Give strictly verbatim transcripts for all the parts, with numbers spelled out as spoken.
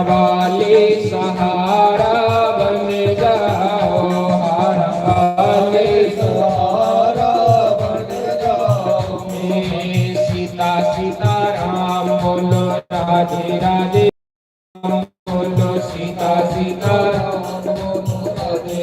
वाले सहारा बन जाओ, हारा वाले सहारा बन जाओ। सीता सीताराम बोलो, राधे राधे बोलो, सीता सीताराम बोलो, राधे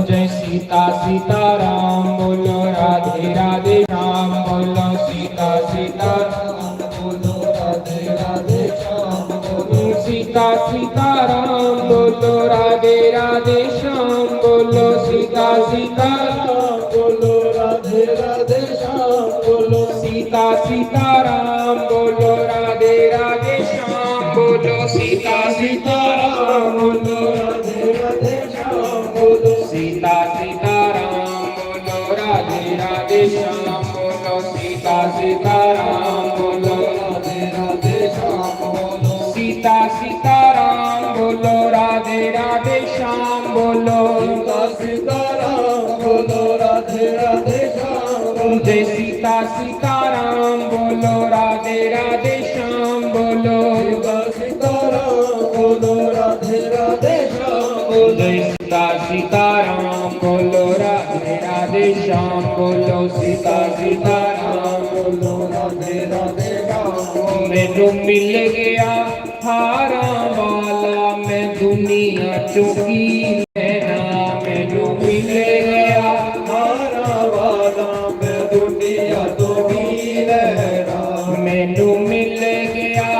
जय सीता सीताराम बोलो, राधे राधे श्याम बोलो, सीता सीताराम बोलो, राधे राधे श्याम बोलो। सीता सीताराम बोलो, राधे राधे श्याम बोलो, सीता सीताराम बोलो, राधे राधे श्याम बोलो। सीता सीताराम बोलो, राधे राधे श्याम बोलो, सीता सीताराम बोलो, राधे राधे सीता सीताराम बोलो, राधे राधे श्याम बोलो, सीता सीताराम बोलो, राधे राधे श्याम बोलो। सीता सीताराम बोलो, राधे राधे श्याम बोलो। सीता सीताराम बोलो, राधे राधे श्याम बोलो। जय सीता सीताराम बोलो, राधे राधे श्याम बोलो। सीता सीताराम बोलो, राधे राधे श्याम बोलो। जय सीता सीताराम बोलो, राधे राधे श्याम बोलो, सीता सीताराम बोलो, राधे राधे श्याम बोलो। मैनू मिल गया हारा वाला, मैं दुनिया चों की लेना। मैनू मिल गया हारा वाला, मैं दुनिया चों की लेना। मैनू मिल गया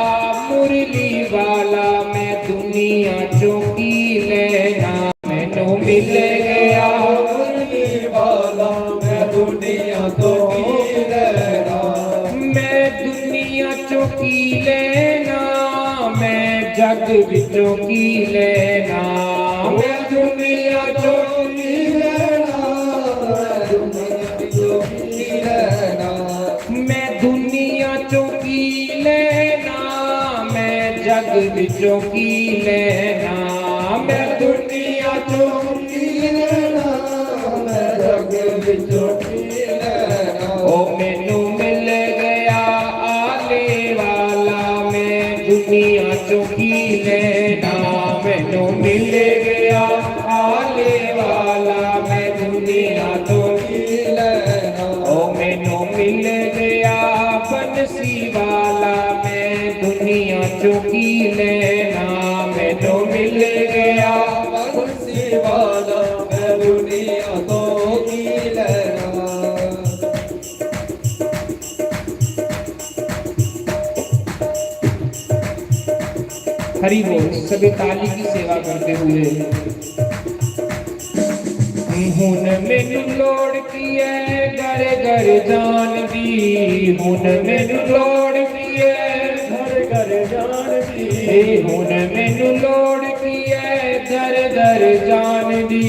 मुरली वाला, मैं दुनिया चों की लेना। मैनू मिल गया मुरली वाला, मैं दुनिया चों की लेना। मैं दुनिया चों की लेना, मैं जग विचों की लेना। मैं दुनिया चों की लेना, मैं दुनिया चों की लेना। मैं दुनिया चों की लेना, मैं जग विचों की लेना। मैं दुनिया चों की लेना, मैं जग विचों की लेना। ओ मैनू मिल गया आले वाला, मैं दुनिया चों की लेना। मैनू मिल गया आले वाला, मैं दुनिया चों की लेना। ओ मैनू मिल गया बंसी वाला, मैं दुनिया चों की लेना। मैनू मिल गया बंसी वाला, मैं दुनिया चों की लेना। हरि बोल। सभी ताली की सेवा करते हुए। हुन मैनू लोड़ की है घर घर जान दी, हुन मैनू लोड़ की है घर घर जान दी। ए हुन मैनू लोड़ की है घर घर जान दी,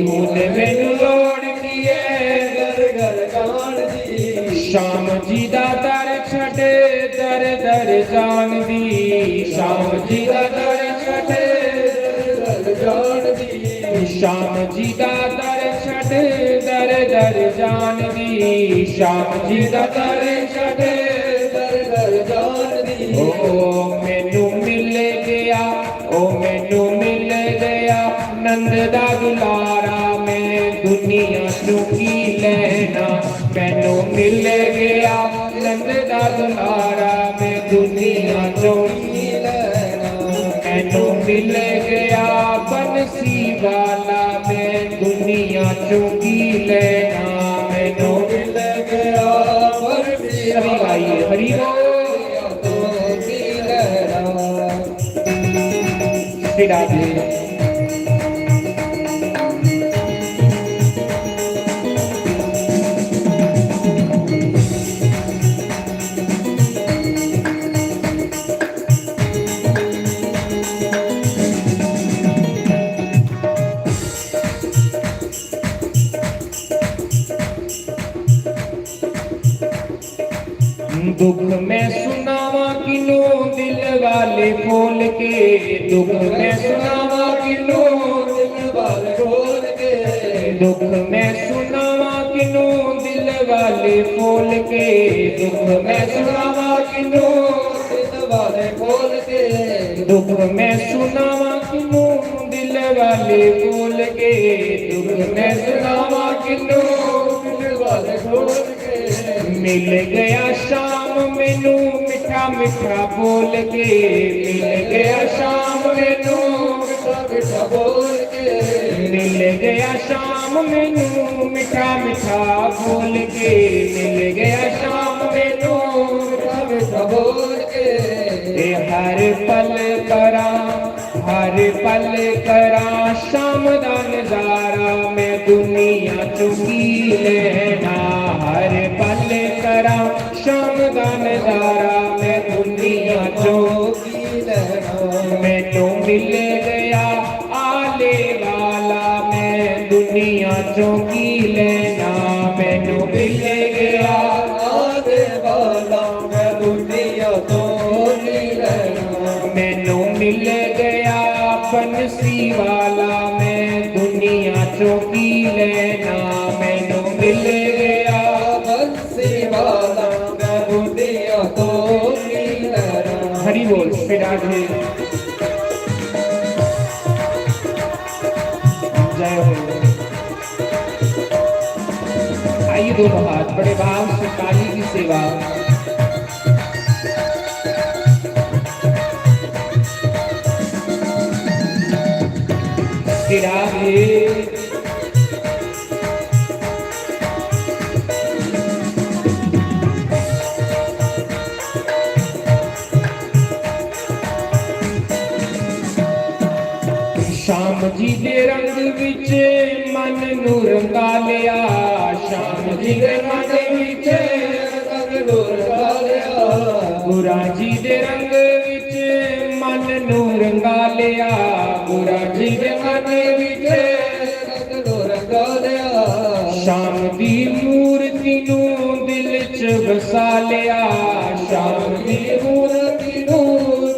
हुन मैनू लोड़ की है घर घर जान दी। श्याम जी दा दर छड़ दर दर जान दी, श्याम जी दा दर छड़ दर दर जान दी। श्याम जी दा दर छड़ दर दर जान दी, श्याम जी दा दर छड़ दर दर जान दी। ओ मैनू मिल गया, ओ मैनू मिल गया नंद दा दुलारा, मैं दुनिया चों की लेना। मैनू मिल गया नंद दा दुलारा, मैं दुनिया चों की लेना। मैनू मिल गया बंसी वाला, मैं दुनिया चों की लेना। मैनू मिल गया बंसी वाला, हरि बोल। चों की लेना। श्री राधे। दुख मैं सुनावा किनू दिल वाले खोल के, दुख मैं सुनावा किनू दिल वाले खोल के, दुख मैं सुनावा किनू दिल वाले खोल के, दुख मैं सुनावा किनू दिल वाले खोल के। दुख मैं सुनावा किनू, दिल वाले बोल के। दुख मैं सुनावा किनू, दिल वाले बोल के। मिल गया शाम मैनू, मिठा मिठा बोल के। मिल गया शाम मैनू, मिठा मिठा बोल के। मिल गया शाम मैनू, मिठा मिठा बोल के। मिल गया शाम मैनू, मिठा मिठा बोल के। ए हर पल करा, हर पल करा शाम दा नजारा, मैं दुनिया चों की लेना। हर पल करा शाम दा नजारा, मैं दुनिया चों की लेना। मैनू मिल गया आले वाला, मैं दुनिया चों की लेना। मैनू मिल गया आले वाला, मैं दुनिया चों की लेना। मैनू मिल गया बंसी वाला, मैं दुनिया चों की लेना। मैनू मिल गया बंसी वाला, मैं दुनिया चों की लेना। हरि बोल, श्री राधे। जय हो। आइए दोनों हाथ, बड़े भाव से काली की सेवा। तेरा भी शाम जी दे रंग विच मन नू रंगा लिया, शाम जी दे मन विच मन नू रंगा लिया। गुरा जी दे रंग विच मन नू रंगा लिया, गुरा जी दे मन विच मन नू रंगा लिया। शाम दी मूर्ति नू दिल च बसा लिया, शाम दी मूर्ति नू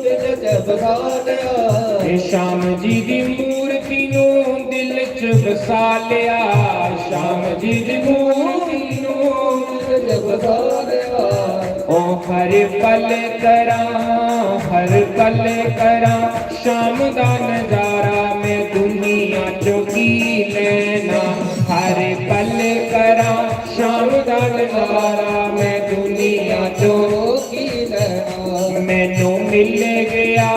दिल च बसा लिया। ए शाम जी दी मूर्ति नू दिल च बसा लिया, शाम जी दी मूर्ति नू दिल च बसा लिया। ओ हर पल करा, हर पल करा शाम दा नजारा, मैं दुनिया चों की लेना। हर पल करा शाम दा नजारा, मैं दुनिया चों की लेना। मैनू मिल गया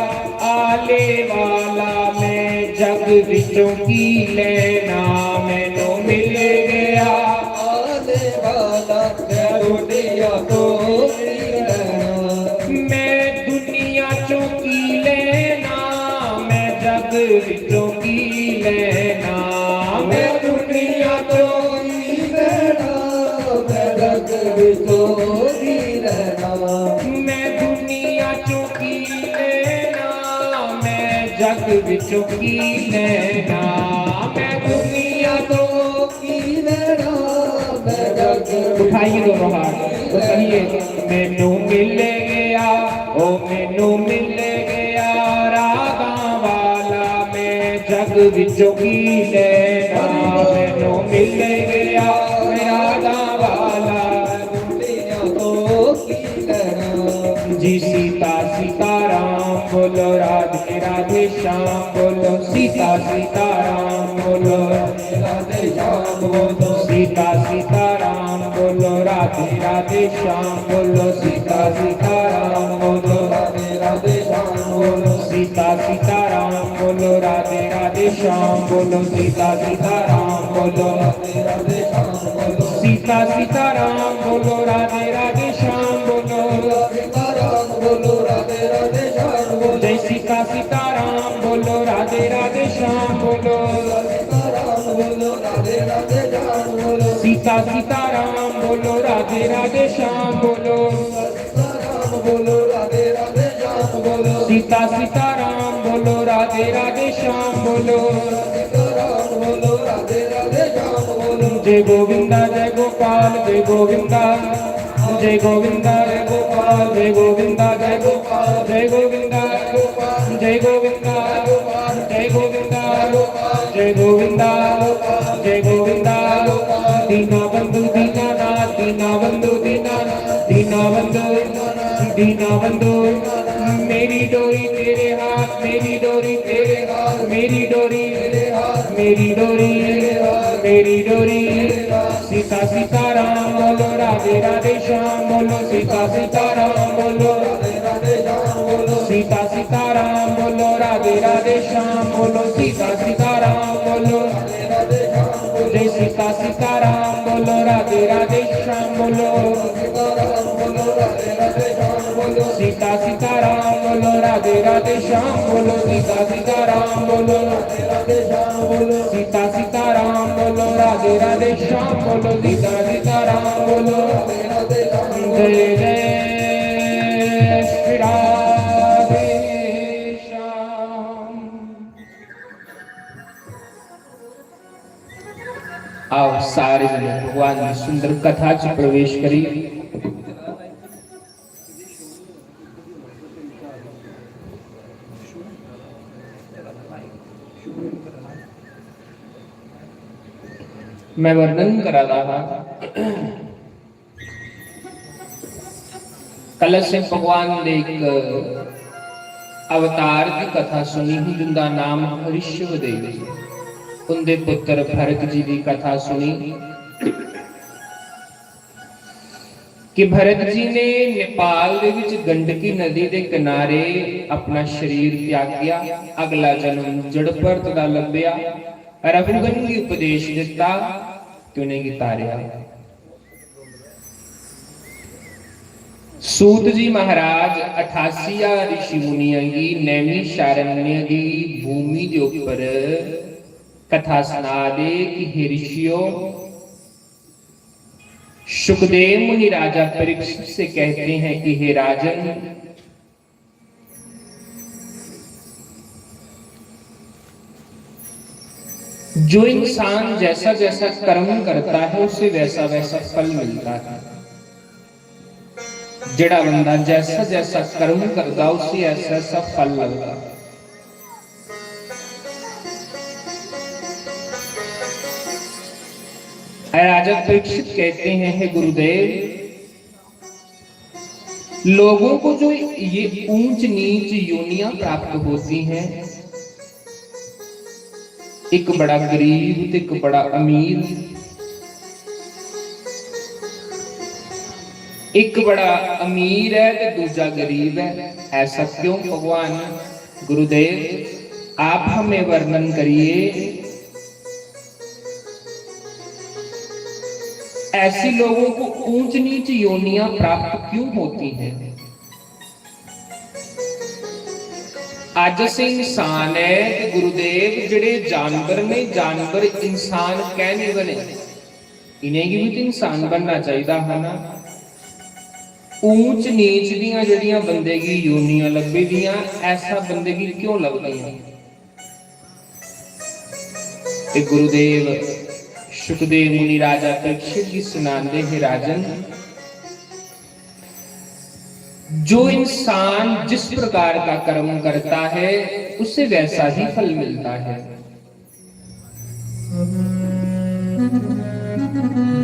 आले वाला, मैं जग विचों की लेना। मैनू मिल गया आले वाला, मैं दुनिया चों की लेना। मैं दुनिया चों की लेना, मैं जग विचों की लेना। मैं दुनिया चों की लेना, मैं जग विचों की लेना। मैं दुनिया चों की लेना, मैं जग विचों की लेना। मैं दुनिया चों की लेना, मैं जग उठाइए दोनों हाथ और कहिए, मैनू मिल गया, ओ मैनू मिल गया रागां वाला, मैं जग विचों की लेना। मैनू मिल गया रागां वाला, दुनिया चों की लेना। जी सीता सीताराम बोलो, राधे राधे श्याम बोलो, सीता सीताराम बोलो, राधे राधे श्याम बोलो। सीता सीताराम बोलो, राधे राधे श्याम बोलो, सीता सीताराम बोलो, राधे राधे श्याम बोलो। सीता सीताराम बोलो, राधे राधे श्याम बोलो, सीता सीताराम बोलो, राधे राधे श्याम बोलो। सीता सीताराम बोलो, राधे राधे श्याम बोलो। सीताराम बोलो, राधे राधे श्याम बोलो। जय सीता सीताराम बोलो, राधे राधे श्याम बोलो। सीताराम बोलो, राधे राधे श्याम बोलो। सीता सीताराम बोलो, राधे राधे श्याम बोलो। सीताराम बोलो, राधे राधे श्याम बोलो। सीता सीताराम बोलो, राधे राधे श्याम बोलो। सीताराम बोलो, राधे राधे श्याम बोलो। जय गोविंदा, जय गोपाल, जय गोविंदा। जय गोविंदा, जय गोपाल, जय गोविंदा, जय गोपाल, जय गोविंदा, जय गोविंदा, जय गोविंदा, जय गोविंदा, जय गोविंदा। दीना बंधु दीनानाथ, दीना बंधु दीनानाथ, दीना बंधु, दीना बंधु। मेरी डोरी तेरे मेरी डोरी तेरे हाथ, मेरी डोरी तेरे हाथ, मेरी डोरी तेरे हाथ, मेरी डोरी तेरे हाथ। सीता सीता राम बोलो, राधे राधे श्याम बोलो, सीता सीता राम बोलो, राधे राधे श्याम बोलो, सीता सीता राम बोलो, राधे राधे श्याम बोलो, सीता सीता राम बोलो, राधे राधे श्याम बोलो, जय सीता सीता राम बोलो, राधे राधे श्याम बोलो, सीता सीता राम बोलो, राधे राधे श्याम बोलो, सीता सीता राम बोलो, राधे राधे श्याम बोलो, सीता सीता राम बोलो, राधे राधे श्याम बोलो, सीता सीता राम बोलो, राधे राधे श्याम बोलो। जय जय श्री राधे श्याम। आओ सारे जने भगवान की सुंदर कथा च प्रवेश करिए। मैं वर्णन करा दा हा, कल असें भगवान दे इक अवतार दी कथा सुनी ही, जिंदा नाम ऋषभ देव ही। उंदे पुत्र भरत जी दी कथा सुनी कि भरत जी ने नेपाल दे विच गंडकी नदी दे किनारे अपना शरीर त्यागेआ, अगला जन्म जड़ भरत दा लब्भेआ। रघुगण गी उपदेश दित्ता ते उ'नेंगी तारेआ। सूत जी महाराज अठासी हजार ऋषि मुनियां गी नैमिषारण्य दी भूमि दे उप्पर कथा सना दे कि हे ऋषियो, शुकदेव मुनि राजा परीक्षित से कहते हैं कि हे राजन, जो इंसान जैसा जैसा कर्म करता है, उसे वैसा वैसा फल मिलता है। जेड़ा बंदा जैसा जैसा कर्म करदा, उसी ऐसा ऐसा फल लगदा। राजा परीक्षित कहते हैं, हे गुरुदेव, लोगों को जो ये ऊंच नीच योनियां प्राप्त होती हैं, एक बड़ा गरीब ते एक बड़ा अमीर, एक बड़ा अमीर है ते दूजा गरीब है। ऐसा क्यों भगवान? गुरुदेव, आप हमें वर्णन करिए। ऐसे लोगों को ऊंच नीच योनियां प्राप्त क्यों होती हैं? अज अस इंसान ऐ ते गुरुदेव, जेड़े जानवर ने, जानवर इंसान कैं नहीं बने? इ'नेंगी भी तो इंसान बनना चाहिदा हा ना। ऊंच नीच दियां जेड़ियां बंदे गी योनियां लब्भी दियां, ऐसा बंदे गी क्यों लभदियां? ते गुरुदेव शुकदेव मुनि राजा परीक्षित गी सुनांदे, हे राजन, जो इंसान जिस प्रकार का कर्म करता है, उसे वैसा ही फल मिलता है।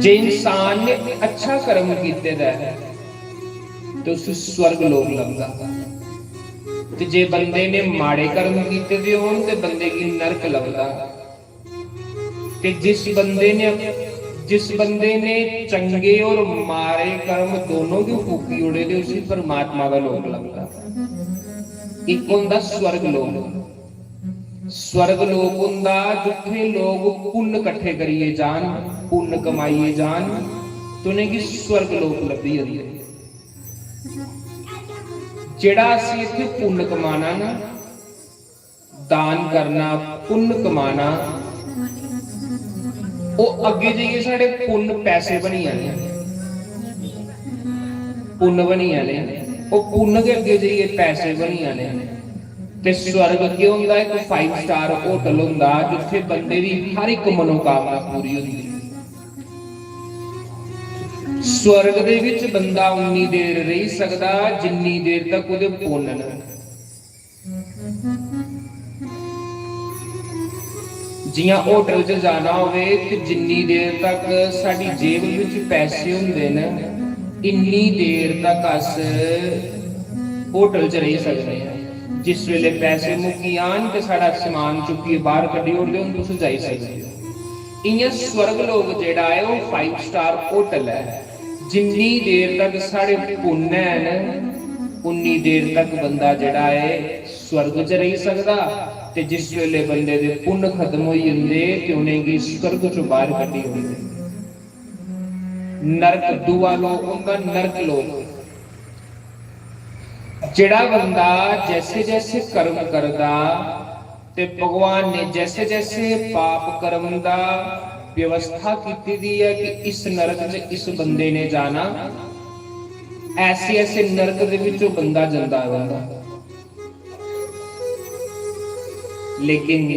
जे इंसान ने अच्छा कर्म कीते दा है, ते उसी स्वर्ग लोक लभदा। ते जे बंदे ने माड़े कर्म कीते दे होन, ते बंदे गी नरक लभदा। ते जिस बंदे ने, जिस बंदे ने चंगे और माड़े कर्म दोनों गी फूकी ओड़े, ते उसी परमात्मा दा लोक लभदा। इक होंदा स्वर्ग लोक, स्वर्ग लोक होंदा जित्थै लोक पुन्न कट्ठे करियै जान, पुन्न कमाइयै जान, ते उ'नेंगी स्वर्ग लोक लब्भी जंदे। जेह्ड़ा असें इत्थै पुन्न कमाना ना, दान करना, पुन्न कमाना, ओह् अग्गें जाइयै साढ़े पुन्न पैसे बनी जाने, पुन्न बनी जाने, ओह् पुन्न गै अग्गें जाइयै पैसे बनी जाने। ते स्वर्ग केह् होंदा? इक five star hotel होंदा, जित्थै बंदे दी हर इक मनोकामना पूरी होंदी। स्वर्ग दे विच बंदा उन्नी देर रेही सकदा, जिन्नी देर तक ओह्दे पुन्न न। जियां होटल च जाना होवे ते जिन्नी देर तक साढ़ी जेब विच पैसे होंदे न, इन्नी देर तक अस होटल च रेही सकदे आं। जिस वेले पैसे मुक्की जान ते साढ़ा समान चुक्कियै बाहर कड्ढी ओड़दे, "हून तुस जाई सकदे ओ।" इ'यां स्वर्ग लोक जेह्ड़ा ऐ, ओह् five star hotel ऐ। जिन्नी देर तक साढ़े पुन्न हैन, उन्नी देर तक बंदा जेह्ड़ा ऐ, स्वर्ग च रेही सकदा। ते जिस वेले बंदे दे पुन्न खत्म होई जंदे ते उ'नेंगी स्वर्ग चों बाहर कड्ढी ओड़दे। नरक दूआ लोक होंदा, नरक लोक। जेह्ड़ा बंदा जैसे जैसे कर्म करदा ते भगवान ने जैसे जैसे पाप कर्म दा व्यवस्था कीती दी ऐ कि इस नरक च इस बंदे ने जाना, ऐसे ऐसे नरक दे विच ओह् बंदा जंदा रौंह्दा। लेकिन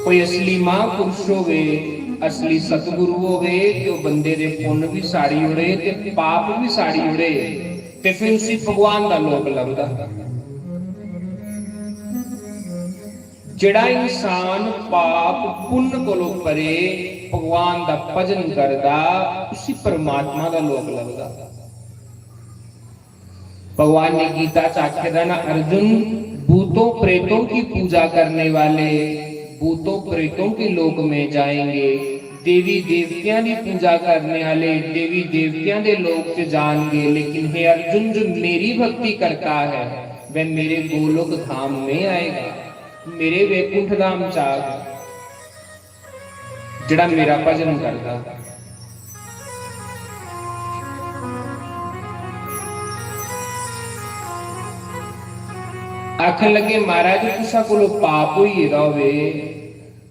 कोई असली महापुरुष होवे, असली सतगुरु होवे, ते ओह् बंदे दे पुन्न भी साड़ी ओड़े ते पाप भी साड़ी ओड़े, ते फिर उसी भगवान दा लोक लभदा। जेड़ा इंसान पाप पुन्न कोलों परे भगवान दा भजन करदा, उसी परमात्मा दा लोक लभदा। भगवान ने गीता च आखे दा ना, "अर्जुन, भूतों प्रेतों की पूजा करने वाले भूतों प्रेतों के लोक में जाएंगे, देवी देवतियां दी पूजा करने वाले देवी देवतियां दे लोक च जाएंगे, लेकिन हे अर्जुन, जो मेरी भक्ति करता है, वह मेरे गोलोक धाम में आएगा, मेरे वैकुंठ धाम च आएगा।" जेड़ा मेरा भजन करदा। आखन लगे, "महाराज, कुसा कोलों पाप होई गेदा होवे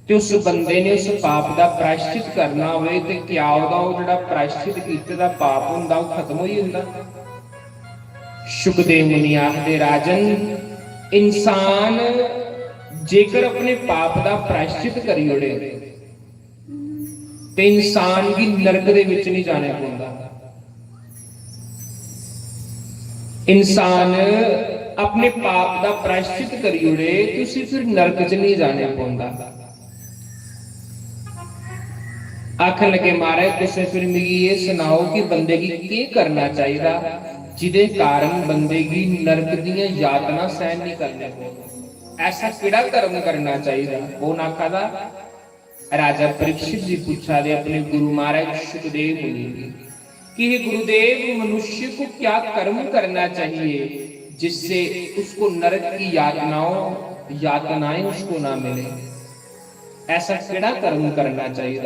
ते उस बंदे ने उस पाप दा प्रायश्चित करना होवे ते क्या ओह्दा ओह् जेड़ा प्रायश्चित कीते दा पाप होंदा, ओह् खत्म होई जंदा?" शुकदेव मुनि आखदे, "राजन, इंसान जेकर अपने पाप दा प्रायश्चित करी ओड़े ते इंसान गी नरक दे विच नहीं जाने पौंदा।" इंसान अपने पाप दा प्रायश्चित करी ओड़े ते उसी फिर नरक च नहीं जाने पौंदा। आखन लगे, "महाराज, तुसें फिर मिगी एह् सनाओ कि बंदे गी केह् करना चाहिदा, जिदे कारण बंदे गी नरक दियां यातना सहन नहीं करने पौन? ऐसा केड़ा कर्म करना चाहिदा?" कौन आखा दा? राजा परीक्षित जी पुच्छा दे अपने गुरु महाराज शुकदेव मुनि गी कि, "हे गुरुदेव, मनुष्य को क्या कर्म करना चाहिए जिससे उसको नरक की यातनाओं, यातनाएं उसको ना मिले? ऐसा केड़ा कर्म करना चाहिए?"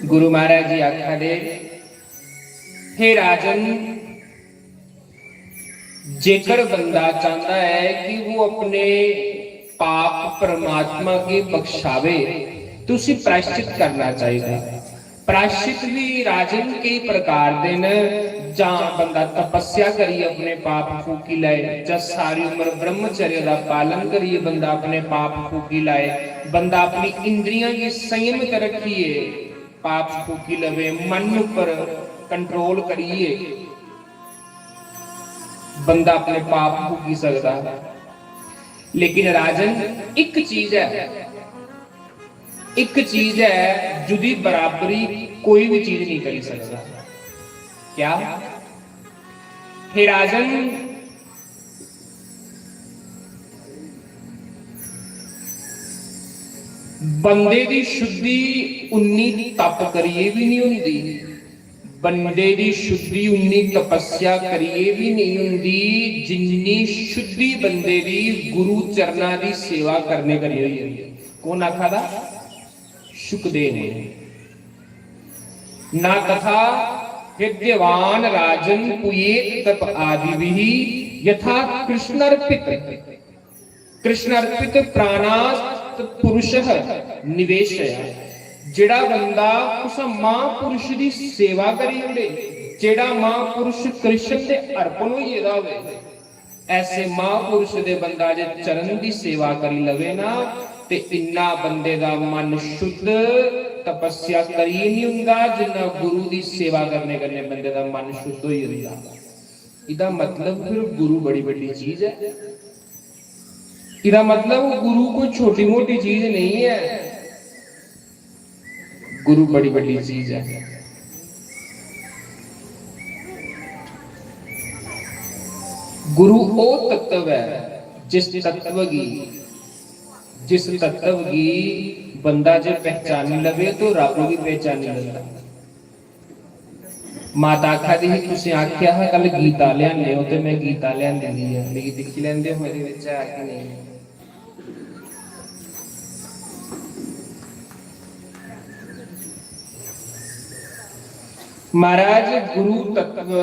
गुरु महाराज जी आखा दे, "हे राजन, जेकर बंदा चाहता है कि वो अपने पाप परमात्मा गी बख्शावे, तो उसी प्रायश्चित करना चाहिए।" प्रायश्चित भी राजन कई प्रकार दे न, जां बंदा तपस्या करियै अपने पाप फूकी लै, जां सारी उम्र ब्रह्मचर्य दा पालन करियै बंदा अपने पाप फूकी लै, बंदा अपनी इंद्रियां गी संयम च रखियै पाप फूकी लवे, मन उप्पर कंट्रोल करियै बंदा अपने पाप फूकी सकदा। लेकिन राजन, इक चीज ऐ, इक चीज ऐ जुदी बराबरी कोई भी चीज नहीं करी सकदा। क्या? हे राजन, बंदे दी शुद्धि उन्नी तप करियै भी नहीं होंदी, बंदे दी शुद्धि उन्नी तपस्या करियै भी नहीं होंदी, जिन्नी शुद्धि बंदे दी गुरु चरणा दी सेवा करने करी होई जंदी। कौन आखा दा? शुकदेव मुनि। "ना तथा विद्यवान राजन पुयेत तप आदि भी यथा कृष्णार्पित, कृष्णार्पित प्राणास्त पुरुष निवेशया।" जेड़ा बंदा कुसा महापुरुष दी सेवा करी ओड़े, जेड़ा महापुरुष कृष्ण दे अर्पण होई गेदा होवे, ऐसे महापुरुष दे बंदा जे चरण दी सेवा करी लवे ना, ते इन्ना बंदे दा मन शुद्ध, तपस्या करियै नहीं हुंदा, जिन्ना गुरु दी सेवा करने कन्नै बंदे दा मन शुद्ध होई जंदा। इदा मतलब फिर गुरु बड़ी बड्डी चीज ऐ। इदा मतलब गुरु कोई छोटी मोटी चीज नहीं है। गुरु बड़ी बड्डी चीज है। गुरु ओह् तत्व ऐ, जिस तत्व गी, जिस तत्व गी बंदा जे पहचानी लवे तो रब भी पहचानी लैंदा। माता आखा दी ही, "तुसें आखेआ हा कल गीता लेआने ओ, ते में गीता लेआंदी दी ऐ, मिगी दिक्खी लैंदे ओ, मेरे बिच है कि नेईं?" महाराज, गुरु तत्व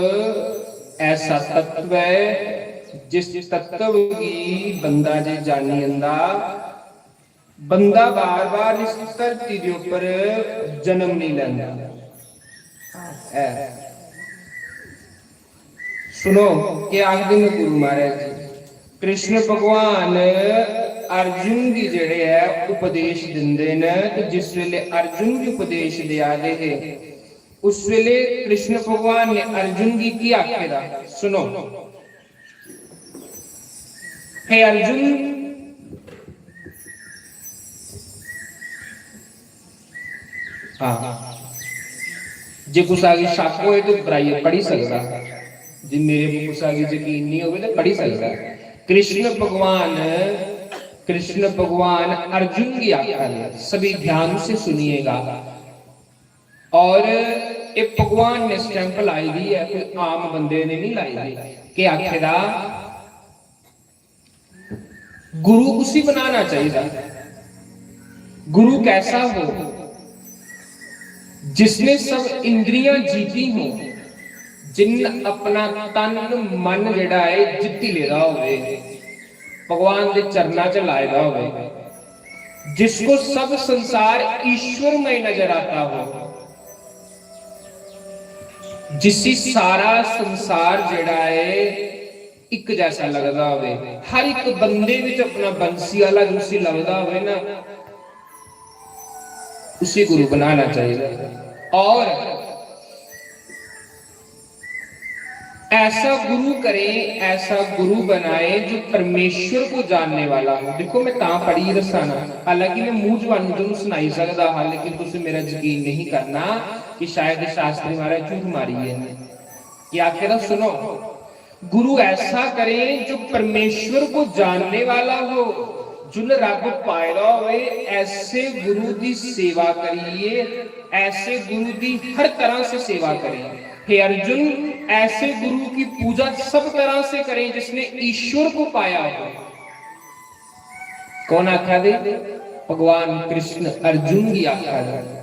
ऐसा तत्व है, जिस तत्व गी बंदा जे जानी जंदा, बंदा बार-बार इस धरती दे उप्पर जन्म नहीं लैंदा। ऐ। सुनो, केह् आखदे न गुरु महाराज जी? कृष्ण भगवान अर्जुन गी जेह्ड़े ऐ उपदेश दिंदे न, ते जिस वेले अर्जुन गी उपदेश देआ दे हे, उस वेले कृष्ण भगवान ने अर्जुन गी की आखे दा? सुनो, हे अर्जुन, हाँ, जे कुसा गी शक होए तो कराइए पढ़ी सकदा, जे मेरे पर कुसा गी यकीन नहीं होवे तो पढ़ी सकदा। कृष्ण भगवान, कृष्ण भगवान अर्जुन की आखा दे, सभी ध्यान से सुनिएगा। और ये भगवान ने स्टैंप लाई दी है, कोई आम बंदे ने नहीं लाई दी। के आखे दा? गुरु उसी बनाना चाहिए। गुरु कैसा हो? जिसने सब इंद्रियां जीती हो, जिन अपना तन मन जेड़ा है जित्ती लेदा होवे, भगवान दे चरणा च लाए दा होवे, जिसको सब संसार ईश्वरमय नजर आता हो, जिसी सारा संसार जेड़ा है इक जैसा लगदा होवे, हर इक बंदे विच अपना बंसी आह्ला जिसी लगदा होवे ना, उसी गुरु बनाना चाहिए। और ऐसा गुरु करें, ऐसा गुरु बनाए जो परमेश्वर को जानने वाला हो। देखो, मैं तां पढ़ियै दस्साना, हालांकि मैं मूंह जबानी तुहानू सनाई सकदा हा, लेकिन तुसें मेरा यकीन नहीं करना कि शायद शास्त्री महाराज झूठ मारी गे न। कि आखे दा सुनो, गुरु ऐसा करें जो परमेश्वर को जानने वाला हो, जुन रब पाए दा होए, ऐसे गुरु दी सेवा करिए, ऐसे गुरु दी हर तरह से सेवा करें। हे अर्जुन, ऐसे गुरु की पूजा सब तरह से करें जिसने ईश्वर को पाया हो। कौन आखा दे? भगवान कृष्ण अर्जुन गी आखा दे।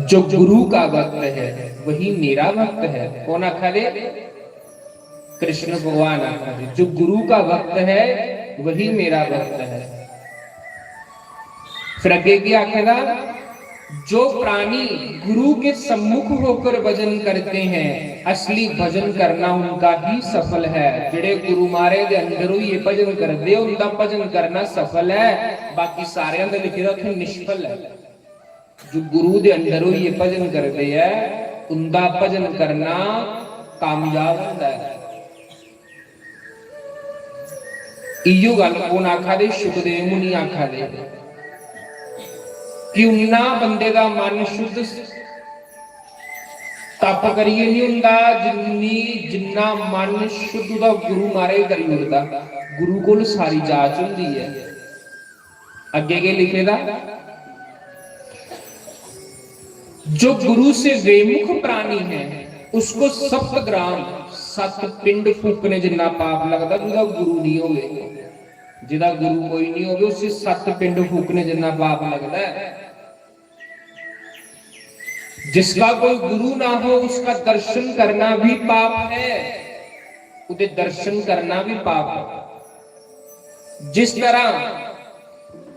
जो गुरु का भक्त है, वही मेरा भक्त है। कौन आखा दे? कृष्ण भगवान आखा दे, जो गुरु का भक्त है, वही मेरा भक्त है। फिर अगे की आखे दा, जो प्राणी गुरु के सम्मुख होकर भजन करते हैं, असली भजन करना उनका ही सफल है। जेड़े गुरु मारे दे अंदर होइए भजन करदे, उनका भजन करना सफल है, बाकी सारे अंदर लिखे दा उत्थे निष्फल है। जो गुरु दे अंदर होइए भजन करदे ऐ, उंदा भजन करना कामयाब होंदा ऐ। इयो गल्ल कौन आखा दे? शुकदेव मुनि आखा दे कि उन्ना बंदे दा मन शुद्ध तप करियै नहीं होंदा, जिन्नी, जिन्ना मन शुद्ध दा गुरु मारे करी ओड़दा। गुरु कोल सारी जाच होंदी ऐ। अगे के लिखे दा? जो गुरु से वेमुख प्राणी है, उसको सप्त ग्राम, सत पिंड फूकने जिन्ना पाप लगदा, जेदा गुरु नहीं होवे। जेदा गुरु कोई नहीं होवे, उसी सत पिंड फूकने जिन्ना पाप लगदा है। जिसका कोई गुरु ना हो, उसका दर्शन करना भी पाप है, उदे दर्शन करना भी पाप है। जिस तरह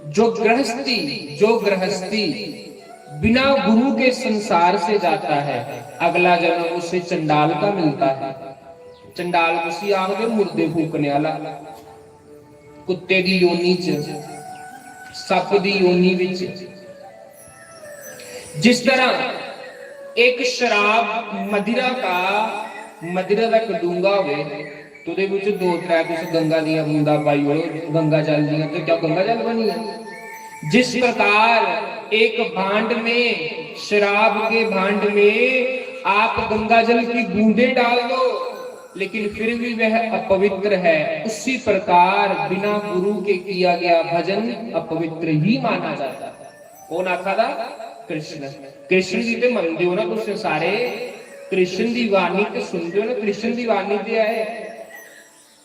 जो गृहस्थी, जो गृहस्थी बिना गुरु के संसार से जाता है, अगला जन्म उसे चंडाल का मिलता है। चंडाल उसी आखदे मुर्दे फूकने वाला, कुत्ते दी योनि च, सप दी योनि विच। जिस तरह एक शराब मदिरा का, मदिरा दा इक डूंगा होवे, तो ओहदे विच दो त्रै तुस गंगा दियां बूंदां पाई ओड़ो, गंगा जल दियां, तो क्या गंगा जल बनी है? जिस प्रकार एक भांड में, शराब के भांड में आप गंगा जल की बूंदें डाल दो, लेकिन फिर भी वह अपवित्र है। उसी प्रकार बिना गुरु के किया गया भजन अपवित्र ही माना जाता है। कौन आखा दा? कृष्ण। कृष्ण गी ते मनदे हो ना तुस सारे, कृष्ण दी वाणी ते सुनदे हो ना, कृष्ण दी वाणी ते है,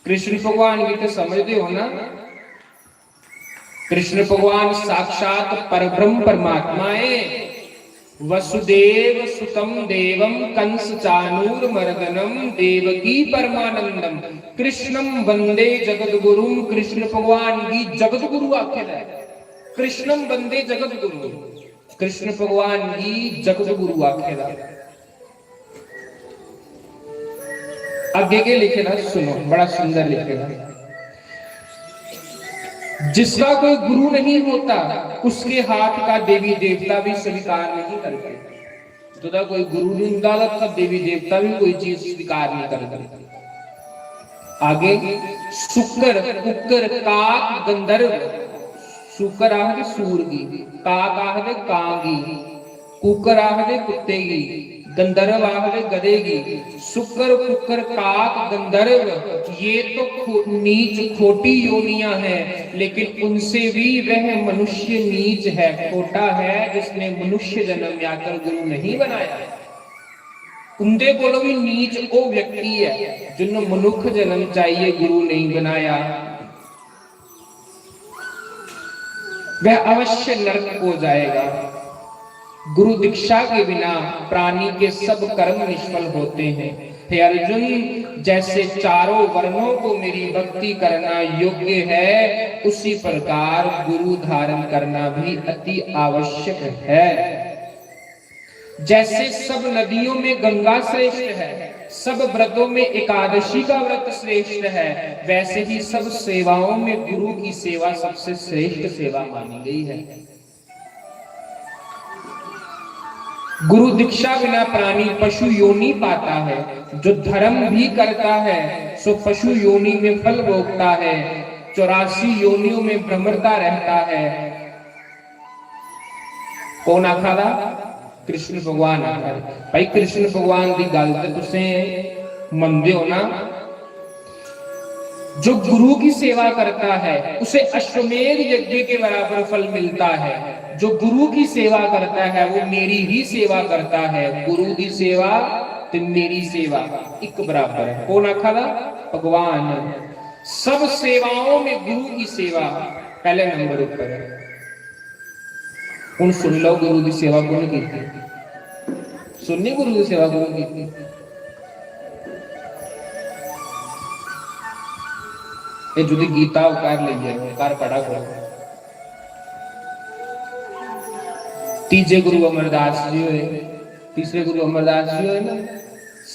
कृष्ण भगवान गी ते समझदे हो ना। कृष्ण भगवान साक्षात परब्रह्म परमात्मा है। वसुदेव सुतम देवम कंस चानूर मर्दनम देवकी परमानंदम कृष्णम वंदे जगत गुरुम। कृष्ण भगवान गी जगत गुरु आखे दा है। कृष्णम वंदे जगत गुरु, कृष्ण भगवान गी जगत गुरु आखे दा। अगे के लिखे दा सुनो, बड़ा सुंदर लिखे दा। जिसका कोई गुरु नहीं होता, उसके हाथ का देवी देवता भी स्वीकार नहीं करते। जेदा कोई गुरु नहीं होता, तो देवी देवता भी कोई चीज स्वीकार नहीं करते। आगे, सुकर, कुकर, काक, गंधर्व। सुकर आखदे सूर गी, काक आखदे कां गी, कुकर आखदे कुत्ते गी, गंधर्व आखदे गधे गी। सुकर, कुकर, काक, गंधर्व, ये तो खो-, नीच, खोटी योनियां हैं, लेकिन उनसे भी वह मनुष्य नीच है, खोटा है, जिसने मनुष्य जन्म याकर गुरु नहीं बनाया। उंदे कोलों भी नीच वो व्यक्ति है, जिन्होंने मनुख जन्म चाहिए गुरु नहीं बनाया। वह अवश्य नरक को जाएगा। गुरु दीक्षा के बिना प्राणी के सब कर्म निष्फल होते हैं। हे अर्जुन, जैसे चारों वर्णों को मेरी भक्ति करना योग्य है, उसी प्रकार गुरु धारण करना भी अति आवश्यक है। जैसे सब नदियों में गंगा श्रेष्ठ है, सब व्रतों में एकादशी का व्रत श्रेष्ठ है, वैसे ही सब सेवाओं में गुरु की सेवा सबसे श्रेष्ठ सेवा मानी गई है। गुरु दीक्षा बिना प्राणी पशु योनि पाता है। जो धर्म भी करता है, सो पशु योनि में फल भोगता है, चौरासी योनियों में भ्रमरता रहता है। कौन आखा दा? कृष्ण भगवान आखा दे। भाई, कृष्ण भगवान दी गल ते तुसें मनदे हो ना? जो गुरु की सेवा करता है, उसे अश्वमेध यज्ञ के बराबर फल मिलता है। जो गुरु की सेवा करता है, वो मेरी ही सेवा करता है। गुरु की सेवा ते मेरी सेवा एक बराबर है। कौन आखा दा? भगवान। सब सेवाओं में गुरु की सेवा पहले नंबर ऊपर है। हुण सुन लो, गुरु दी सेवा कुण कीती? सुननी गुरु दी सेवा कुण कीती? ये जुदी गीता हो, घर लेई आओ, घर पढ़ा करो। तीजे गुरु अमरदास जी होए, तीसरे गुरु अमरदास जी होए ना,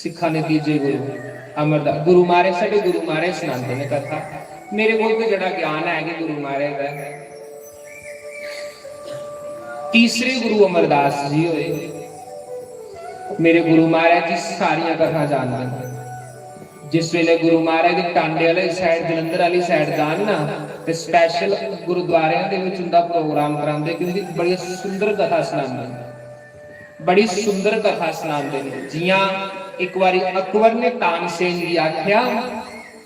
सिखा ने तीजे गुरु अमरदास, गुरु महाराज, साढ़े गुरु महाराज सुनाते ने कथा। मेरे को तो जड़ा ज्ञान है कि गुरु महाराज का है। तीसरे गुरु अमरदास जी होए। मेरे गुरु महाराज जी सारियां कथा जानते हैं। जिस वेले गुरु महाराज जी टांडे वाली साइड, जलंधर वाली साइड जान ना, ते स्पेशल गुरुद्वारे दे विच उंदा प्रोग्राम करांदे, क्योंकि बड़ी सुंदर कथा सुनांदे, बड़ी सुंदर कथा सुनांदे ने। जियां एक बारी अकबर ने तानसेन गी आख्या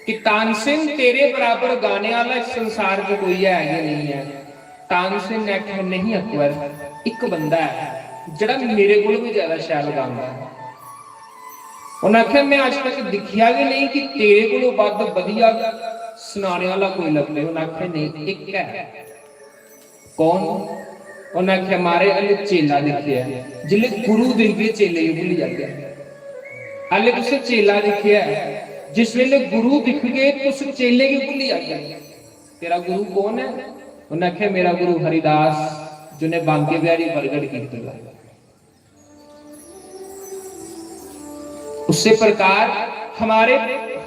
कि तानसेन, तेरे बराबर गाने वाला इस संसार च कोई है गै नहीं है। तानसेन ने आखेआ, "नहीं अकबर, इक बंदा ऐ जेह्ड़ा मेरे कोला बी ज्यादा शैल गांदा ऐ।" उन्नै आखेआ, "में अज्ज तक दिक्खेआ गै नेईं कि तेरे कोला बद्ध बधिया सनाने आह्ला कोई लब्भे।" उन्नै आखेआ, "नेईं, इक ऐ।" "कौन?" उन्नै आखेआ, "महाराज, हल्ले चेला दिक्खेआ ऐ।" जिसलै गुरु दिखगे, चेले गी भुल्ली जागे। हल्ले तुसें चेला दिक्खेआ ऐ, जिस वेले गुरु दिखगे, तुस चेले गी भुल्ली जागे। तेरा गुरु कौन है? उन्हें आख्या, मेरा गुरु हरिदास, जिन्हें बांके बिहारी प्रगट किया। उससे प्रकार हमारे,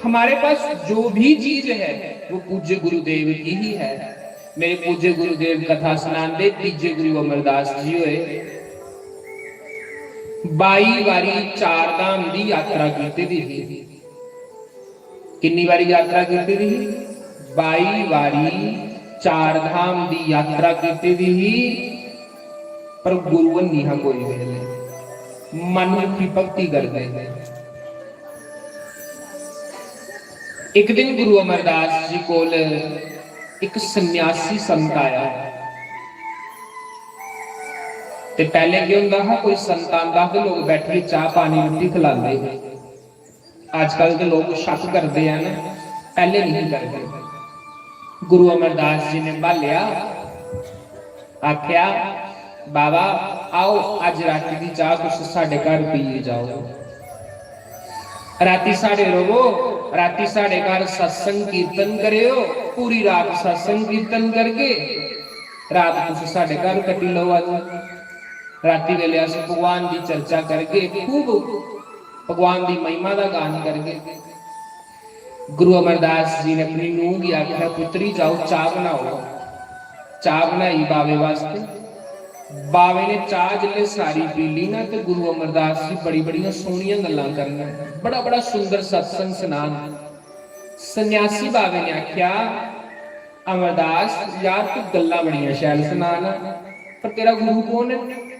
हमारे पास जो भी चीज है, वो पूज्य गुरुदेव की ही है। मेरे पूज्य गुरुदेव कथा सुनांदे, तीजे गुरु अमरदास जी होए, बाई बारी चार धाम दी यात्रा कीती दी ही। किन्नी बारी यात्रा कीती दी ही? बाई बारी चार धाम दी यात्रा कीती दी ही। पर गुरु हैनी हा कोई बेल्लै। मनमुखी भक्ति करदे। इक दिन गुरु अमरदास जी कोल इक सन्यासी संत आया। ते पैह्ले केह् होंदा हा, कोई संत आंदा हा ते लोक बैठियै चाह् पानी रुट्टी खलांदे हे। अजकल ते लोक शक करदे हैन, पैह्ले नहीं करदे। गुरु अमरदास जी ने भालेआ, आखेआ, "बाबा, आओ, अज्ज राती दी चाह् तुस साढ़े घर पीए जाओ। राती साढ़े रवो, राती साढ़े घर सत्संग कीर्तन करेओ, पूरी रात सत्संग कीर्तन करगे, रात तुस साढ़े घर कट्टी लैओ अज्ज। राती बेले अस भगवान दी चर्चा करगे, खूब भगवान दी महिमा दा गान करगे।" गुरु अमरदास जी ने अपनी नूंह गी आखेआ, "पुत्री, जाओ, चाह् बनाओ।" चाह् बनाई बावे वास्ते। बावे ने चाह् जिसलै सारी पी ली ना, ते गुरु अमरदास जी बड़ी बड़ियां सोहनियां गल्लां करन, बड़ा बड़ा सुंदर सत्संग सनान। सन्यासी बावे ने आखेआ, "अमरदास यार, तू गल्लां बड़ियां शैल सनाना, पर तेरा गुरु कौन है?"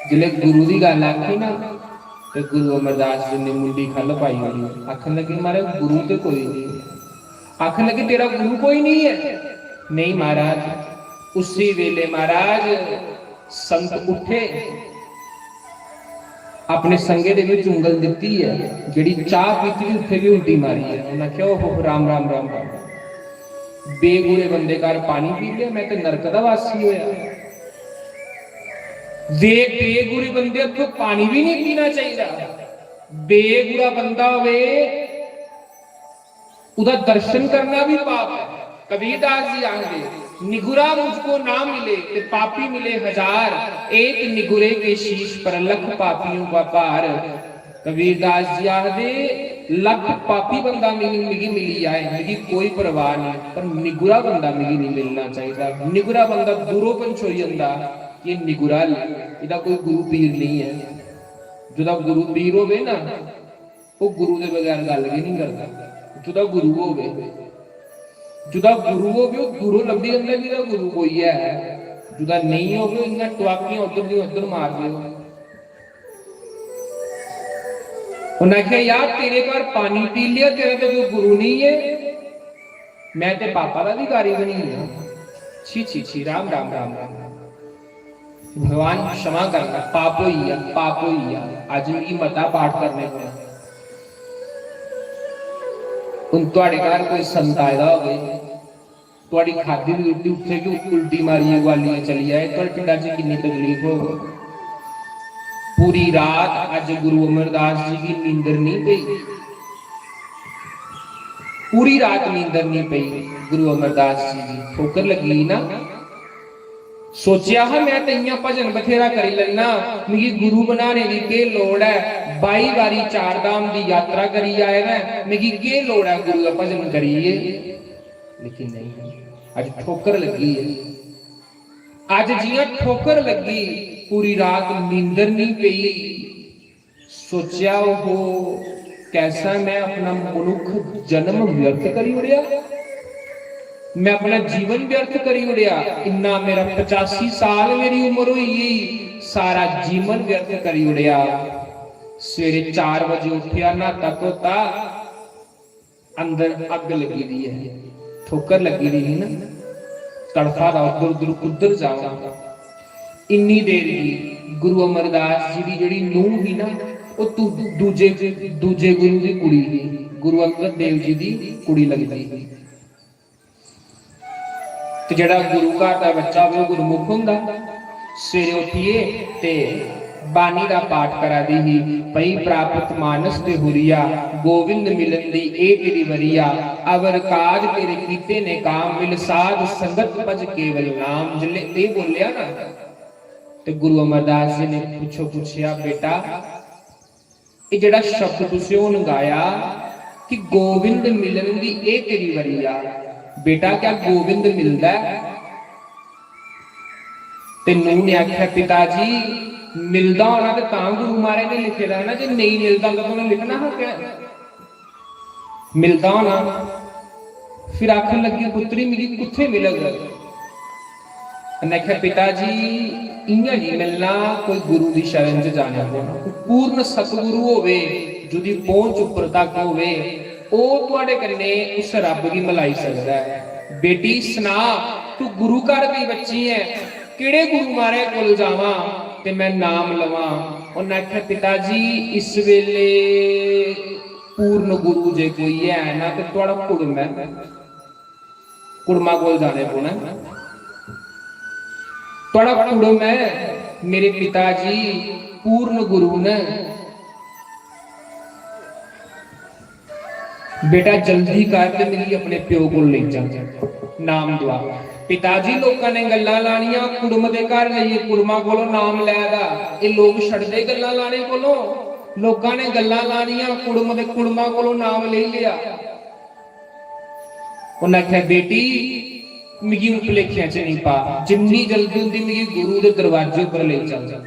जिसलै गुरु दी गल्ल आखी ना, ते गुरु अमरदास जी ने मुंडी ख'ल्ल पाई ओड़ी। आखन लगे, "महाराज, गुरु ते कोई नहीं।" आखन लगे, "तेरा गुरु कोई नहीं है?" "नहीं महाराज।" उसी वेले महाराज संत उठे, अपने संगे दे विच उंगल दित्ती ऐ, जेड़ी चाह पीती उत्थे भी उल्टी मारी ऐ। उन्हें आखेआ, "ओहो, राम राम, राम राम।" बेगुरे बंदे घर पानी पी लिया, मैं ते नरक दा वासी होया। वे बेगुरे बंदे हत्थों पानी भी नहीं पीना चाहिए। बेगुरा बंदा होवे, उदा दर्शन करना भी पाप है। कबीरदास जी आखदे, "निगुरा मुझको ना मिले, ते पापी मिले हजार, एक निगुरे के शीश पर लख पापियों का भार।" कबीरदास जी आखदे, "लख पापी बंदा मिगी, मिगी मिली जाए, मिगी कोई परवाह नहीं, पर निगुरा बंदा मिगी नहीं मिलना चाहिए।" निगुरा बंदा दूरों पंछोई जंदा कि निगुरा, एदा कोई गुरु पीर नहीं है। जुदा गुरु पीर होवे ना, वो गुरु दे बगैर गल्ल गै नहीं करदा। जुदा गुरु होवे, जुदा गुरु होवे, वो दूरों लब्भी जंदा कि एदा गुरु कोई है। जुदा नहीं होवे, इ'यां टुआकियां उद्धर दी उद्धर मारदे हो। उन्हें आखेआ, "यार, तेरे घर पानी पी लिया, तेरा तो कोई गुरु नहीं है, मैं ते पापा दा भिखारी बनी गया।" छी, छी, छी, राम, राम, राम, राम। भगवान क्षमा करना, पाप होई गया, पाप होई गया। अज्ज मिगी मता पाठ करने पौना। हुन तुआड़े घर कोई संत आए दा होवे, तुआड़ी खादी दी रुट्टी उत्थे गै उल्टी मारियै, उबालियै चली जाए, तुआड़े ढिड्डा च किन्नी तकलीफ होग। पूरी रात अज्ज गुरु अमरदास जी गी नींदर नहीं पई, पूरी रात नींदर नहीं पई गुरु अमरदास जी गी। ठोकर लग्गी ना, सोचेआ हा, "मैं ते इ'यां भजन बथेरा करी लैना, मिगी गुरु बनाने दी केह् लोड़ ऐ? बाई बारी चार धाम दी यात्रा करी आए न, मिगी केह् लोड़ ऐ गुरु दा भजन करियै?" लेकिन नहीं, अज्ज ठोकर लग्गी ऐ। अज्ज जि'यां ठोकर लग्गी, पूरी रात नींदर नहीं पई। सोचेआ, "ओहो, कैसा मैं अपना मनुख जन्म व्यर्थ करी ओड़ेआ, मैं अपना जीवन व्यर्थ करी ओड़ेआ। इन्ना मेरा पचासी साल मेरी उम्र होई गई, सारा जीवन व्यर्थ करी ओड़ेआ।" सवेरे चार बजे उठेआ, न्हाता धोता, अंदर अग्ग लगी दी है, ठोकर लगी दी ही ना, तड़फा दा उद्धर उद्धर, कुद्धर जावां। इन्नी देर गी गुरु अमरदास जी दी जेह्ड़ी नूंह ही ना, ओह् दू-, दूजे, दूजे गुरु दी कुड़ी ही, गुरु अंगद देव जी दी कुड़ी लगदी ही। ते जेह्ड़ा गुरु घर दा बच्चा होवे, ओह् गुरुमुख होंदा। सवेरे उठियै ते बाणी दा पाठ करा दी ही, "पई प्राप्त मानस ते हुरिया, गोविंद मिलन दी ए तेरी वरिया, अवर काज तेरे कीते ने काम, मिल साध संगत भज केवल नाम।" जिसले एह् बोलेआ ना, ते गुरु अमरदास जी ने पुच्छो पुच्छेआ, "बेटा, एह् जेह्ड़ा शब्द तुसें हुन गाया कि गोविंद मिलन दी एह् तेरी वरिया, बेटा, क्या गोविंद मिलदा ऐ?" ते नूंह ने आखेआ, "पिता जी, मिलदा होना ते तां गुरु महाराज ने लिखे दा ना, जे नेईं मिलदा होंदा तां उ'नें लिखना हा क्या? मिलदा होना।" फिर आखन लगी, "पुत्री, मिगी कुत्थै मिलग?" उन्नै आखेआ, "पिता जी, इ'यां निं मिलना, कोई गुरु दी शरण च जाना पौना। कोई पूर्ण सतगुरु होवे, जुदी पहुंच उप्पर तक होवे, ओह् थुआढ़े कन्नै उस रब्ब गी मलाई सकदा ऐ। बेटी, सना, तू गुरु घर दी बच्ची ऐ, केह्ड़े गुरु महाराज कोल जावां ते में नाम लवां?" उन्नै आखेआ, "पिता जी, इस वेले पूर्ण गुरु जे कोई है ना, ते थुआढ़ा कुड़म ऐ।" कुड़मा कोल जाने पौना। थुआढ़ा कुड़म ऐ, मेरे पिता जी पूर्ण गुरु न। बेटा, जल्दी कर ते मिगी अपने प्यो कोल लेई जा, नाम दुआ। पिता जी, लोकां ने गल्लां लानियां, कुड़म दे घर जाइयै कुड़मा कोलों नाम लै दा। एह् लोक छड़दे गल्लां लाने कोलों? लोकां ने गल्लां लानियां, कुड़म दे, कुड़मा कोलों नाम लेई लेआ। उन्नै आखेआ, "बेटी, मिगी हून भलेखियां च नेईं पा, जिन्नी जल्दी होंदी मिगी गुरु दे दरवाजे उप्पर लेई चल।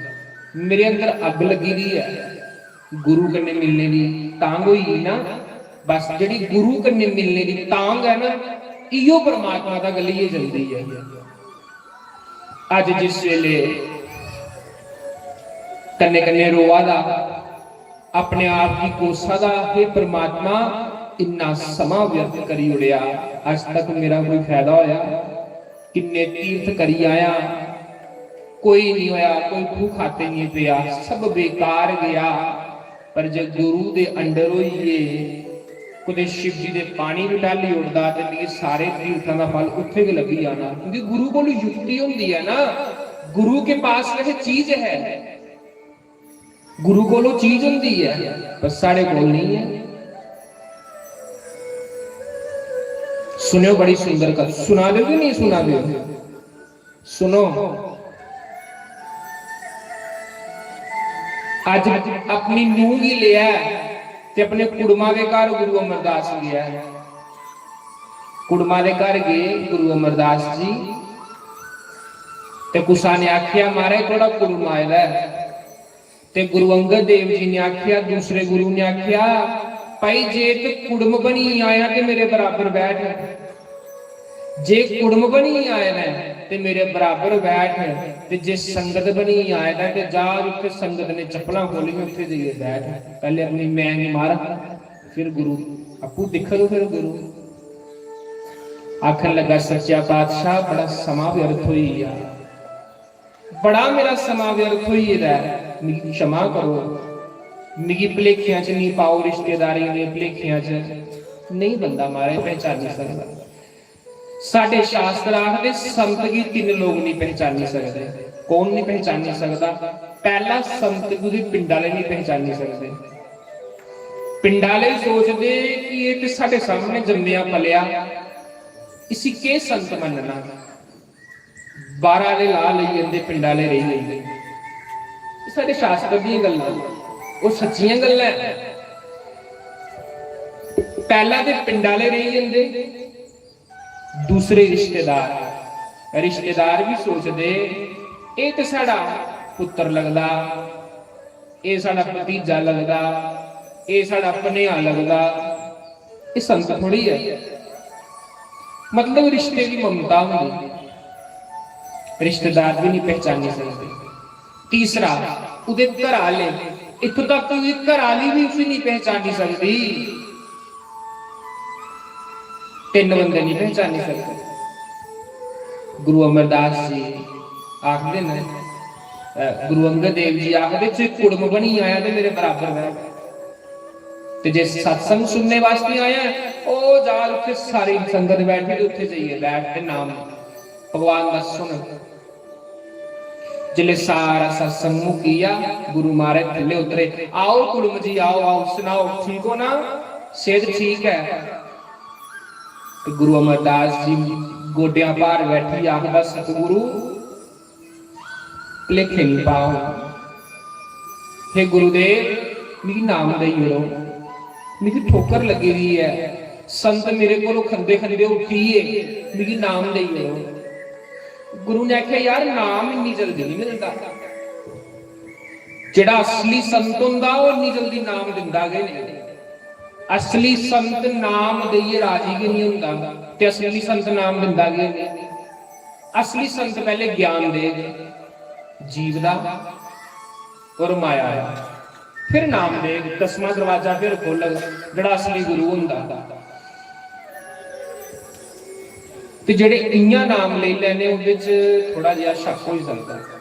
मेरे अंदर अग्ग लग्गी दी ऐ गुरु कन्नै मिलने दी, तांग होई गेई ना। बस जेह्ड़ी गुरु कन्नै मिलने दी तांग ऐ ना, इयो परमात्मा तक लेइयै जंदी ऐ।" अज्ज जिस वेले कन्नै कन्नै रोआ दा, अपने आप गी कोसा दा, "हे परमात्मा, इन्ना समां व्यर्थ करी ओड़ेआ, अज्ज तक मेरा कोई फायदा होया? किन्ने तीर्थ करी आया, कोई नहीं होया, कोई भूख खाते नहीं पेआ, सब बेकार गया।" पर जे गुरु दे under होइयै कुतै शिव जी दे पानी बी ढाली ओड़दा ते मिगी सारे तीर्थां दा फल उत्थै गै लब्भी जाना, क्योंकि गुरु कोल युक्ति होंदी ऐ ना, गुरु के पास वह चीज है। गुरु कोल ओह् चीज होंदी ऐ, पर साढ़े कोल नहीं है। सुनो, बड़ी सुंदर कथा। सुना दे कि नहीं सुना दे? सुनो, अज्ज अपनी नूंह गी लेआ ते अपने कुड़मा दे घर गुरु अमरदास गया। कुड़मा दे घर गए गुरु अमरदास जी, ते कुसा ने आखेआ, "महाराज, थुआढ़ा कुड़मा आए दा ऐ।" ते गुरु अंगद देव जी ने आखेआ, दूसरे गुरु ने आखेआ, "भाई, जे ते कुड़म बनी आया ते मेरे बराबर बैठ, जे कुड़म बनी आया ना ते मेरे बराबर बैठ, ते जे संगत बनी आया ना ते जा, जित्थे संगत ने चप्पलां खोलियां, उत्थे जाइयै बैठ। पैह्ले अपनी मैं गी मार, फिर गुरु, आपूं दिक्खग फिर गुरु।" आखन लगा, "सच्चा पातशाह, बड़ा समां व्यर्थ होई गेआ।" बड़ा मेरा समां व्यर्थ होई गेदा ऐ, मिगी क्षमा करो, मिगी भलेखियां च निं पाओ, रिश्तेदारें दे भलेखियां च। नेईं बंदा, महाराज, पहचानी सकदा। साढ़े शास्त्र आखदे, संत गी तिन्न लोक निं पहचानी सकदे। कौन निं पहचानी सकदा? पैह्ला, संत गी ओह्दे पिंड आह्ले निं पहचानी सकदे। पिंड आह्ले सोचदे कि एह् ते साढ़े सामनै जम्मेआ पलेआ, इसी केह् संत मन्नना? बाह्रा आह्ले लाह् लेई जंदे, पिंड आह्ले रेही जंदे। एह् साढ़े शास्त्र दियां गल्लां न, ओह् सच्चियां गल्लां न। पैह्ला ते पिंड आह्ले रेही जंदे, दूसरे रिश्तेदार। रिश्तेदार बी सोचदे, "एह् ते साढ़ा पुत्तर लगदा, एह् साढ़ा भतीजा लगदा, एह् साढ़ा भनेआ लगदा।" एह् संत थोड़ी ऐ। मतलब, रिश्ते दी ममता होंदी, रिश्तेदार बी नहीं पहचानी सकदे। तीसरा, ओह्दे घर आह्ले, इत्थों तक कि ओह्दी घर आह्ली बी उसी नहीं पहचानी सकदी। तिन्न बंदे नहीं पहचानी सकदे। गुरु अमरदास जी आखदे न, अ, गुरु अंगद देव जी आखदे, "जे कुड़म बनी आया ते मेरे बराबर रह।" ते जे सत्संग सुनने वास्ते आया ऐ, ओ जा, उत्थे सारी संगत बैठी ते उत्थे जाइयै बैठ ते नाम भगवान दा सुन। जिसले सारा सत्संग मुक्की गेआ, गुरु महाराज थल्ले उतरे, "आओ कुड़म जी, आओ, आओ, सनाओ, ठीक हो ना? सेहत ठीक है?" ते गुरु अमरदास जी गोड्डेआं भार बैठी आखदा, "सतगुरु, भलेखे निं पाओ। हे गुरुदेव, मिगी नाम देई ओड़ो, मिगी ठोकर लग्गी दी ऐ, संत मेरे कोलों खंदे खंदे उट्ठी गे, मिगी नाम देई ओड़ो।" गुरु ने आखेआ, "यार, नाम इन्नी जल्दी निं मिलदा। जेह्ड़ा असली संत होंदा, ओह् इन्नी जल्दी नाम दिंदा गै नेईं। असली संत नाम देइयै राजी गै निं होंदा, ते असली संत नाम दिंदा गै नेईं।" असली संत पैह्ले ज्ञान देग जीव दा और माया दा, फिर नाम देग, दसवां दरवाजा फिर खोलग, जेह्ड़ा असली गुरु होंदा। ते जेह्ड़े इ'यां नाम लेई लैने, उं'दे च थोह्ड़ा जेहा शक होई सकदा।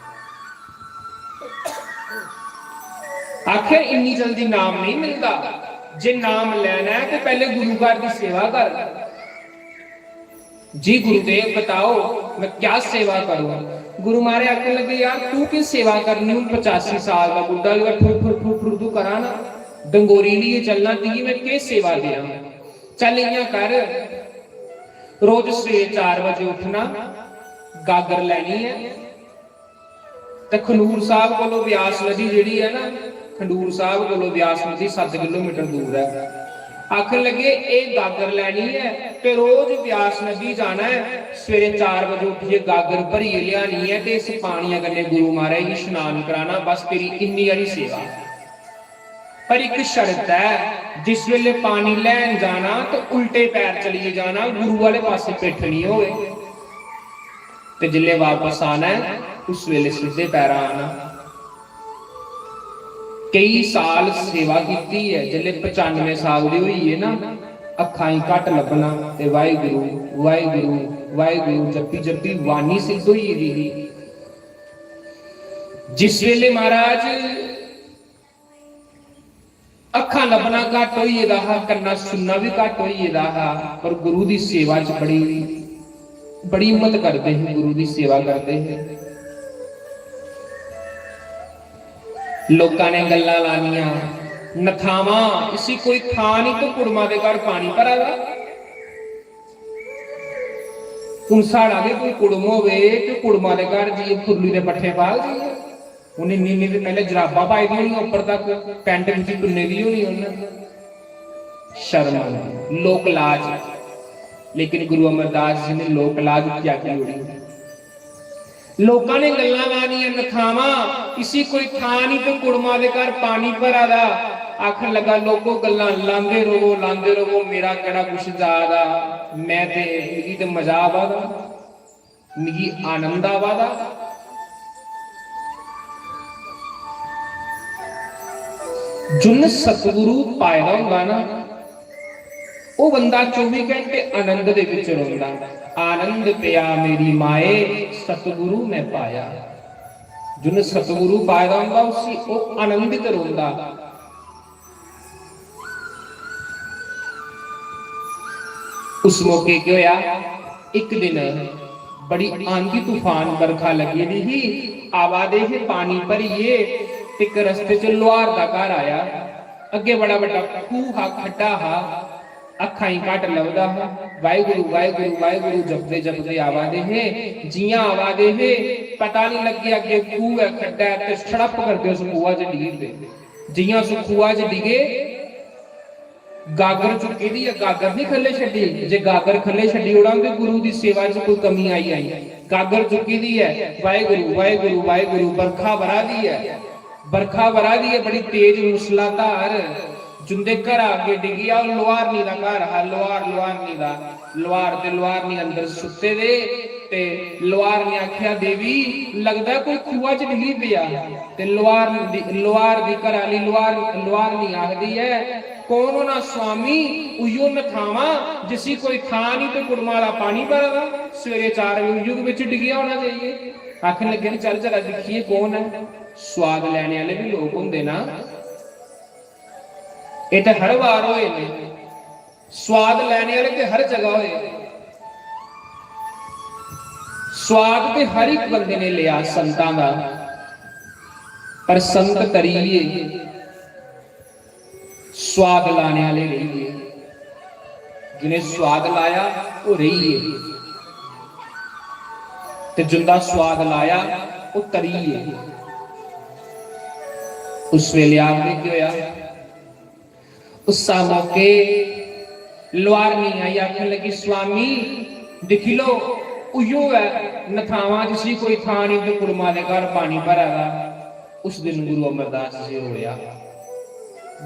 आखिर इन्नी जल्दी नाम नहीं मिलदा। जे नाम लैना ऐ ते पैह्ले गुरु घर दी सेवा कर। "जी गुरुदेव, बताओ, मैं क्या सेवा करूं?" गुरु महाराज आखन लगे, "यार, तू की सेवा करनी? हूं पचासी साल दा बुड्ढा होई गेआ, फुर फुर फुर फुर तू करा ना, डंगोरी लेइयै चलना, तुगी मैं केह् सेवा देआं? चल इ'यां कर, रोज सवेरे चार बजे उठना, गागर लैनी ऐ, ते खंडूर साहब कोलों ब्यास नदी जेह्ड़ी ऐ ना, खंडूर साहब कोलों ब्यास नदी सत्त किलोमीटर दूर ऐ।" आखन लगे, "एह् गागर लैनी ऐ ते रोज ब्यास नदी जाना ऐ, सवेरे चार बजे उट्ठियै गागर भरियै लेआनी ऐ ते इस पानियै कन्नै गुरु महाराज गी स्नान कराना, बस तेरी इन्नी हारी सेवा।" पर इक शर्त ऐ, जिस वेले पानी लैन जाना ते उल्टे पैर चलिए जाना, गुरु आह्ले पासे पिट्ठ निं होए। ते जिसले वापस आना ऐ, उस वेले सिद्धे पैरा आना। केई साल सेवा कीती ऐ, जिसले पचानवे साल दे होई गे ना, अक्खां ही घट लब्भना ते वाहेगुरु, वाहेगुरु, वाहेगुरु जप्पी जप्पी वाणी सिद्ध होई गेदी ही। जिस वेले महाराज अक्खां लब्भना घट्ट होई गेदा हा, कन्ना सुनना बी घट्ट होई गेदा हा, पर गुरु दी सेवा च बड़ी, बड़ी हिम्मत करदे हे, गुरु दी सेवा करदे हे। लोकां ने गल्लां लानियां, "नथावां, इसी कोई थां निं, ते कुड़मा दे घर पानी भरा दा।" हून साढ़ा गै कोई कुड़म होवे ते कुड़मा दे घर जाइयै फुल्ली दे पट्ठे पाग जाइयै? उ'नें इन्नी, इन्नी ते पैह्ले जराबां पाई दियां होनियां उप्पर तक, पैंट बिच तुन्ने दी होनी उ'न्नै। शर्म आनी, लोक लाज। लेकिन गुरु अमरदास जी ने लोक लाज त्यागी ओड़ी। लोकां ने गल्लां लानियां, "नथावां, इसी कोई थां निं ते कुड़मा दे घर पानी भरा दा।" आखन लगा, "लोको, गल्लां लांदे रवो, लांदे रवो, मेरा केह्ड़ा कुछ जा दा, मैं ते, मिगी ते मजा आवा दा।" मिगी आनंद आवा दा। जुन्न सतगुरु पाए दा होंदा ना, ओह् बंदा चौबी घैंटे आनंद दे बिच रौंह्दा। "आनंद पिया मेरी माए, सतगुरु मैं पाया।" जुन्न सतगुरु पाए दा होंदा, उसी ओह् आनंदित रौंह्दा। उस मौके केह् होया, इक दिन बड़ी आंधी तूफान बरखा लग्गी दी ही, आवा दे हे पानी भरियै, ते इक रस्ते च लुहार दा घर आया। अग्गें बड़ा बड्डा खूह् हा, खड्डा हा, अक्खां ही घट्ट लभदा हा। वाहेगुरु, वाहेगुरु, वाहेगुरु जपदे जपदे आवा दे हे। जियां आवा दे हे, पता निं लग्गेआ अग्गें खूह् ऐ, खड्डा ऐ, ते छड़प करदे उस खूहा च डिग्गी पे। जियां उस खूहा च डिगे, गागर चुक्की दी ऐ, गागर निं खल्ले छड्डी। जे गागर खल्ले छड्डी ओड़ां ते गुरु दी सेवा च कोई कमी आई जानी। गागर चुक्की दी ऐ, वाहेगुरु, वाहेगुरु, वाहेगुरु, बरखा बरा दी ऐ, बरखा बरा दी ऐ, बड़ी तेज मूसलाधार। जुंदे घरा अग्गें डिग्गी आ, ओह् लुहारनी दा घर हा, लुहार, लुहारनी दा, लुहार ते लुहारनी अंदर सुत्ते दे, ते लुहार ने आखेआ, "देवी, लगदा कोई खूहा च डिग्गी पेआ।" ते लुहार दी, लुहार दी घरै आह्ली लुहार, लुहारनी आखदी ऐ, "कौन होना स्वामी, उइयो नथावां जिसी कोई थां निं ते कुड़मा आह्ला पानी भरा दा, सवेरे चार बजे उइयो दे बिच डिग्गेआ होना चाहिए।" आखन लगे न, "चल जरा दिक्खिए कौन ऐ।" सोआद लैने आह्ले बी लोक होंदे ना, एह् ते हर बार होए न। स्वाद लैने आह्ले ते हर जगह होए। स्वाद ते हर इक बंदे ने लेआ संतां दा, पर संत तरी गे, स्वाद लाने आह्ले रेही गे। जि'नें स्वाद लाया, ओह् रेही गे, ते जिंदा स्वाद लाया, ओह् तरी गे। उस वेले आखदे केह् होया? उस्सा मौके लुहारनी आई, आखन लगी, "स्वामी, दिक्खी लो, उयो ऐ नथावां जिसी कोई थां निं ते कुड़मा दे घर पानी भरा दा।" उस दिन गुरु अमरदास जी रोया।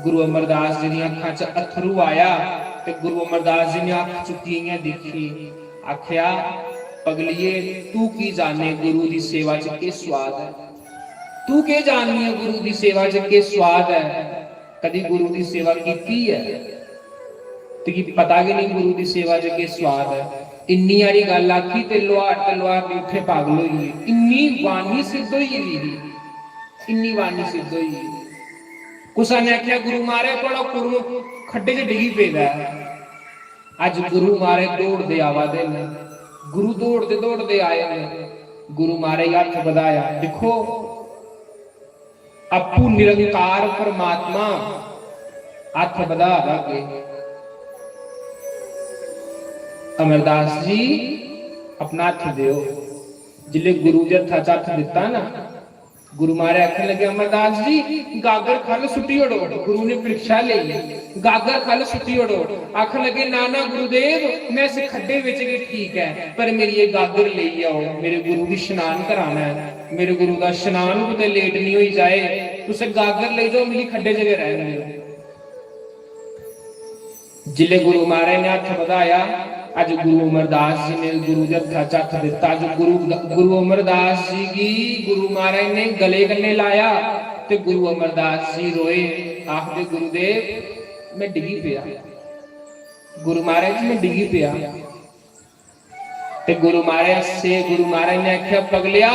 गुरु अमरदास जी दियां अक्खां च अत्थरू आया ते गुरु अमरदास जी ने अक्ख चुक्की इ'यां दिक्खी, आखेआ, पगलिये, तू की जाने गुरु दी सेवा च केह् स्वाद ऐ? तू केह् जाननी ऐ गुरु दी सेवा च केह् स्वाद ऐ? कदी गुरु दी सेवा कीती ऐ? तुगी पता गै नेईं गुरु दी सेवा च केह् स्वाद ऐ। इन्नी हारी गल्ल आखी ते लुहार ते लुहार बी उत्थै पागल होई गे। इन्नी वाणी सिद्ध होई गेदी ही, इन्नी वाणी सिद्ध होई गेदी। कुसै ने आखेआ, "गुरु महाराज, थुआढ़ा कुर्म खड्डे च डिगी पेदा ऐ।" अज्ज गुरु महाराज दौड़दे आवा दे न, गुरु दौड़दे दौड़दे आए न। गुरु महाराज हत्थ बधाया, दिक्खो, आपूं निरंकार परमात्मा हत्थ बधा दा अग्गे। "अमरदास जी, अपना हत्थ देओ।" जिसले गुरु दे हत्था च हत्थ दित्ता ना, गुरु महाराज आखन लगे, "अमरदास जी, गागर खल सुट्टी ओड़ो।" गुरु ने परीक्षा लेई, "गागर खल सुट्टी ओड़ो।" आखन लगे, "ना, ना गुरुदेव, मैं इस खड्डे विच गै ठीक ऐ, पर मेरी एह् गागर लेई आओ, मेरे गुरु दी शनान कराना ऐ, मेरे गुरु दा शनान कुतै लेट निं होई जाए, तुस गागर लेई जाओ, मिगी खड्डे च गै रैह्न देओ।" जिसले गुरु महाराज ने हत्थ बधाया, अज्ज गुरु अमरदास जी ने गुरु दे हत्था च हत्थ दित्ता। अज्ज गुरु, गुरु अमरदास जी गी गुरु महाराज ने गले कन्नै लाया ते गुरु अमरदास जी रोए, आखदे, "गुरुदेव, मैं डिगी पेआ, गुरु महाराज जी, मैं डिगी पेआ।" ते गुरु महाराज हस्से, गुरु महाराज ने आखेआ, "पगलेआ,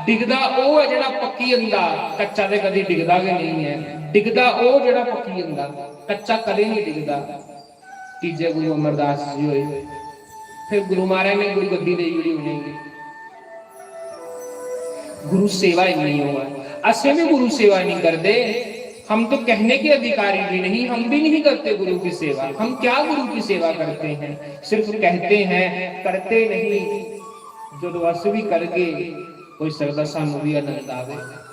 डिगदा ओह् ऐ जेह्ड़ा पक्की जंदा, कच्चा ते कदी डिगदा गै नेईं ऐ। डिगदा ओह् जेह्ड़ा पक्की जंदा, कच्चा कदें निं डिगदा।" तीजे गुरु अमरदास जी होए। फिर गुरु महाराज ने गुरु गद्दी देई ओड़ी उ'नेंगी। गुरु सेवा इन्नी होऐ, असें भी गुरु सेवा नहीं करते। हम तो कहने के अधिकारी भी नहीं, हम भी नहीं करते गुरु की सेवा। हम क्या गुरु की सेवा करते हैं? सिर्फ कहते हैं, करते नहीं। जो अस भी करगे, हो सकदा सानू भी आनंद आवे।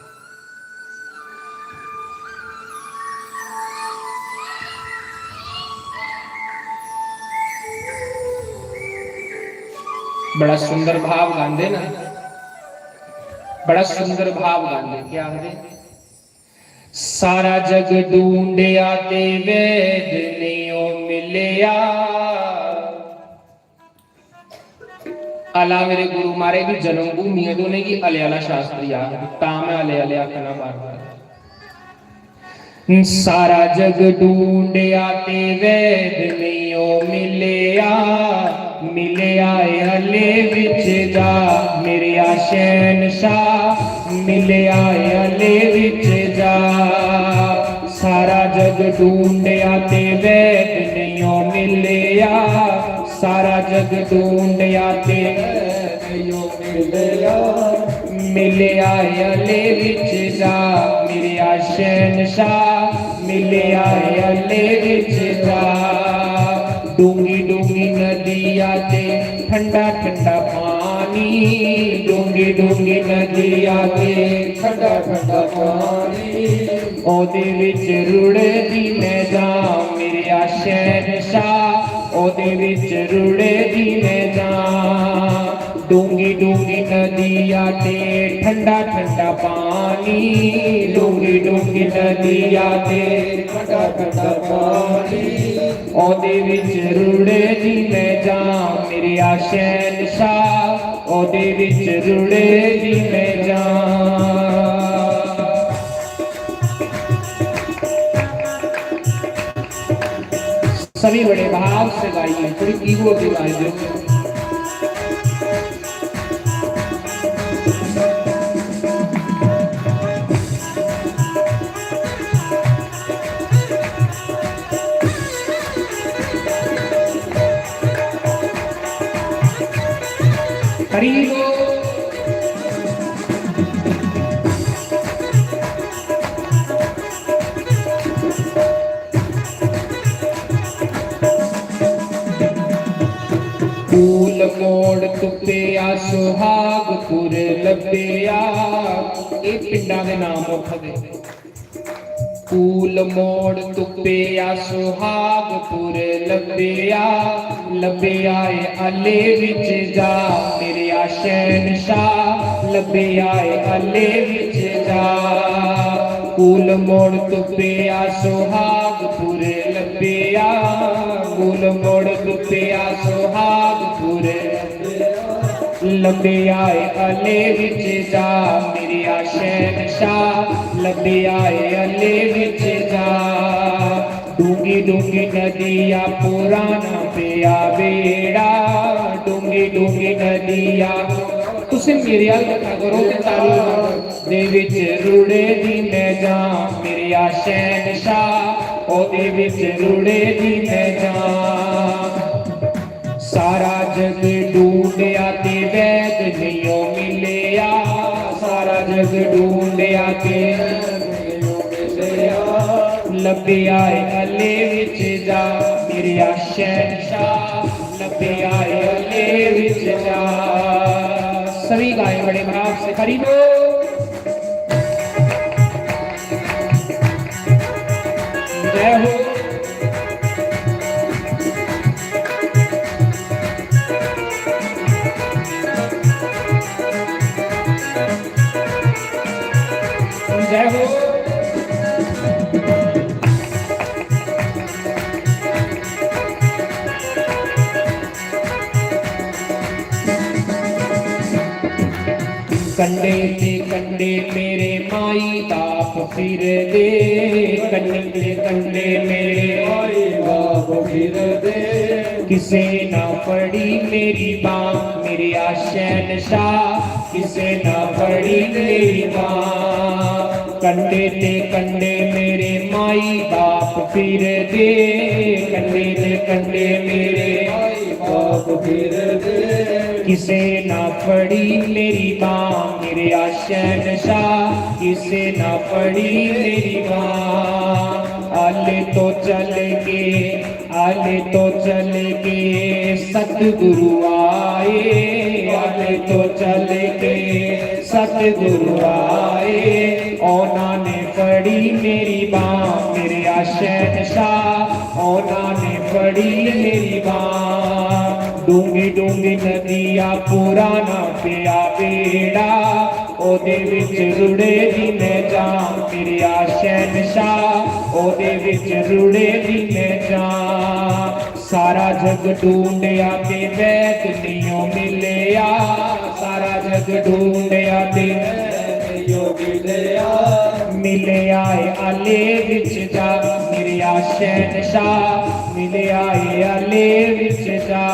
बड़ा सुंदर भाव गांदे ना, बड़ा सुंदर भाव गांदे। क्या आखदे? सारा जग ढूंढया ते वैद नहीं ओ मिलया। अला मेरे गुरु महाराज दी जन्मभूमि ऐ ते उ'नेंगी अले आह्ला शास्त्री आखदे, तां में अले आह्ले आखना बार बार। सारा जग ढूंढया ते वैद नहीं ओ मिलया, मिलया ए अले विच जा मेरेआ शहनशाह, मिलया ए अले विच जा। सारा जग ढूंढया ते वैद नहीं ओ मिलया, सारा जग ढूंढया ते मिलया ए अले विच जा, मेरेआ शहनशाह, मिलया ए अले विच जा। डूंगी डूंगी नदिया ते ठंडा ठंडा पानी, डूंगी डूंगी नदिया ते ठंडा ठंडा पानी। ओदे विच रुढ़दी मैं जां मेरेआ शहनशाह, ओदे विच रुढ़दी मैं जां। डूंगी डूंगी नदिया ते ठंडा ठंडा पानी, डूंगी डूंगी नदिया ते ठंडा ठंडा पानी। ओदे विच रुढ़दी मैं जां मेरेआ शहनशाह, ओदे विच रुढ़दी मैं जां। सभी बड़े भाव से गाइए, थोड़ी कीबोर्ड की आवाज दो। हरी बोल। कूल मोड़ तुप्पेआ सुहागपुर लब्भेआ। एह् पिंडां दे नाम रक्खे दे। कूल मोड़ तुप्पेआ सुहागपुर लब्भेआ, लब्भेआ ए अले विच जा मेरेआ शहनशाह, लब्भेआ ए अले विच जा। कूल मोड़ तुप्पेआ सुहागपुर लब्भेआ, कूल मोड़ तुप्पेआ सुहागपुर लब्भेआ। लंबे आए अले विच जा, मेरेआ शहनशाह, लंबे आए अले विच जा। डूंगी डूंगी नदिया, पुराना पेआ बेड़ा, डूंगी डूंगी नदिया। तुसें मेरे अल दिक्खा करो ते तारी मारो। दे विच रुड़े दी मैं जां, मेरेआ शहनशाह, ओदे विच रुड़े दी मैं जां। सारा जग ढूंढया ते वैद नहीं ओ मिलया, सारा जग ढूंढया ते लभ्या ऐ अले विच जा, मेरेआ शहनशाह, लभ्या ऐ अले विच जा। सभी गाए बड़े भाव से, करी दो। जय हो। जय हो। कंडे ते कंडे मेरे माई बाप फिरदे, कंडे ते कंडे मेरे माई बाप फिरदे। किसे ना फड़ी मेरी बांह, मेरेआ शहनशाह, किसे ना फड़ी मेरी बांह। कंडे ते कंडे मेरे माई बाप फिरदे, कंडे ते कंडे मेरे माई बाप फिरदे। किसे ना फड़ी मेरी बांह, मेरेआ शहनशाह, किसे ना फड़ी मेरी बांह। अल तो चल के, अल तो चल के सतगुरु आए, अल तो चल के सतगुरु आए। उन्होंने फड़ी मेरी बांह, मेरेआ शहनशाह, उन्होंने फड़ी मेरी बांह। डूंगी डूंगी नदिया, पुराना पेआ बेड़ा, ओदे विच रुड़े दी मैं जां, मेरेआ शहनशाह, ओदे विच रुड़े दी मैं जां। सारा जग ढूंढया ते वैद नहीं ओ मिलया, सारा जग ढूंढया ते वैद नहीं ओ मिलया। मिलया ऐ अले विच जा, मेरेआ शहनशाह, मिलया ऐ अले विच जा।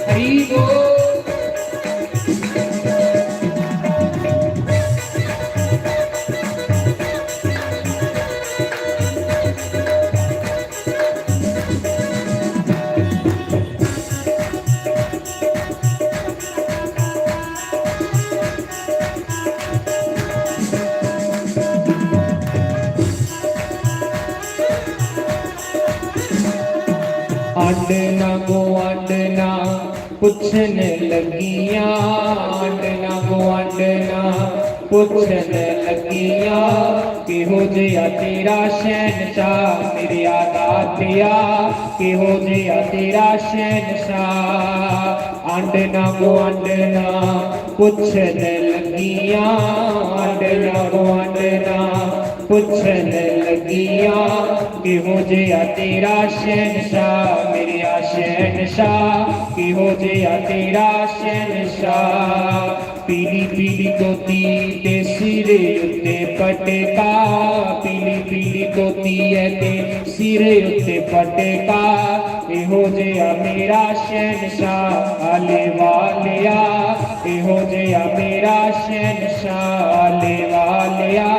हरी बोल। आंडना गुआंढना पुछन लगियां, आंडना गुआंढना पुछन लगियां, किहो जेहा तेरा शहनशाह, मेरेआ दातेआ, किहो जेहा तेरा शहनशाह। आंडना गुआंढना पुछन लगियां, आंडना गुआंढना पुछन लगियां, किहो जेहा तेरा शहनशाह, मेरेआ शहनशाह, किहो जेहा तेरा शहनशाह। पीली पीली धोती ते सिरे उत्ते पटका, पीली पीली धोती ऐ ते सिरे उत्ते पटका। एहो जेहा मेरा शहनशाह, आले वालेआ, एहो जेहा मेरा शहनशाह, आले वालेआ,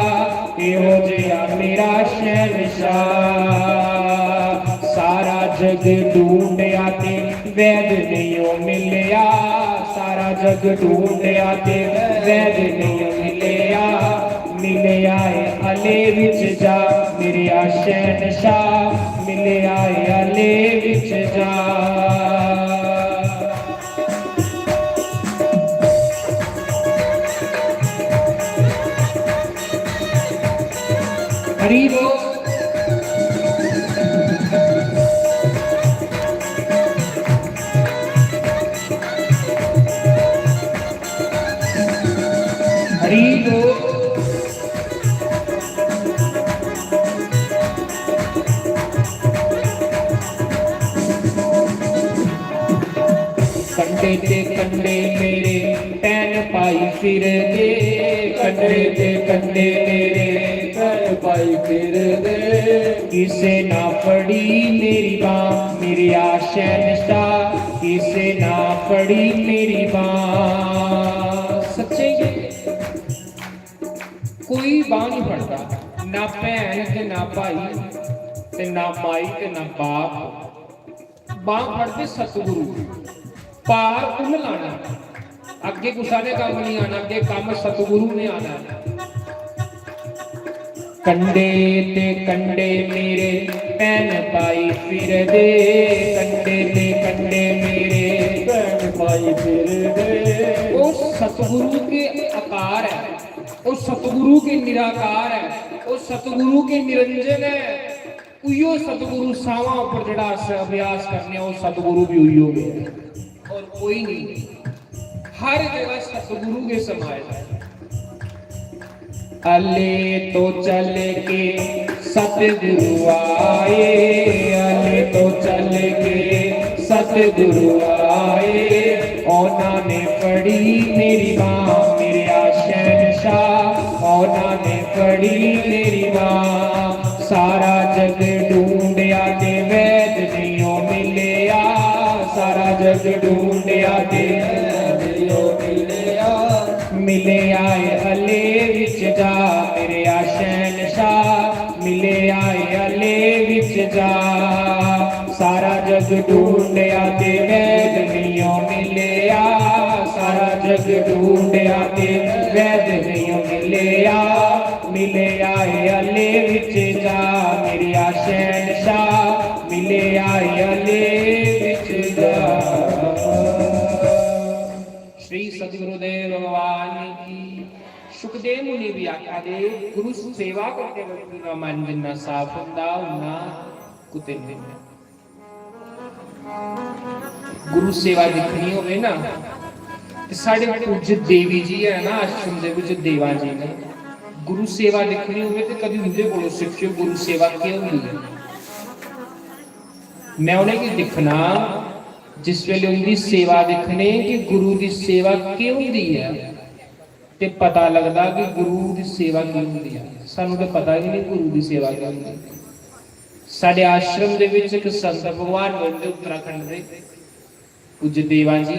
एहो जेहा मेरा शहनशाह। सारा जग ढूंढया ते वैद नहीं ओ मिलया, सारा जग ढूंढया ते वैद नहीं ओ मिलया। मिलया ऐ अले विच जा, मेरेआ शहनशाह, मिलया ऐ अले विच जा। हरी बोल। हरी बोल। ते कंडे मेरे भैन भाई फिरदे, कंडे ते कंडे मेरे भैन भाई फिरदे। किसे ना फड़ी मेरी बांह, मेरे शहंशाह, किसे ना फड़ी मेरी बांह। सच्चे गै कोई बांह नहीं फड़दा, ना भैन ते ना भाई, ते ना माई ते ना बाप। बांह फड़दे सतगुरु, पार उन्न लाना, अग्गे कुसा ने कम्म नहीं आना, अग्गे कम्म सतगुरु ने आना। कंडे ते कंडे मेरे भैन भाई फिरदे, कंडे ते कंडे मेरे भैन भाई फिरदे। वो सतगुरु के आकार है, वो सतगुरु के निराकार है, वो सतगुरु के निरंजन है। उयो सतगुरु सावां उपर जेड़ा अस अभ्यास करने, वो सतगुरु भी उयो गै है, और कोई नहीं। हर जगह सतगुरु गै समाए दा है। अले तो चल के सतगुरु आए, अले तो चल के सतगुरु आए। उन्होंने फड़ी मेरी बांह, मेरे शहंशाह, उन्होंने फड़ी मेरी बांह। सारा जग ढूंढया ते वैद नहीं ओ मिलया, सारा जग ढूंढया ते वैद नहीं ओ मिलया। मिले आए अले विच जा मेरे शहंशाह, मिले आए अले विच जा। सारा जग ढूंढया ते वैद नहीं ओ मिलया, सारा जग ढूंढया ते वैद नहीं ओ मिलया। मिले आए अले विच जा मेरे शहंशाह, मिले आए अले विच जा। श्री सतगुरुदेव भगवान की। सुखदेव मुनि भी आखा दे, गुरु सेवा करते वक्त ना मन जिन्ना साफ हुंदा, उन्ना कुते नहीं। गुरु सेवा दिक्खनी होवे ना, ते साढ़े पूज्य देवी जी है ना, आश्रम दे विच देवा जी ने। गुरु सेवा दिक्खनी होवे ते कदी उंदे कोलों सिक्खियो, गुरु सेवा केह होंदी है। मैं उ'नेंगी दिक्खना, जिस वेले उंदी सेवा दिक्खने कि गुरु दी सेवा केह होंदी है, ते पता लगदा कि गुरु दी सेवा केह होंदी है। सानू ते पता ही नहीं गुरु दी सेवा केह होंदी। साडे आश्रम दे विच इक संत भगवान मिलदे उत्तराखंड दे, पूज्य देवा जी,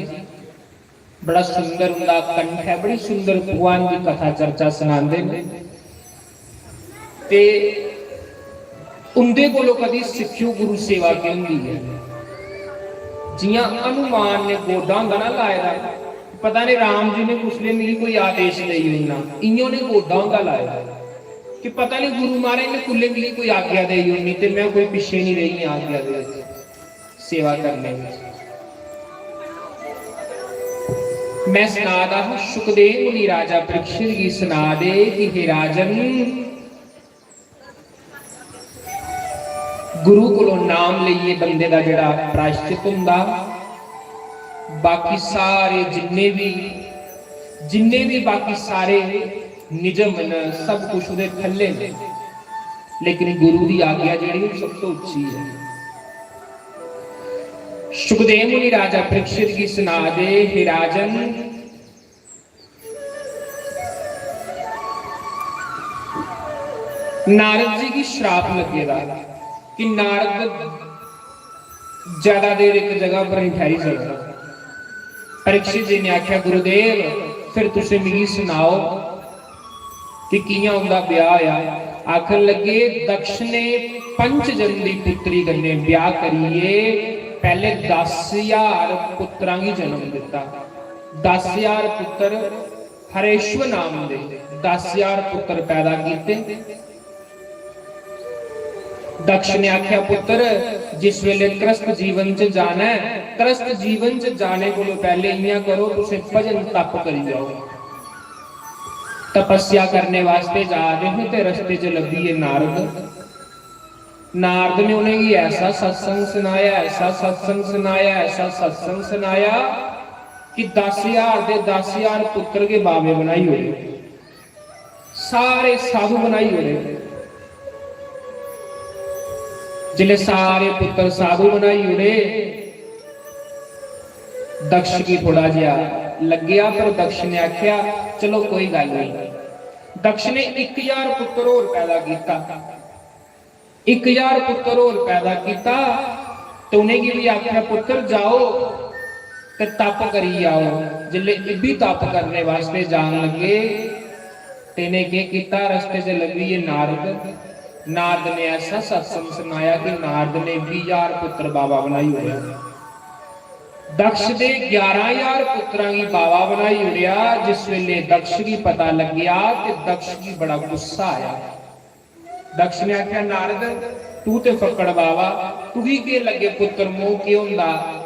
बड़ा सुंदर उंदा कंठ है, बड़ी सुंदर भगवान दी कथा चर्चा सनांदे न। ते उंदे कोलों कदी सिक्खियो गुरु सेवा केह होंदी है। जियां हनुमान ने गोडा होंदा ना लाए दा, पता नहीं राम जी ने कुसले मिगी कोई आदेश देई ओड़ना, इयां उ'नें गोडा होंदा लाए दा कि पता नहीं गुरु महाराज ने कुल्ले मिगी कोई आज्ञा देई ओड़नी ते मैं कोई पिच्छे नहीं रेही आज्ञा दे विच, सेवा करने विच। मैं सना दा हा, सुखदेव मुनि राजा परीक्षित गी सना दे कि हे राजन, गुरु कोलों नाम लेइयै बंदे दा जेड़ा प्रायश्चित हुंदा, बाकी सारे जिन्ने भी, जिन्ने भी बाकी सारे निजम न, सब कुछ उदे थल्ले न, लेकिन गुरु दी आज्ञा जेड़ी, वो सब तो उच्ची है। सुखदेव मुनि राजा परीक्षित गी सना दे, हे राजन, नारद जी गी श्राप लग्गे दा कि नारद ज्यादा देर इक जगह पर नहीं ठहरी सकदा। परीक्षित जी ने आख्या, गुरुदेव, फिर तुसें मिगी सनाओ कि कियां उंदा ब्याह होया? आखन लगे, दक्ष ने पंच जन दी पुत्री कन्नै ब्याह करियै पैहले दस हजार पुत्रां गी जन्म दिता। दस हजार पुत्र हरेश्वर नाम दे दस हजार पुत्र पैदा कीते। दक्ष ने आख्या, पुत्र, जिस वेले गृहस्थ जीवन च जाना है, गृहस्थ जीवन च जाने कोलों पैहले इयां करो, तुसें भजन तप करी जाओ। तपस्या करने वास्ते जा दे हे ते रस्ते च लब्भी गे नारद। नारद ने उ'नेंगी ऐसा सत्संग सनाया, ऐसा सत्संग सनाया, ऐसा सत्संग सनाया कि दस हजार दे दस हजार पुत्र गै बाबे बनाई ओड़े, सारे साधु बनाई ओड़े। जिसले सारे पुत्र साधु बनाई ओड़े, दक्ष गी थोड़ा जेहा लग्गेआ, पर दक्ष ने आखेआ, "चलो, कोई गल्ल नेईं।" दक्ष ने इक ज्हार पुत्तर होर पैदा कीता। इक ज्हार पुत्तर होर पैदा कीता ते उ'नेंगी बी आखेआ, "पुत्तर, जाओ ते तप करी आओ।" जिसलै इब्बी तप करने वास्तै जान लगे, ते इ'नें केह् कीता, रस्ते च लब्भी गे नारद। नारद ने ऐसा सत्संग सनाया कि नारद ने बीह् ज्हार पुत्तर बाबा बनाई ओड़ेआ। दक्ष दे ग्यारह ज्हार पुत्तरां गी बाबा बनाई ओड़ेआ। जिस वेले दक्ष गी पता लग्गेआ ते दक्ष गी बड़ा गुस्सा आया। दक्ष ने आखेआ, "नारद, तू ते फक्कड़ बाबा, तुगी केह् लग्गे पुत्तर मोह केह् होंदा?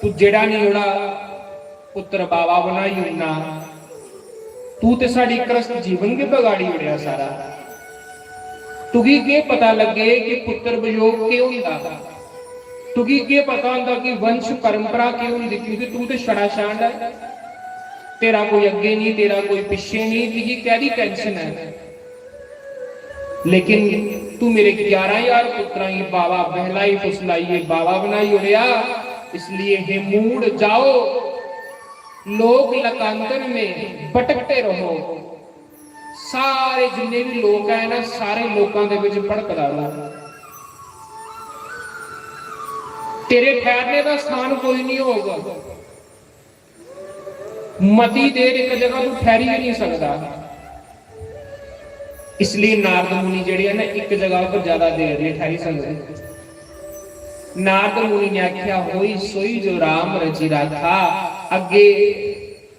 तू जेह्ड़ा निं ओड़ा पुत्तर बाबा बनाई ओड़ना। तू ते साढ़ी गृहस्थ जीवन गै बगाड़ी ओड़ेआ सारा। तुगी केह् पता लग्गे कि पुत्तर वियोग केह् होंदा? तुगी केह् पता होंदा कि वंश परंपरा केह् होंदी? क्योंकि तू ते छड़ा छांड ऐ, तेरा कोई अग्गें निं, तेरा कोई पिच्छें निं, तुगी कैह्दी tension ऐ?" लेकिन तू मेरे ग्यारह ज्हार पुत्तरां गी बाबा बहलाई फुसलाइयै बाबा बनाई ओड़ेआ। इसलिए हे मूढ़, जाओ, लोक लकांतर में भटकते रहो। सारे जिन्ने भी लोक है ना, सारे लोकां दे विच भटकदा रहो। तेरे ठहरने दा स्थान कोई नहीं होगा। मती देर इक जगह तू ठहरी गै नहीं सकदा। इसलिए नारद मुनि जेह्ड़े न, इक जगह पर ज्यादा देर नहीं ठहरी सकदे। नारद मुनि ने आख्या, "होई सोई जो राम रचि राखा।" अग्गे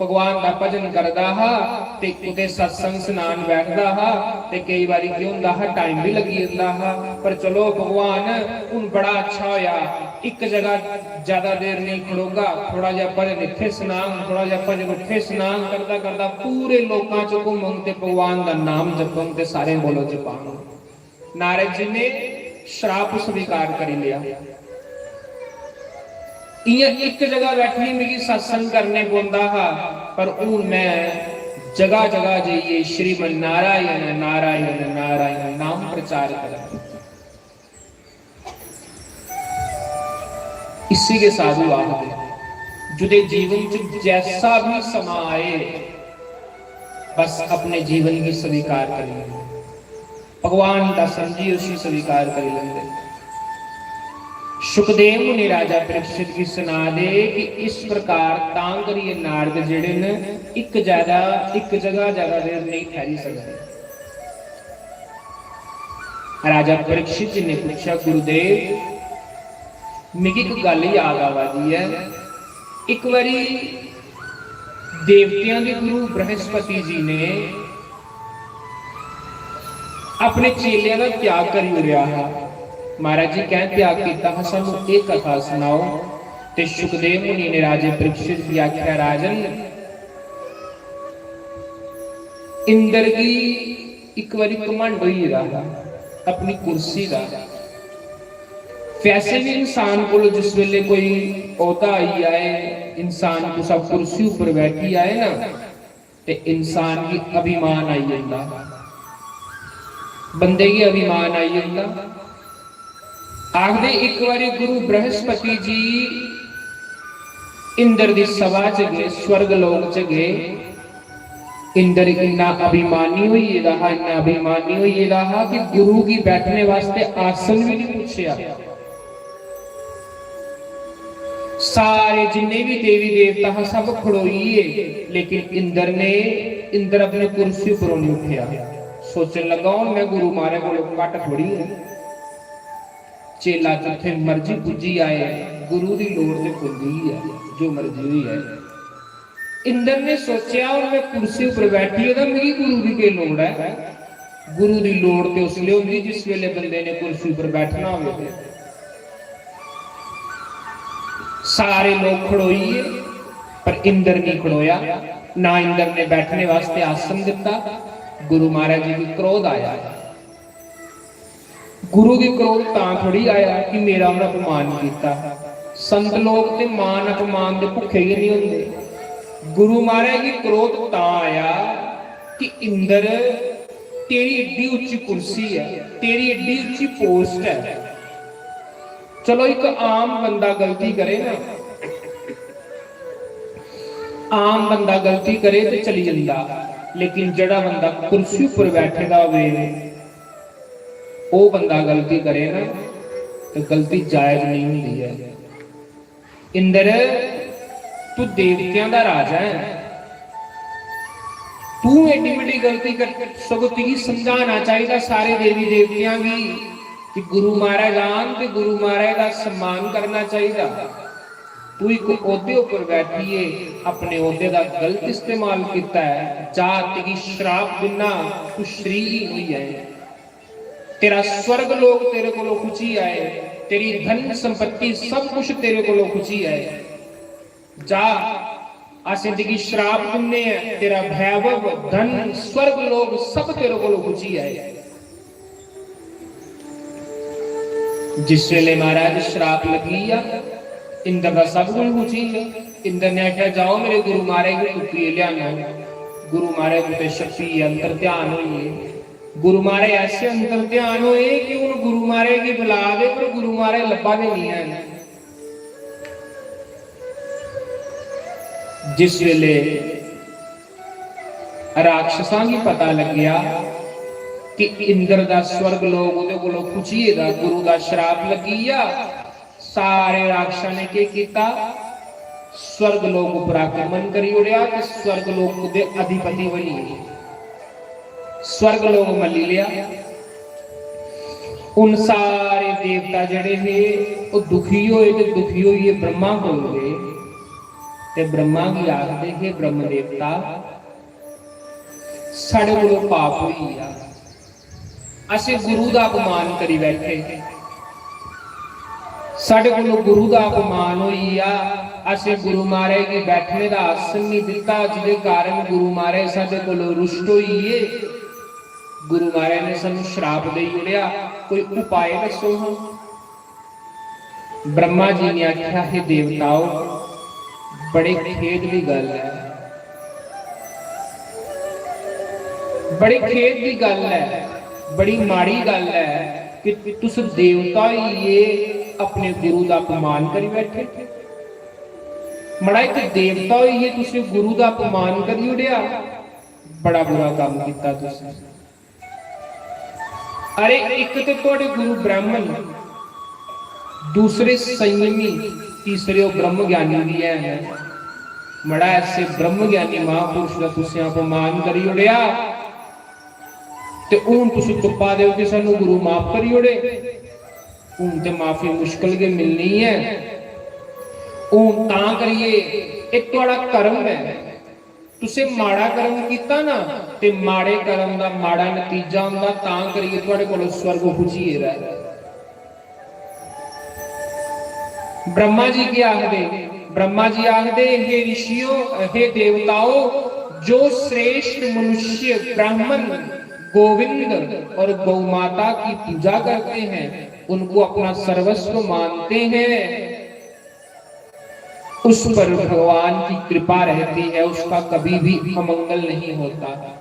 भगवान दा भजन करदा हा ते कुतै सत्संग सनान बैठदा हा ते केई बारी केह् होंदा हा, time बी लग्गी जंदा हा। पर चलो भगवान, हून बड़ा अच्छा होया, इक जगह ज्यादा देर नेईं खड़ोगा, थोड़ा जेहा भजन इत्थै सनांग, थोड़ा जेहा भजन उत्थै सनांग, करदा करदा पूरे लोकां च घूमंग ते भगवान दा नाम जपंग ते सारें बोलो जपांग। नारद जी ने श्राप स्वीकार करी लिया। इयां इक जगह बैठियै मिगी सत्संग करने पौंदा हा, पर हून मैं जगह जगह जाइयै श्रीमन नारायण नारायण नारायण नाम प्रचार करां। इसी गै साधु आखदे। जुदे जीवन च जैसा भी समां आए, बस अपने जीवन गी स्वीकार करी लैंदे। भगवान दा समझी उसी स्वीकार करी लैंदे। सुखदेव मुनि राजा परीक्षित गी सना दे कि इस प्रकार तां करियै नारद जेह्ड़े न, इक ज्यादा, इक जगह ज्यादा देर नेईं ठैहरी सकदे। राजा परीक्षित जी ने पुच्छेआ, "गुरुदेव, मिगी इक गल्ल याद आवा दी ऐ। इक बारी देवतेआं दे गुरु बृहस्पति जी ने अपने चेलेआं दा त्याग करी ओड़ेआ हा।" "महाराज जी, कैं त्याग कीता हा? सानू एह् कथा सनाओ।" ते सुखदेव मुनि ने राजे परीक्षित गी आखेआ, "राजन, इंद्र गी इक बारी घमंड होई गेदा हा अपनी कुर्सी दा।" वैसे भी इंसान कोल जिस वेले कोई औहदा आई जाए, इंसान कुसै कुर्सी उप्पर बैठी जाए ना, ते इंसान गी अभिमान आई जंदा, बंदे गी अभिमान आई जंदा। आखदे, इक बारी गुरु बृहस्पति जी इंद्र दी सभा च गए, स्वर्ग लोक च गए। इंद्र इन्ना अभिमानी होई गेदा हा, इन्ना अभिमानी होई गेदा हा कि गुरु गी बैठने वास्ते आसन बी नहीं पुच्छेआ। सारे जिन्ने भी देवी देवता हा, सब खड़ोई गे, लेकिन इंद्र ने, इंद्र अपनी कुर्सी उप्परों नहीं उठेआ। सोचन लगा, "हूं मैं गुरु महाराज कोलों घट थोड़ी हां।" चेला जित्थे मर्जी पुज्जी आए, गुरु दी लोड़ ते पौंदी ही ऐ, जो मर्जी होई जाए। इंद्र ने सोचेआ, "हून मैं कुर्सी उप्पर बैठी गेदा, मिगी गुरु दी केह् लोड़ ऐ?" गुरु दी लोड़ ते उसले होंदी जिस वेले बंदे ने कुर्सी उप्पर बैठना होवे ते। सारे लोक खड़ोई गे, पर इंद्र नहीं खड़ोया, ना इंद्र ने बैठने वास्ते आसन दिता। गुरु महाराज जी गी क्रोध आया। गुरु गी क्रोध तां थोड़ी आया कि मेरा उन्हें अपमान कीता। संत लोक ते मान अपमान दे भुक्खे गै नहीं होंदे। गुरु महाराज गी क्रोध तां आया कि इंद्र, तेरी एड्डी उच्ची कुर्सी ऐ, तेरी एड्डी उच्ची post ऐ। चलो, एक आम बंदा गलती करे ना, आम बंदा गलती करे ते चली जंदा, लेकिन जेह्ड़ा बंदा कुर्सी उप्पर बैठे दा होवे, ओह् बंदा गलती करे ना, ते गलती जायज नहीं होंदी ऐ। इंद्र, तू देवतेआं दा राजा ऐ, तू एड्डी बड्डी गलती कर, सगों तुगी समझाना चाहिदा सारे देवी देवतेआं गी कि गुरु महाराज आन ते गुरु महाराज दा सम्मान करना चाहिदा। तू इक ओह्दे उप्पर बैठियै अपने ओह्दे दा गलत इस्तेमाल कीता ऐ। जा, तुगी श्राप दिन्ना, तू श्रीहीन होई जाए। तेरा स्वर्ग लोक तेरे कोलों खुची आए, तेरी धन संपत्ति सब कुछ तेरे कोलों खुची आए। जा, असें तुगी श्राप दिन्ने आं, तेरा वैभव, धन, स्वर्ग लोक सब तेरे कोलों खुची आए। जिस वेले महाराज श्राप लगी गेआ, इंद्र दा सब कुछ खुची गेआ। इंद्र ने आखेआ, "जाओ, मेरे गुरु महाराज गी तुप्पियै लेआना।" गुरु महाराज कुतै छप्पियै अंतर ध्यान होई गे। गुरु महाराज ऐसे अंतर ध्यान होए कि हून गुरु महाराज गी बुला दे, पर गुरु महाराज लब्भा दे नहीं हैन। जिस वेले राक्षसां गी पता लग्गेआ कि इंद्र दा स्वर्ग लोक ओह्दे कोलों खुची गेदा, गुरु दा श्राप लग्गी गेआ, सारे राक्षसां ने केह् कीता? स्वर्ग लोक उप्पर आक्रमण करी ओड़ेआ ते स्वर्ग लोक दे अधिपति बनी गे। स्वर्ग लोक मल्ली लेआ। उन सारे देवता जेह्ड़े हे, ओह् दुखी होए ते दुखी होइयै ब्रह्मा कोल गे ते ब्रह्मा गी आखदे, "हे ब्रह्म देवता, साढ़े कोलों पाप होई गेआ, असें गुरु दा अपमान करी बैठे, साढ़े कोलों गुरु दा अपमान होई गेआ, असें गुरु महाराज गी बैठने दा आसन नहीं दित्ता, जेह्दे कारण गुरु महाराज साढ़े कोलों रुष्ट होई गे, गुरु महाराज ने सानू श्राप देई ओड़ेआ, कोई उपाय दस्सो हां।" ब्रह्मा जी ने आखेआ, "हे देवताओ, बड़े खेद दी गल्ल ऐ, बड़े खेद दी गल्ल ऐ, बड़ी माड़ी गल्ल ऐ कि तुस देवता होइयै अपने गुरु दा अपमान करी बैठे। मड़ा, इक देवता होइयै तुसें गुरु दा अपमान करी ओड़ेआ, बड़ा बुरा कम्म कीता तुसें।" अरे, इक ते थुआढ़े गुरु ब्राह्मण, दूसरे संयमी, तीसरे ओह् ब्रह्म ज्ञानी बी हैन। मड़ा, ऐसे ब्रह्म ज्ञानी महापुरुष दा तुसें अपमान करी ओड़ेआ, ते हून तुस तुप्पा दे ओ कि सानू गुरु माफ करी ओड़े। हून ते माफी मुश्कल गै मिलनी ऐ। हून तां करियै एह् थुआढ़ा कर्म ऐ। तुसें माड़ा कर्म कीता ना, ते माड़े कर्म दा माड़ा नतीजा होंदा, तां करियै थुआढ़े कोलों स्वर्ग खुची गेदा ऐ। ब्रह्मा जी केह् आखदे? ब्रह्मा जी आखदे, "हे ऋषियों, हे देवताओं, जो श्रेष्ठ मनुष्य ब्राह्मण, गोविंद और गौ माता की पूजा करते हैं, उनको अपना सर्वस्व मानते हैं, उस पर भगवान की कृपा रहती है, उसका कभी भी अमंगल नहीं होता।"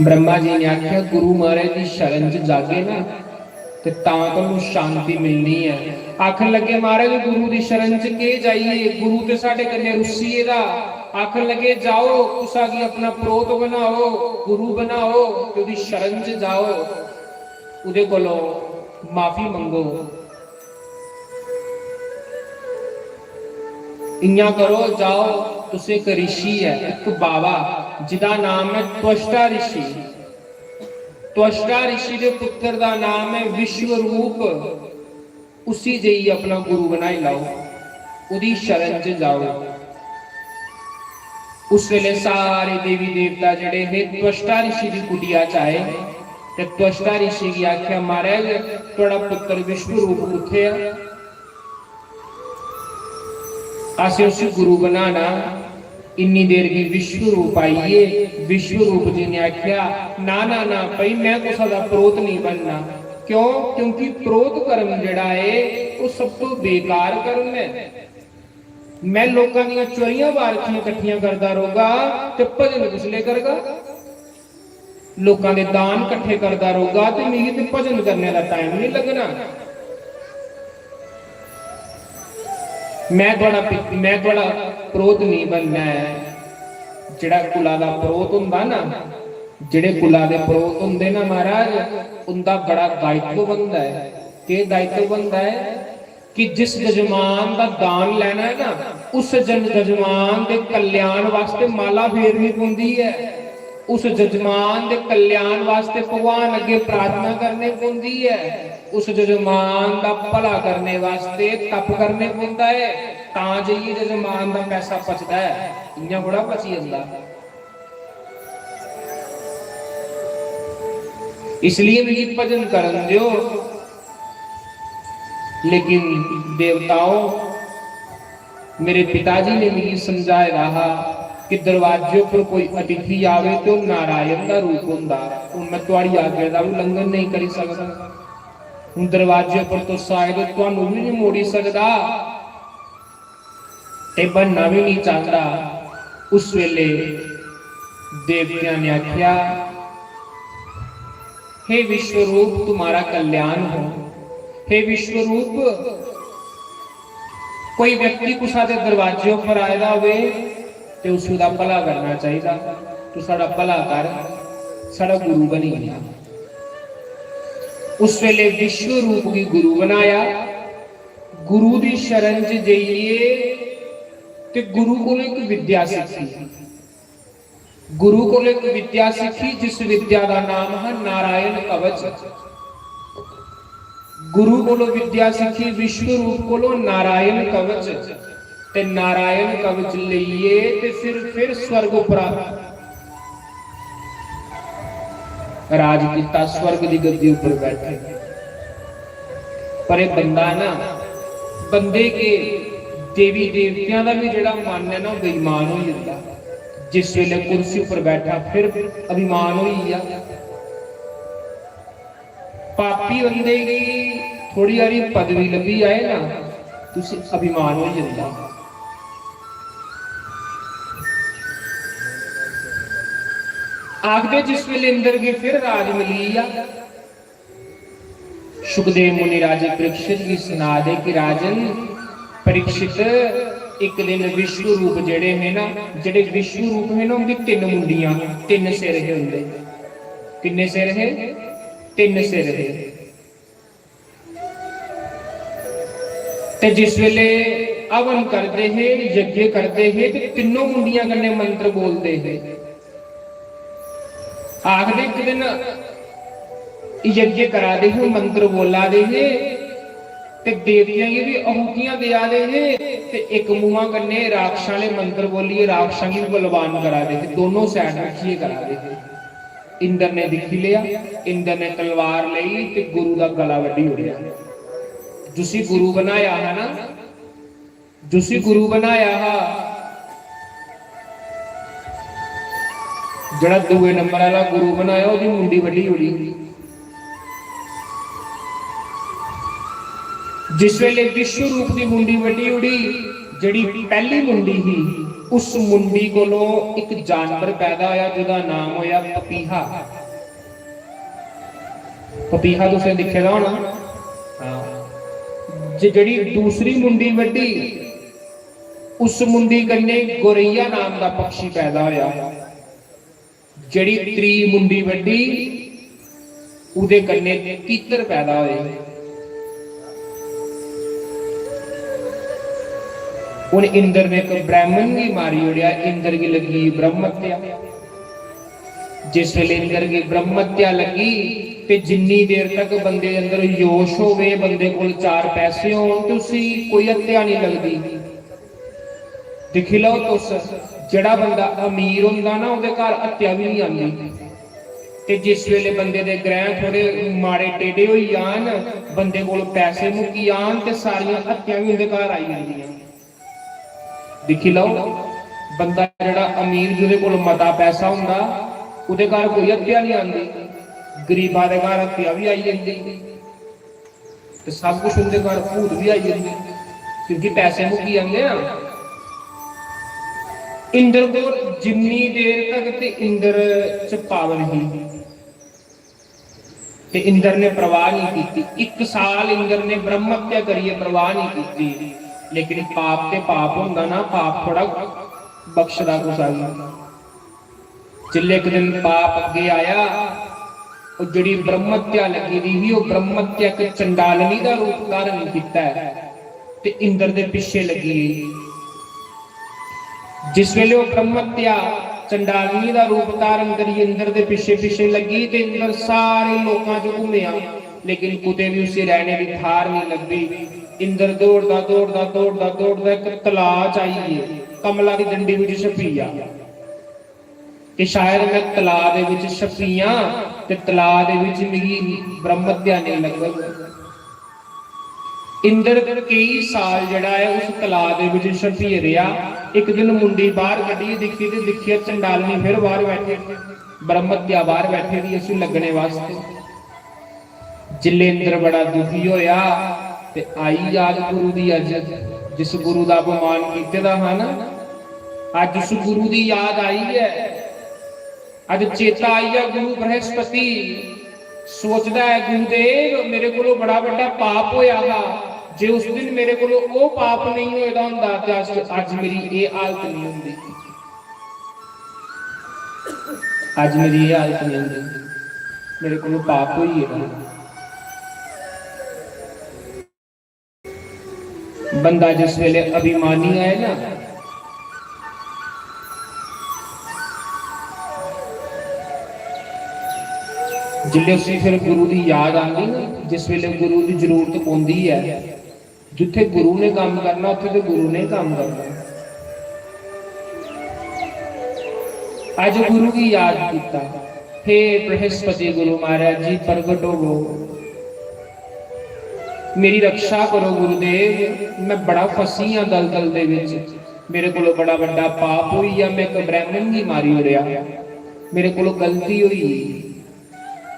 ब्रह्मा जी ने आखेआ, "गुरु महाराज दी शरण च जागे ना, ते तां तुहानू शांति मिलनी ऐ।" आखन लगे, "महाराज, गुरु दी शरण च केह् जाइए, गुरु ते साढ़े कन्नै रुस्सी गेदा।" आखन लगे, "जाओ, कुसा गी अपना प्रोत बनाओ, गुरु बनाओ, ते ओह्दी शरण च जाओ।" ओह्दे कोलों माफी मंगो। इयां करो, जाओ, तुस इक ऋषि ऐ, इक बाबा, जिदा नाम ऐ त्वष्टा ऋषि। त्वष्टा ऋषि दे पुत्र दा नाम ऐ विश्वरूप। उसी जाइयै अपना गुरु बनाई लैओ, ओह्दी शरण च जाओ। उस वेले सारे देवी देवता जेह्ड़े हे त्वष्टा ऋषि दी कुटिया च आए ते त्वष्टा ऋषि गी आखेआ, "महाराज, थुआढ़ा पुत्र विश्वरूप कुत्थै ऐ? असें उसी गुरु बनाना।" इन्नी देर गी विश्वरूप आई गे। विश्वरूप जी ने आखेआ, "ना, ना, ना भाई, मैं कुसै दा प्रोत नहीं बनना।" क्यों? क्योंकि प्रोत कर्म जेह्ड़ा ऐ, ओह् सब तो बेकार कर्म ऐ। मैं लोकां दियां चोरियां बारखियां कट्ठियां करदा रौह्गा ते भजन कुसलै करगा? लोकां दे दान कट्ठे करदा रौह्गा ते मिगी ते भजन करने दा टाइम नहीं लगना। मैं थुआढ़ा पि- मैं थुआढ़ा परोह्त नहीं बनना ऐ। जेह्ड़ा कुला दा परोह्त होंदा ना, जेह्ड़े कुला दे परोह्त होंदे ना महाराज, उंदा बड़ा दायित्व बनदा ऐ। केह् दायित्व बनदा ऐ कि जिस जजमान दा दान लैना ऐ ना, उस जन जजमान दे कल्याण वास्ते माला फेरनी पौंदी ऐ। उस जजमान दे कल्याण वास्ते भगवान अग्गे प्रार्थना करनी पौंदी ऐ। उस जजमान दा भला करने वास्ते तप करने पौंदा ऐ, तां जाइयै जजमान दा पैसा पचदा ऐ, इ'यां थोड़ा पची जंदा। इसलिए मिगी भजन करन देओ। लेकिन देवताओ, मेरे पिताजी ने मिगी समझाए दा हा कि दरवाजे उप्पर कोई अतिथि आवे ते ओह् नारायण दा रूप होंदा। हून मैं थुआड़ी आज्ञा दा उल्लंघन नहीं करी सकदा। हून दरवाजे उप्पर तुस आए ते तुहानू भी नहीं मोड़ी सकदा। ते बनना भी नहीं चाहता। उस वेले देवतियां ने आख्या, हे विश्वरूप, तुम्हारा कल्याण हो। हे विश्वरूप, कोई व्यक्ति कुसा दे दरवाजे उपर आए दा होवे ते उस दा भला करना चाहिदा। तू साडा भला कर, साडा गुरु बनी जा। उस वेले विश्वरूप गी गुरु बनाया। गुरु दी शरण च जाइयै ते गुरु कोल इक विद्या सिक्खी। गुरु कोल इक विद्या सिक्खी, जिस विद्या दा नाम हा नारायण कवच। गुरु कोलों विद्या सिक्खी, विश्वरूप कोलों नारायण कवच, ते नारायण कवच लेइयै ते फिर, फिर स्वर्ग उप्पर राज कीता, स्वर्ग दी गद्दी उप्पर बैठे। पर एह् बंदा ना, बंदे के देवी देवतेआं दा भी जेह्ड़ा मन ऐ ना, ओह् बेईमान होई जंदा। जिस वेले कुर्सी उप्पर बैठा, फिर अभिमान होई गेआ। पापी बंदे गी थोड़ी हारी पदवी लब्भी जाए ना, तुसी अभिमान होई जंदा। आखदे जिस वेले इंद्र गी फिर राज मिली गेआ, सुखदेव मुनि राजे परीक्षित गी सना दे कि राजन, परीक्षित, इक दिन विश्व रूप जेह्ड़े हे ना, जेह्ड़े विश्व रूप हे ना, उंदी तिन्न मुंडियां, तिन्न सिर हे उंदे। किन्ने सिर हे? तिन्न सिर हे। ते जिस वेले हवन करदे हे, यज्ञ करदे हे, ते तिन्नों मुंडियां कन्नै मंत्र बोलदे हे। आखदे इक दिन यज्ञ करा दे हे, मंत्र बोला दे हे, ते देवतियां गी भी आहुतियां देआ दे हे, ते इक मुंहा कन्नै राक्षसां आह्ले मंत्र बोलियै राक्षसां गी बलवान करा दे हे, दोनों side रक्खियै करा दे हे। इंद्र ने दिक्खी लेआ, इंद्र ने तलवार लेई ते गुरु दा गला वड्ढी ओड़ेआ। जिसी गुरु बनाया हा ना, जिसी गुरु बनाया हा, जेह्ड़ा दूए नंबर आह्ला गुरु बनाया, ओह्दी मुंडी वड्ढी ओड़ी। जिस वेले विश्व रूप दी मुंडी वड्ढी ओड़ी, जेह्ड़ी पैह्ली मुंडी ही, उस मुंडी कोलों इक जानवर पैदा होया, जेह्दा नाम होया पपीहा। पपीहा तुसें दिक्खे दा होना। हां। जे-, जेह्ड़ी दूसरी मुंडी वड्ढी, उस मुंडी कन्नै गोरैया नाम दा पक्षी पैदा होया। जेह्ड़ी त्री मुंडी वड्ढी, उदे कन्नै तीतर पैदा होए। हुन इंद्र ने इक ब्राह्मण गी मारी ओड़ेआ, इंद्र गी लग्गी ब्रह्म हत्या। जिस वेले इंद्र गी ब्रह्म हत्या लग्गी, ते जिन्नी देर तक बंदे अंदर जोश होवे, बंदे कोल चार पैसे होन, ते उसी कोई हत्या नहीं लगदी। दिक्खी लैओ तुस, जेह्ड़ा बंदा अमीर होंदा ना, ओह्दे घर हत्या बी निं आंदी। ते जिस वेले बंदे दे ग्रह थोड़े माड़े टेढ़े होई जान, बंदे कोल पैसे मुक्की जान, ते सारियां हत्यां बी उं'दे घर आई जंदियां। दिक्खी लैओ, बंदा जेह्ड़ा अमीर, जेह्दे कोल मता पैसा होंदा, ओह्दे घर कोई हत्या निं आंदी, गरीबा दे घर हत्या बी आई जंदी। ते सब कुछ उं'दे घर भूत बी आई जंदे, क्योंकि पैसे मुक्की जंदे ना। इंद्र कोल जिन्नी देर तक ते इंद्र च पावर ही, ते इंद्र ने परवाह नहीं कीती। इक साल इंद्र ने ब्रह्म हत्या करियै परवाह नहीं कीती। लेकिन पाप ते पाप होंदा ना, पाप थोड़ा बख्शदा कुसा गी। जिल्लै इक दिन पाप अग्गें आया, ओह् जेह्ड़ी ब्रह्म हत्या लग्गी दी ही, ओह् ब्रह्म हत्या इक चंडालनी दा रूप धारण कीता ऐ ते इंद्र दे पिच्छे लग्गी गेई। जिस वेले ओह् ब्रह्म हत्या चंडालनी दा रूप धारण करियै इंद्र दे पिच्छे पिच्छे लग्गी ते इंद्र सारे लोकां च घूमेआ, लेकिन कुतै बी उसी रैह्ने दी थाह्र नेईं लब्भी। इंद्र दौड़दा दौड़दा दौड़दा दौड़दा इक तलाऽ च आई गे, कमला दी डंडी बिच छप्पी गेआ। कि शायद में तलाऽ दे बिच छप्पी आं ते तलाऽ दे बिच मिगी ब्रह्म हत्या नेईं लग्गग। इंद्र केई साल जेह्ड़ा ऐ उस तलाऽ दे बिच छप्पियै रेहा। इक दिन मुंडी बाहर कड्ढियै दिक्खी ते दिक्खेआ चंडालनी फिर बाहर बैठी, ब्रह्म हत्या बाहर बैठी दी उसी लग्गने वास्तै। जिल्लै इंद्र बड़ा दुखी होया ते आई याद गुरु दी अज्ज, जिस गुरु दा अपमान कीते दा हा ना, अज्ज उस गुरु दी याद आई ऐ। अज्ज चेता आई गेआ गुरु बृहस्पति सोचदा ऐ, गुरुदेव, मेरे कोलों बड़ा बड्डा पाप होया हा, जे उस दिन मेरे कोलों ओह् पाप नेईं होए दा होंदा ते अज्ज, अज्ज मेरी एह् हालत नेईं होंदी। अज्ज मेरी एह् हालत नेईं होंदी, मेरे कोलों पाप होई गेदा। बंदा जिस वेले अभिमानी होए ना, जिसले उसी फिर गुरु दी याद आंदी ना, जिस वेले गुरु दी जरूरत पौंदी ऐ, जित्थे गुरु ने काम करना, उत्थे ते गुरु ने काम करना। अज गुरु की याद किया, हे बृहस्पति गुरु महाराज जी, प्रगट होवो, मेरी रक्षा करो गुरुदेव, मैं बड़ा फसी हाँ दलदल दे विच, मेरे कोलों बड़ा बड़ा पाप हुई गया, मैं एक ब्राह्मण गी मारी ओड़या, मेरे कोलों गलती हुई।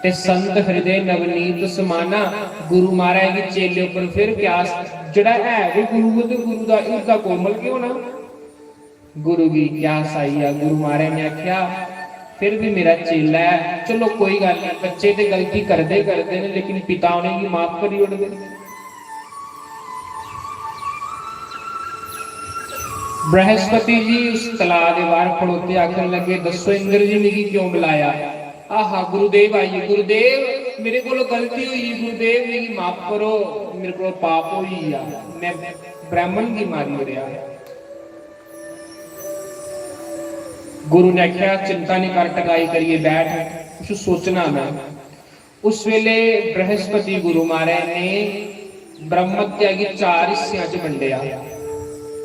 ते संत हृदय नवनीत समाना, गुरु महाराज गी चेले उपर फिर प्यास, जेड़ा है भी गुरु, ते गुरु दा हिरदा कोमल क्यों ना? गुरु गी प्यास आई आ। गुरु महाराज ने आख्या, फिर भी मेरा चेला है, चलो कोई गल नहीं, बच्चे ते गलती करदे करदे ने, लेकिन पिता उनेंगी माफ करी ओड़दे। बृहस्पति जी उस तलाऽ दे बाहर खड़ोते आखन लगे, दस्सो इंद्र जी, मिगी क्यों बुलाया? आहा, गुरुदेव आई गे। गुरुदेव, मेरे कोलों गलती हुई, गुरुदेव, मिगी माफ करो, मेरे कोलों पाप होई गेआ, मैं ब्राह्मण गी मारी ओड़ेआ। गुरु ने आखेआ, चिंता नहीं कर, टकाई करिए बैठ, कुछ सोचना ना। उस वेले बृहस्पति गुरु महाराज ने ब्रह्मत्या गी चार हिस्सें च बंडेआ।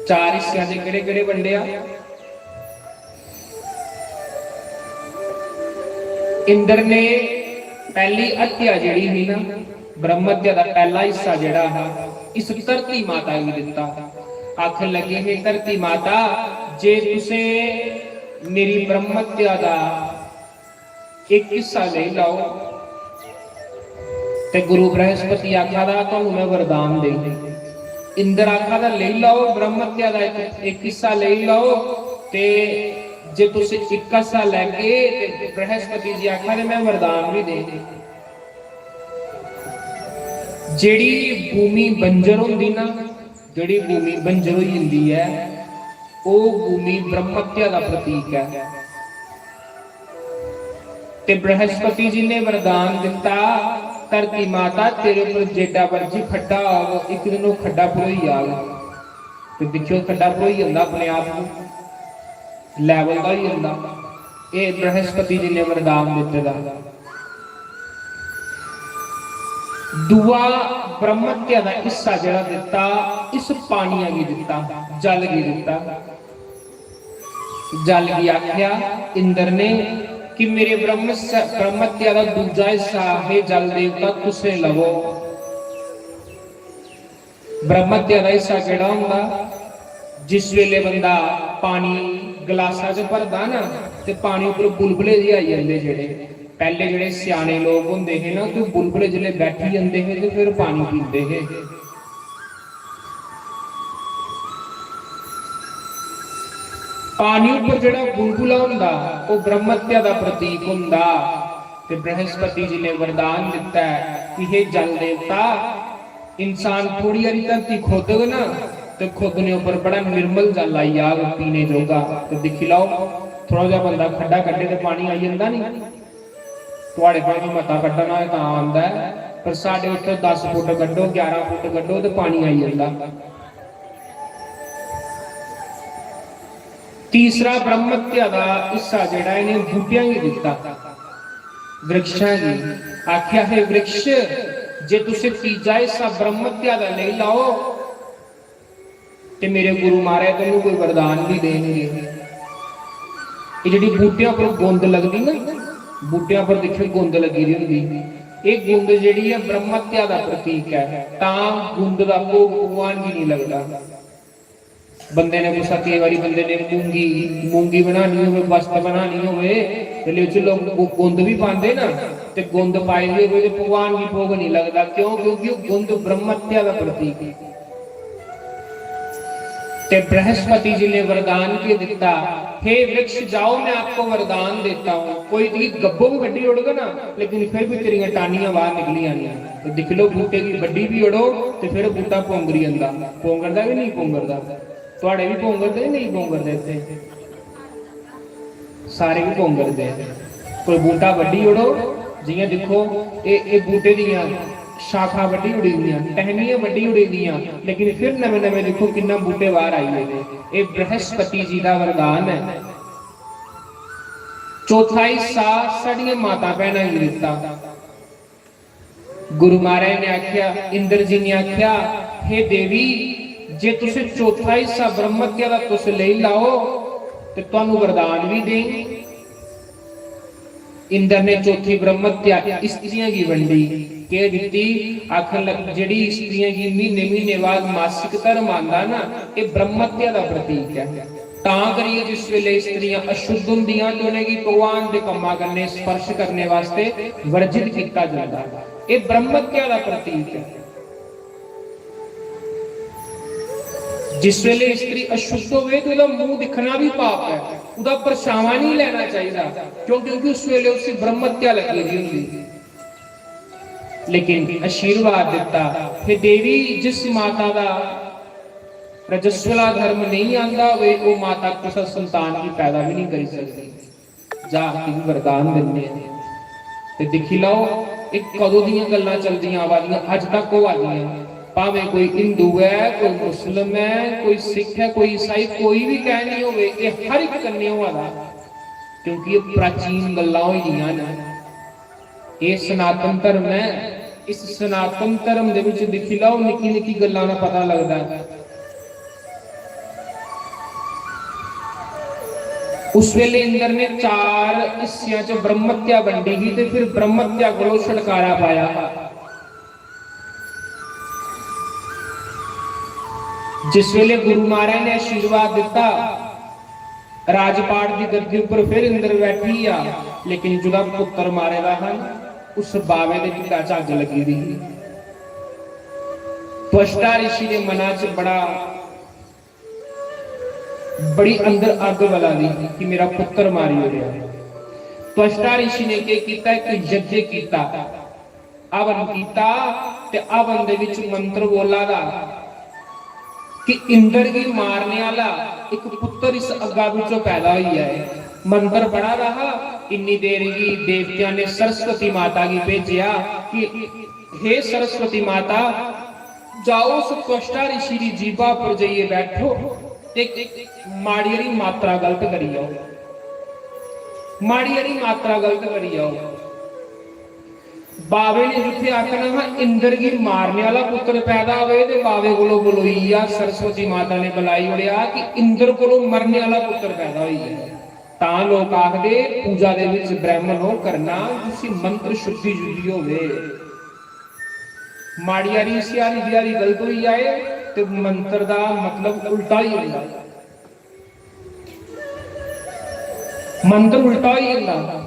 चार हिस्सें च केड़े-केड़े बंडेआ? इंद्र ने पैहली हत्या जेड़ी ही ना, ब्रह्मत्या दा पैहला हिस्सा जेड़ा हा, इस धरती माता गी दिता। आखन लगे, हे धरती माता, जे तुसें मेरी ब्रह्मत्या दा इक हिस्सा लेई लैओ। ते गुरु बृहस्पति आखा दा, "तुहानू मैं वरदान देई।" इंद्र आखा दा, "लेई लैओ, ब्रह्म हत्या दा इक, इक हिस्सा लेई लैओ, ते जे तुस इक हिस्सा लैगे, ते बृहस्पति जी आखा दे, मैं वरदान भी देई।" जेड़ी भूमि बंजर होंदी ना, जेड़ी भूमि बंजर होई जंदी ऐ, ओह् भूमि ब्रह्म हत्या दा प्रतीक ऐ। ते बृहस्पति जी ने वरदान दिता, "धरती माता, तेरे उप्पर जेडा मर्जी खड्डा होग, इक दिन ओह् खड्डा भरोई जाग।" ते दिक्खेओ, खड्डा भरोई जंदा अपने आप को, level दा होई जंदा। एह् बृहस्पति जी ने वरदान दिते दा। दूआ ब्रह्मत्या दा हिस्सा जेड़ा दिता, इस पानिया गी दिता, जल गी दिता। जल गी आख्या इंद्र ने कि मेरे ब्रह्म स-, ब्रह्मत्या दा दूजा हिस्सा, हे जल देवता, तुसें लवो। ब्रह्मत्या दा हिस्सा केड़ा होंदा? जिस वेले बंदा पानी गलासा च भरदा ना, ते पानी उप्पर बुलबुले जे आई जंदे जेड़े। पैहले जेड़े स्याने लोक होंदे हे ना, ते बुलबुले जिसले बैठी जंदे हे, ते फिर पानी पींदे हे। पानी उप्पर जेड़ा बुलबुला होंदा, ओह् ब्रह्मत्या दा प्रतीक होंदा। ते बृहस्पति जी ने वरदान दिता है कि हे जल देवता, इंसान थोड़ी हारी धरती खोदग ना, ते खोदने उप्पर बड़ा निर्मल जल आई जाग पीने जोगा। ते दिक्खी लैओ, थोह्ड़ा जेहा बंदा खड्डा कड्ढे ते पानी आई जंदा नी। थुआढ़े भामें मता कड्ढना होए तां आंदा ऐ, पर साढ़े उत्थै दस फुट कड्ढो, ग्यारह फुट कड्ढो ते पानी आई जंदा। तीसरा ब्रह्मत्या दा हिस्सा जेह्ड़ा इ'नें बूह्टेआं गी दित्ता, वृक्षां गी। आखेआ, "हे वृक्ष, जे तुसें तीजा हिस्सा ब्रह्मत्या दा लेई लैओ, ते मेरे गुरु महाराज तुहानू कोई वरदान भी देंगे।" एह् जेह्ड़ी बूह्टेआं पर गुंद लगदी ना, बूह्टेआं पर दिक्खेओ गुंद लग्गी दी होंदी, एह् गुंद जेह्ड़ी ऐ ब्रह्मत्या दा प्रतीक ऐ, तां गुंद दा भोग भगवान गी नहीं लगदा। बंदे ने कुसै, केई बारी बंदे ने मूंगी, मूंगी बनानी होवे, वस्त बनानी होवे, ते ओह्दे च लोक गु-, गुंद भी पांदे ना, ते गुंद पाई दी होवे ते भगवान गी भोग नहीं लगदा। क्यों? क्योंकि ओह् गुंद ब्रह्मत्या दा प्रतीक है। ते बृहस्पति जी ने वरदान के दिता, "हे वृक्ष, जाओ, मैं आपको वरदान देता हूँ, कोई तुगी गब्बो भी कड्ढी ओड़गा ना, लेकिन फिर भी तेरियां टानियां बाहर निकली आनियां।" ते दिक्ख लो, बूटे गी बड्ढी भी ओड़ो ते फिर बूटा पौंगरी जंदा। पौंगरदा कि नहीं पौंगरदा? थुआड़े भी पौंगरदे कि नहीं पौंगरदे इत्थै? सारे भी पौंगरदे। कोई बूटा बड्ढी ओड़ो, जियां दिक्खो, एह्, एह् बूटे दियां शाखां बड्ढी ओड़ी दियां, टहनियां बड्ढी ओड़ी दियां, लेकिन फिर नमें-नमें दिक्खो किन्ना बूटे बाहर आई गेदे। एह् बृहस्पति जी दा वरदान ऐ। चौथा हिस्सा साढ़ियां माता भैनां गी दित्ता। गुरु महाराज ने आख्या, इंद्र जी ने आख्या, "हे देवी, जे तुसें चौथा हिस्सा ब्रह्मत्या दा तुस लेई लाओ, ते तुहानू वरदान भी देंग।" इंद्र ने चौथी ब्रह्मत्या स्त्रियां गी वंडी। केह् दित्ती? आखन लग, जेह्ड़ी स्त्रियां गी म्हीने म्हीने बाद मासिक धर्म आंदा ना, एह् ब्रह्मत्या दा प्रतीक ऐ। तां करियै जिस वेले स्त्रियां अशुद्ध होंदियां ते उ'नेंगी भगवान दे कम्मा कन्नै स्पर्श करने वास्ते वर्जित कीता जंदा। एह् ब्रह्मत्या दा प्रतीक ऐ। जिस वेले स्त्री अशुद्ध होवे ते ओह्दा मूंह दिक्खना भी पाप ऐ, ओह्दा परछावां नहीं लेना चाहिदा। क्यों? क्योंकि उस वेले उसी ब्रह्मत्या लगी दी होंदी। लेकिन आशीर्वाद दिता, हे देवी, जिस माता दा रजस्वला धर्म नहीं आंदा होवे, ओह् माता कुसै संतान गी पैदा भी नहीं करी सकदी। जा, तुगी वरदान दिन्ने आं। ते दिक्खी लैओ, एह् कदों दियां गल्लां चलदियां आवा दियां, अज्ज तक होआ दियां। भावें कोई हिंदू ऐ, कोई मुस्लिम ऐ, कोई सिख ऐ, कोई ईसाई, कोई भी कैंह् नहीं होवे, एह् हर इक कन्नै होआ दा। क्योंकि एह् प्राचीन गल्लां होई दियां न। एह् सनातन धर्म ऐ। इस सनातन धर्म दे विच दिक्खी लैओ, निक्की निक्की गल्लां दा पता लगदा ऐ। उस वेले इंद्र ने चार हिस्सेआं च ब्रह्मत्या बंडी ही ते फिर ब्रह्मत्या कोलों छुटकारा पाया हा। जिस वेले गुरु महाराज ने आशीर्वाद दिता, राजपाट दी गद्दी उप्पर फिर इंद्र बैठी गेआ, लेकिन जुदा पुत्र मारे दा हा, उस बावे दे ढिड्डा च अग्ग लगी दी ही। त्वष्टा ऋषि दे मना च बड़ा, बड़ी अंदर अग्ग बला दी ही कि मेरा पुत्र मारी ओड़ेआ। त्वष्टा ऋषि ने केह् कीता? इक यज्ञ कीता। हवन कीता ते हवन दे विच मंत्र बोला दा कि इंद्र गी मारने आह्ला इक पुत्तर इस अग्गा विचों पैदा होई जाए। मंत्र पढ़ा दा हा, इन्नी देर गी देवतेआं ने सरस्वती माता गी भेजेआ कि हे सरस्वती माता, जाओ उस त्वष्टा ऋषि दी जीभा पर जाइयै बैठो ते माड़ी हारी मात्रा गलत करी आओ, माड़ी हारी मात्रा गलत करी आओ। बावे ने जित्थे आखना हा इंद्र गी मारने आह्ला पुत्र पैदा होवे ते बावे कोलों बलोई गेआ, सरस्वती माता ने बलाई ओड़ेआ कि इंद्र कोलों मरने आह्ला पुत्र पैदा होई गेआ। तां लोक आखदे पूजा दे विच ब्राह्मण ओह् करना जिसी मंत्र शुद्धि जुद्धि होवे। माड़ी हारी इसी हारी दी हारी गलत होई जाए ते मंत्र दा मतलब उल्टा होई जंदा। मंत्र उल्टा होई जंदा।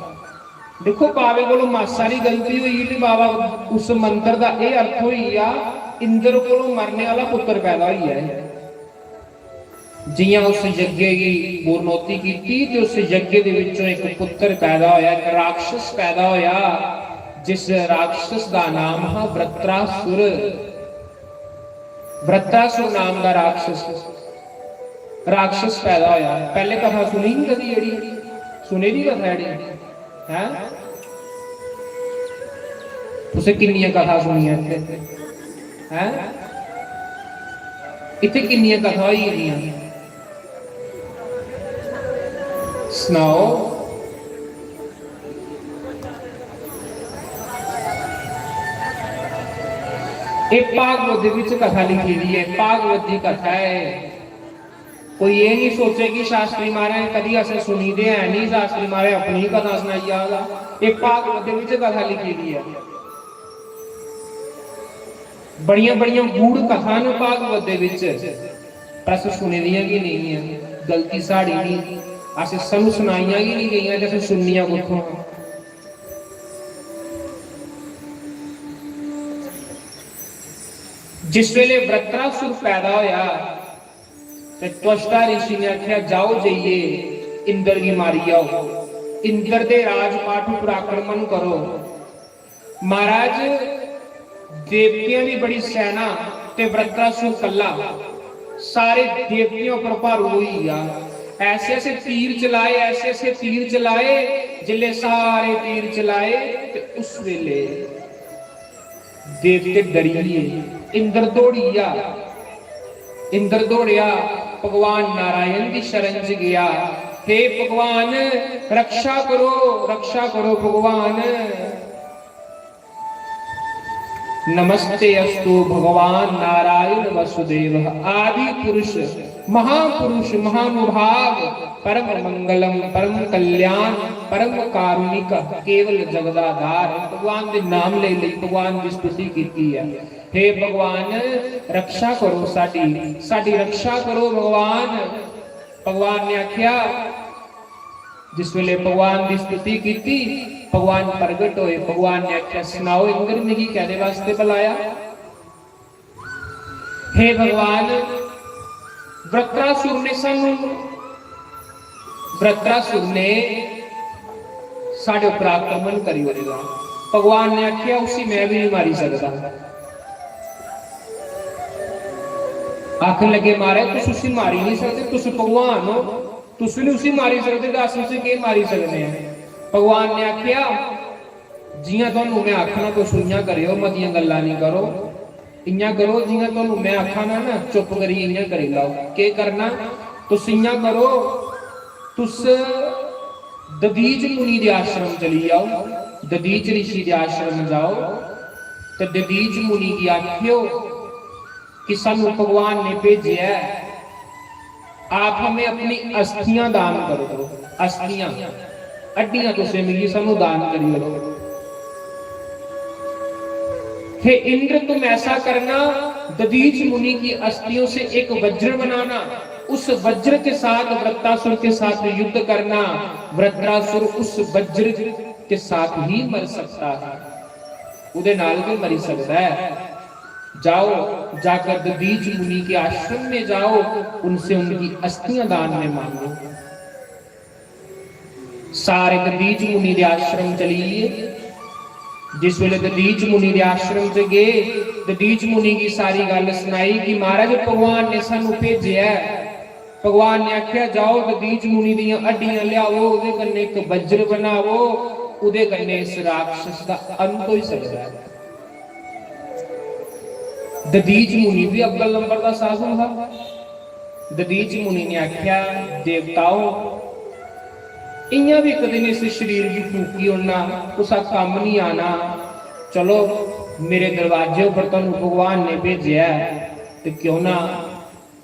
दिक्खो, बावे कोलों मासा हारी गलती होई ते बावा उस मंत्र दा एह् अर्थ होई गेआ, इंद्र कोलों मरने आह्ला पुत्र पैदा होई गेआ ऐ। जियां उस यज्ञ गी पूर्णोति कीती ते उस यज्ञ दे विचों इक पुत्र पैदा होया, इक राक्षस पैदा होया, जिस राक्षस दा नाम हा वृत्रासुर। वृत्रासुर नाम दा राक्षस, राक्षस पैदा होया। पैह्ले कथा सुनी ही कदी जेह्ड़ी? सुनी दी कथा जेह्ड़ी? हैं? तुसें किन्नियां कथा सुनियां इत्थै? हैं? इत्थै किन्नियां कथा होई गेदियां? सनाओ। एह् भागवत दे बिच कथा लिखी दी ऐ, भागवत दी कथा ऐ। कोई एह् निं सोचे कि शास्त्री महाराज कदी असें सुनी दे है निं, शास्त्री महाराज अपनी ही कथा सनाई जा दा। एह् भागवत दे बिच कथा लिखी दी ऐ। बड़ियां बड़ियां गूढ़ कथा न भागवत दे बिच, पर अस सुने दियां गै नेईं ऐ। गलती साढ़ी निं, अस सानूं सनाइयां गै निं गेइयां ते असें सुननियां कुत्थों? जिस वेले वृत्रासुर पैदा होया ते त्वष्टा ऋषि ने आखेआ, "जाओ जाइयै इंद्र गी मारी आओ, इंद्र दे राजपाट उप्पर आक्रमण करो।" महाराज, देवतियां दी बड़ी सेना ते वृत्रासुर कल्ला, सारे देवतियां उप्पर भारू होई गेआ। ऐसे ऐसे तीर चलाए, ऐसे ऐसे तीर चलाए, जिसले सारे तीर चलाए ते उस वेले देवते डरी गे। इंद्र दौड़ी गेआ, इंद्र दौड़ेआ, भगवान नारायण दी शरण च गेआ, "हे भगवान, रक्षा करो, रक्षा करो भगवान।" नमस्ते अस्तु भगवान नारायण वासुदेव, आदि पुरुष, महापुरुष, महानुभाव, परम मंगलम, परम कल्याण, परम कारुणिक, केवल जगदाधार। भगवान दे नाम ले लेई, भगवान दी स्तुति कीती है। हे भगवान, रक्षा करो साडी, साडी रक्षा करो भगवान। भगवान ने आख्या, जिस वेले भगवान दी स्तुति कीती, भगवान प्रगट होए। भगवान ने आख्या, "सनाओ इंद्र, मिगी कैदे वास्ते बुलाया?" हे भगवान, वृत्रासुर ने सानू, वृत्रासुर ने साढ़े उपर आक्रमण करी ओड़े दा। भगवान ने आख्या, "उसी मैं भी नहीं मारी सकदा।" आखन लगे, "महाराज, तुस उसी मारी नहीं सकदे, तुस भगवान हो, तुस नहीं उसी मारी सकदे, ते अस उसी केह् मारी सकने आं?" भगवान ने आखेआ, "जियां तुहानू मैं आखना, तुस उयां करेओ, मतियां गल्लां निं करो। इयां करो, जियां तुहानू मैं आखा ना, ना, चुप करियै इयां करी लैओ।" केह् करना? तुस इयां करो, तुस दधीच मुनि दे आश्रम चली जाओ, दधीच ऋषि दे आश्रम जाओ, ते दधीच मुनि गी आखेओ, कि सानू भगवान ने भेजेआ ऐ, आप हमें अपनी अस्थियां दान कर दो। अस्थियां, हड्डियां तुसें मिगी, सानू दान करी ओड़ो। हे इंद्र, तुम ऐसा करना, दधीच मुनि की अस्थियों से एक वज्र बनाना, उस वज्र के साथ, वृत्तासुर के साथ युद्ध करना। वृत्रासुर उस वज्र के साथ ही मर सकता है, उदे नाल भी मरी सकता है। जाओ, जाकर दधीच मुनि के आश्रम में जाओ, उनसे उनकी अस्थियां दान में मांगो। सारे दधीच मुनि दे आश्रम चली गे। जिस वेले दधीच मुनि दे आश्रम च गए, दधीच मुनि की सारी गल सुनाई कि महाराज, भगवान ने सानू भेजेआ ऐ। भगवान ने आखेआ, "जाओ, दधीच मुनि दियां हड्डियां ल्याओ, ओहदे कन्नै इक वज्र बनाओ, ओहदे कन्नै इस राक्षस दा अंत होई सकदा ऐ।" दधीच मुनि भी अव्वल नंबर दा साधु हा। दधीच मुनि ने आखेआ, "देवताओ, इयां भी इक दिन इस शरीर गी फूकी ओड़ना, कुसा कम्म नहीं आना। चलो, मेरे दरवाजे उप्पर तुहानू भगवान ने भेजेआ ऐ, ते क्यों ना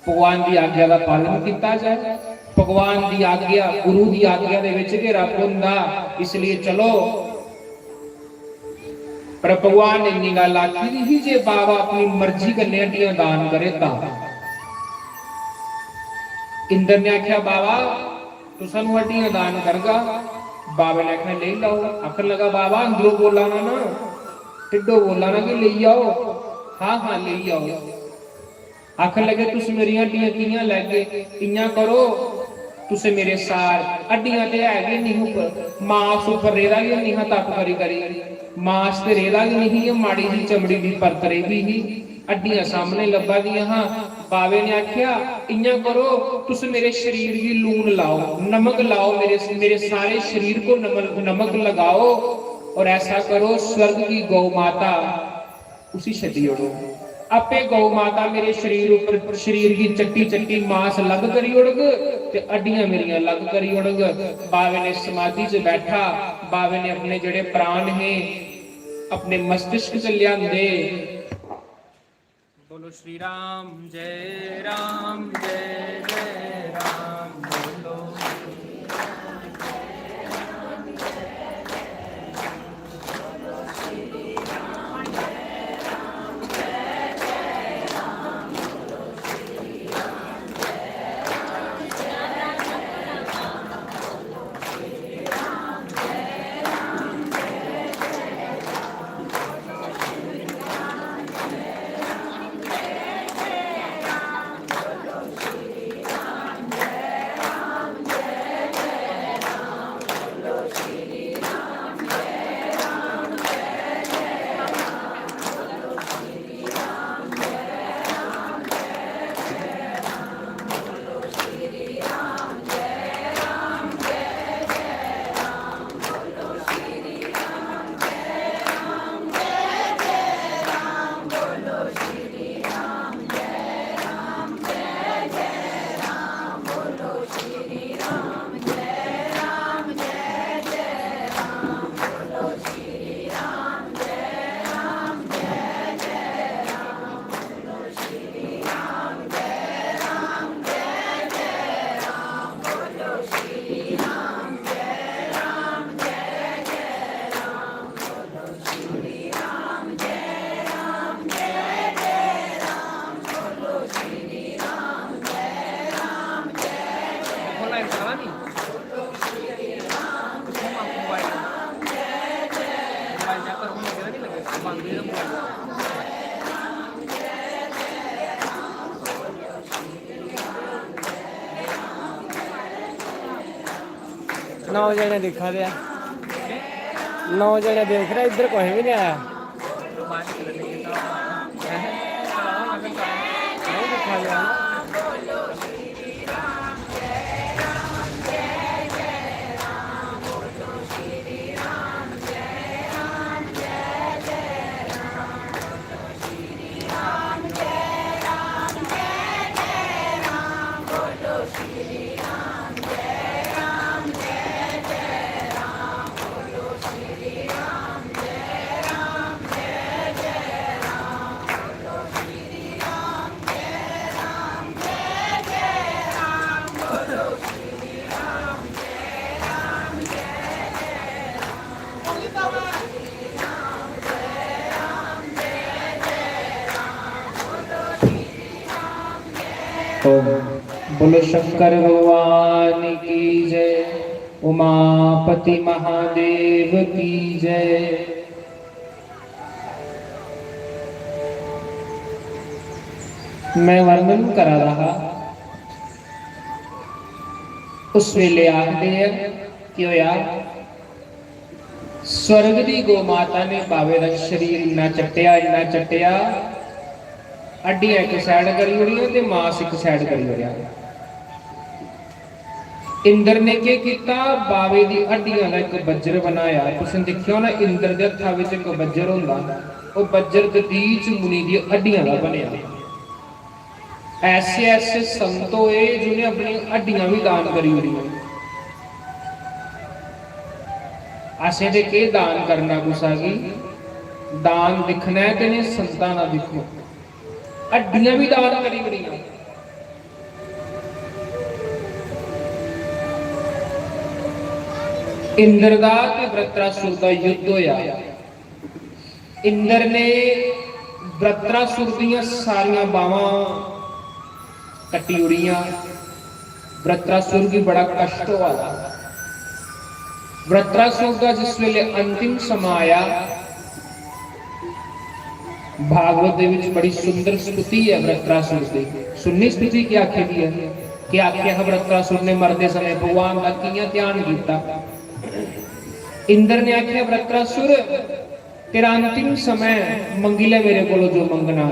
भगवान दी आज्ञा दा पालन कीता जाए।" भगवान दी आज्ञा, गुरु दी आज्ञा दे विच गै रब होंदा, इसलिए चलो। पर भगवान ने इन्नी गल्ल आखी दी ही जे बाबा अपनी मर्जी कन्नै हड्डियां दान करे तां। इंद्र ने आखेआ, "बाबा, तू सानू हड्डियां दान करगा?" बाबे ने आखेआ, "लेई लैओ।" आखन लगा, "बाबा, अंदरों बोला ना, ना, ढिड्डों बोला ना कि लेई आओ।" "हाँ, हाँ, लेई आओ।" आखन लगे, "तुस मेरियां हड्डियां कि'यां लैगे? इ'यां करो, तुसें मेरे सार, हड्डियां ते है गै निं उप्पर, मास उप्पर रेह्दा गै निं हा तप करी करी, मास ते रेह्दा गै निं ही, एह् माड़ी जी चमड़ी दी परत रेह्दी ही, हड्डियां सामने लब्भा दियां हां। बावे ने आखेआ, "इ'यां करो, तुस मेरे शरीर गी लून लाओ, नमक लाओ, मेरे, मेरे सारे शरीर को नमक, नमक लगाओ और ऐसा करो, स्वर्ग की गौ माता उसी छड्डी ओड़ो। आपे गौ माता मेरे शरीर उप्पर, शरीर गी चट्टी चट्टी मास अलग करी ओड़ग ते हड्डियां मेरियां अलग करी ओड़ग।" बावे ने समाधि च बैठा, बावे ने अपने जेह्ड़े प्राण हे, अपने मस्तिष्क च लेआंदे। बोलो श्री राम, जय राम, जय जय राम, बोलो। नौ जने दिक्खा दे आ, नौ जने दिक्ख रहे, इद्धर कोई बी नहीं आया। ओम। बोलो शंकर भगवान की जय, उमापति महादेव की जय। मैं वर्णन करा दा हा, उस वेले आखदे ऐ, केह् होया? स्वर्ग दी गौ माता ने बावे दा शरीर इन्ना चट्टेआ, इन्ना चट्टेआ, हड्डियां इक side करी ओड़ियां ते मास इक side करी ओड़ेआ। इंद्र ने केह् कीता? बावे दी हड्डियां दा इक वज्र बनाया। तुसें दिक्खेआ होना, इंद्र दे हत्था बिच इक वज्र होंदा, ओह् वज्र दधीच मुनि दी हड्डियां दा बनेआ। ऐसे ऐसे संत होए जिन्हें अपनी हड्डियां भी दान करी ओड़ियां। असें ते केह् दान करना कुसा गी? दान दिक्खना ऐ ते इ'नें संतां दा दिक्खो, हड्डियां भी दान करी ओड़ियां। इंद्र दा ते वृत्रासुर दा युद्ध होया। इंद्र ने वृत्रासुर दियां सारियां बावां कट्टी ओड़ियां। वृत्रासुर गी बड़ा कष्ट होआ दा। वृत्रासुर दा जिस वेले अंतिम समां आया, भागवत दे विच बड़ी सुंदर स्तुति है वृत्रासुर दी। सुननी स्तुति केह् आखे दी है? केह् आखेआ हा वृत्रासुर ने मरदे समय भगवान दा कि'यां ध्यान कीता? इंद्र ने आखेआ, "वृत्रासुर, तेरा अंतिम समय, मंगी ले मेरे कोलों जो मंगना।"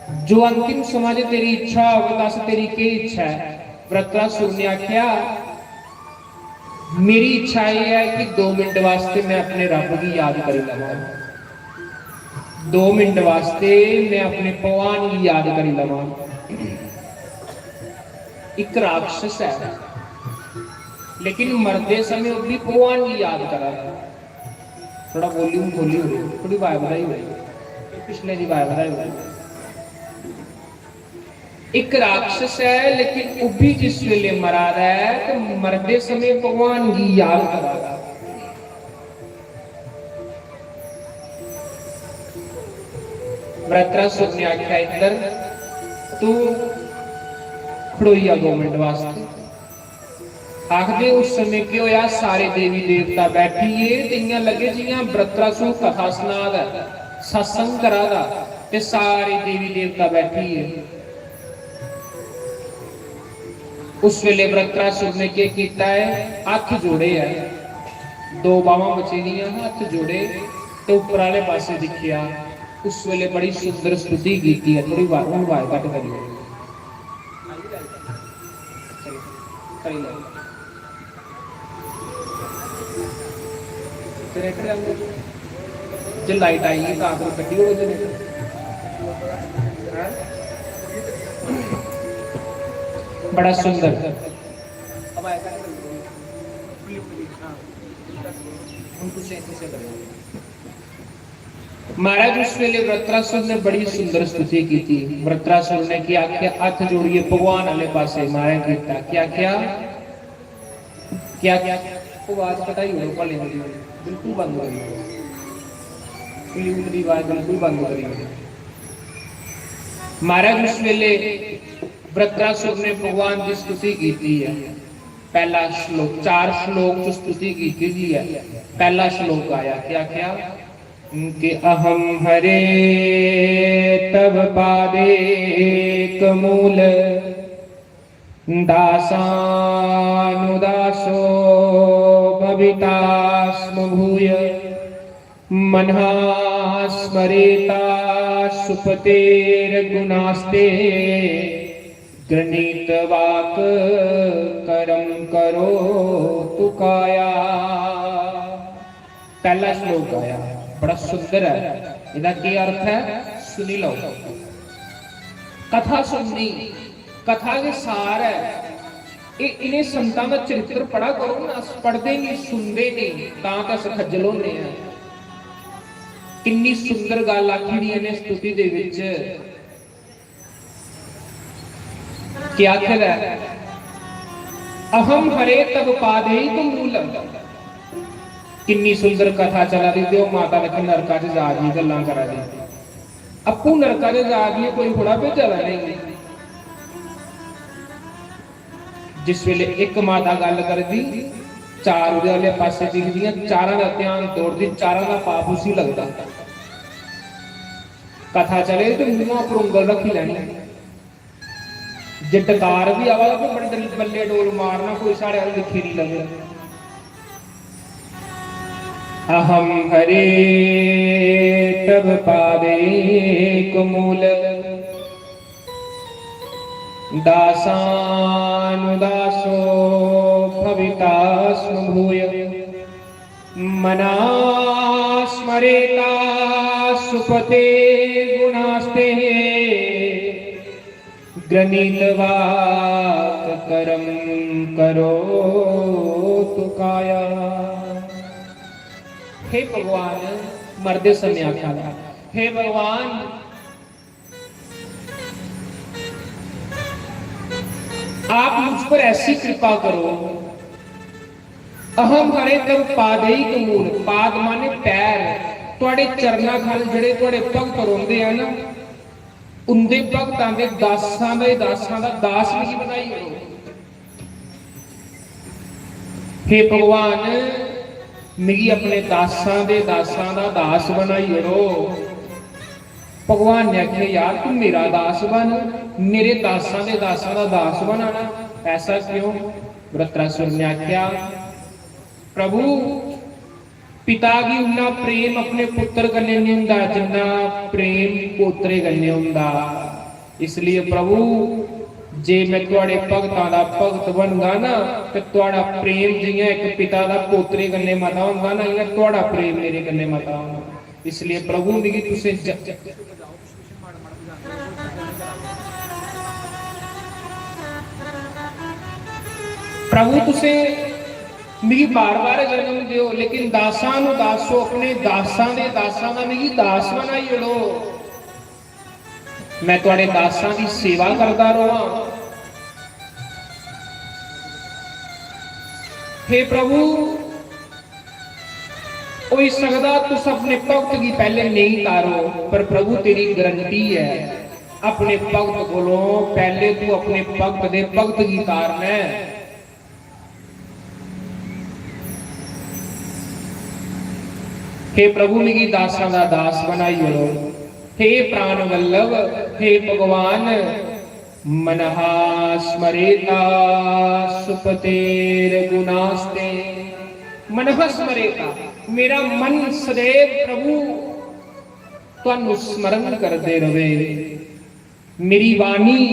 जो अंतिम समां च तेरी इच्छा होग, दस तेरी केह् इच्छा ऐ? वृत्रासुर ने आखेआ, मेरी इच्छा एह् ऐ कि दो मिंट वास्तै में अपने रब्ब गी याद करी लवां, दो मिंट वास्तै में अपने भगवान गी याद करी लवां। इक राक्षस ऐ, लेकिन मरदे समें ओह् बी भगवान गी याद करा दा। थोड़ा वॉल्यूम खोली ओड़ो, थोड़ी वाई बधाई ओड़ो, पिछले दी वाई बधाई ओड़ो। इक राक्षस ऐ, लेकिन ओह् बी जिस वेले मरा दा ऐ ते मरदे समें भगवान गी याद करा दा। वृत्रासुर ने आखेआ, इंद्र, तू खड़ोई जा दो मिंट वास्तै। आखदे, उस समें केह् होआ, सारे देवी देवता बैठी गे ते इ'यां लग्गे जि'यां वृत्रासुर कथा सना दा ऐ, सत्संग करा दा, ते सारे देवी देवता बैठी गे। उस वेले वृत्रासुर ने केह् कीता ऐ, हत्थ जोड़े ऐ, दो बावां बची दियां न, हत्थ जोड़े ते उप्पर आह्ले पासे दिक्खेआ। उस वेले बड़ी सुंदर स्तुति कीती ऐ। थोड़ी वा-, हून वाज घट्ट करियो। करी लो। जनरेटर आंदे। जे लाइट आई गेई तां फिर कड्ढी ओड़ो जनरेटर। हैं? बड़ा सुंदर। अब आया था। हाँ। हून तुसें, तुसें करो। महाराज, उस वेले वृत्रासुर ने बड़ी सुंदर स्तुति की थी। वृत्रासुर ने क्या आख्या? हत्थ जोड़िए भगवान वाले पासे माया कीता। क्या क्या? क्या क्या? आवाज घटाई ओड़ो भले मेरी, बिल्कुल बंद करी ओड़ो। volume दी आवाज बिल्कुल बंद करी ओड़ो। महाराज, उस वेले वृत्रासुर ने भगवान की स्तुति की है। पहला श्लोक, चार श्लोक च स्तुति की है। पहला श्लोक आया, क्या क्या? कि अहम हरे तव पादे कमूल दासानुदासो भवितास्म भूय। मनः स्मरेता सुपतेर्गुणास्ते गृणीत वाक करम करो तु काया। पहला श्लोक आया, बड़ा सुंदर है। एह्दा केह् अर्थ ऐ, सुनी लैओ। कथा सुननी, कथा गै सार ऐ। एह्, इ'नें संतां दा चरित्र पढ़ा करो ना, अस पढ़दे निं, सुनदे निं, तां ते अस खज्जल होन्ने आं। किन्नी सुंदर गल्ल आखी दी इ'नें स्तुति दे बिच। केह् आखे दा ऐ? अहम हरे तव पादेक मूलम। किन्नी सुंदर कथा चला दी, ते ओह् माता दिक्खो नरका च जा दी, गल्लां करा दी। अप्पू नरका च जा दी, कोई थोड़ा भेजा दा इ'नेंगी। जिस वेले इक माता गल्ल करदी, चार ओह्दे आह्ले पासे दिखदियां, चारां दा ध्यान दौड़दी, चारां दा पाप उसी लगदा। कथा चले ते मुंहा पर उंगल रखी लैनी। जे डकार बी आवा दा, ते बड़े बल्ले डोल मारना, कोई साढ़े अल्ल दिक्खी निं लगे। अहम हरे तव पादेक मूल दासानुदासो भवितास्म भूय। मना स्मरेता सुपते गुणास्ते गृणीत वाक करम करो तु काया। हे भगवान, मरदे समय आखा दा, हे भगवान, आप मुझ पर ऐसी कृपा करो। अहम हरे तव पादेक मूल, पाद माने पैर, थुआड़े चरणा थल जेह्ड़े थुआड़े भक्त रौंह्दे आ ना, उंदे भक्तां दे दासां दे दासां दा दास मिगी बनाई ओड़ो। हे भगवान, मिगी अपने दासां दे दासां दा दास बनाई ओड़ो। भगवान ने आखेआ, यार, तू मेरा दास बन, मेरे दासां दे दासां दा दास बनाना, ऐसा क्यों? वृत्रासुर ने आखेआ, प्रभु, पिता गी उन्ना प्रेम अपने पुत्र कन्नै निं होंदा जिन्ना प्रेम पोतरे कन्नै होंदा। इसलिए प्रभु, जे मैं थुआड़े भगतां दा भगत बनगा ना, ते थुआड़ा प्रेम जियां इक पिता दा पोतरे कन्नै मता होंदा ना, इयां थुआड़ा प्रेम मेरे कन्नै मता होना। इसलिए प्रभु, मिगी तुसें ज-, प्रभु, तुसें मिगी बार-बार जन्म दियो, लेकिन दासां नु दासो, अपने दासां दे दासां दा मिगी दास बनाई ओड़ो। मैं थुआड़े दासां दी सेवा करदा रवां। हे प्रभु, होई सकदा तुस अपने भक्त गी पैहले नेईं तारो, पर प्रभु, तेरी गारंटी ऐ, अपने भक्त कोलों पैहले तू अपने भक्त दे भक्त गी तारना ऐ। हे प्रभु, मिगी दासां दा दास बनाई ओड़ो। हे प्राण वल्लभ, हे भगवान, मनहा स्मरेता सुपतेर गुणास्ते। मनहा स्मरेता, मेरा मन सदैव प्रभु तुहानू स्मरण करदे रवे। मेरी वाणी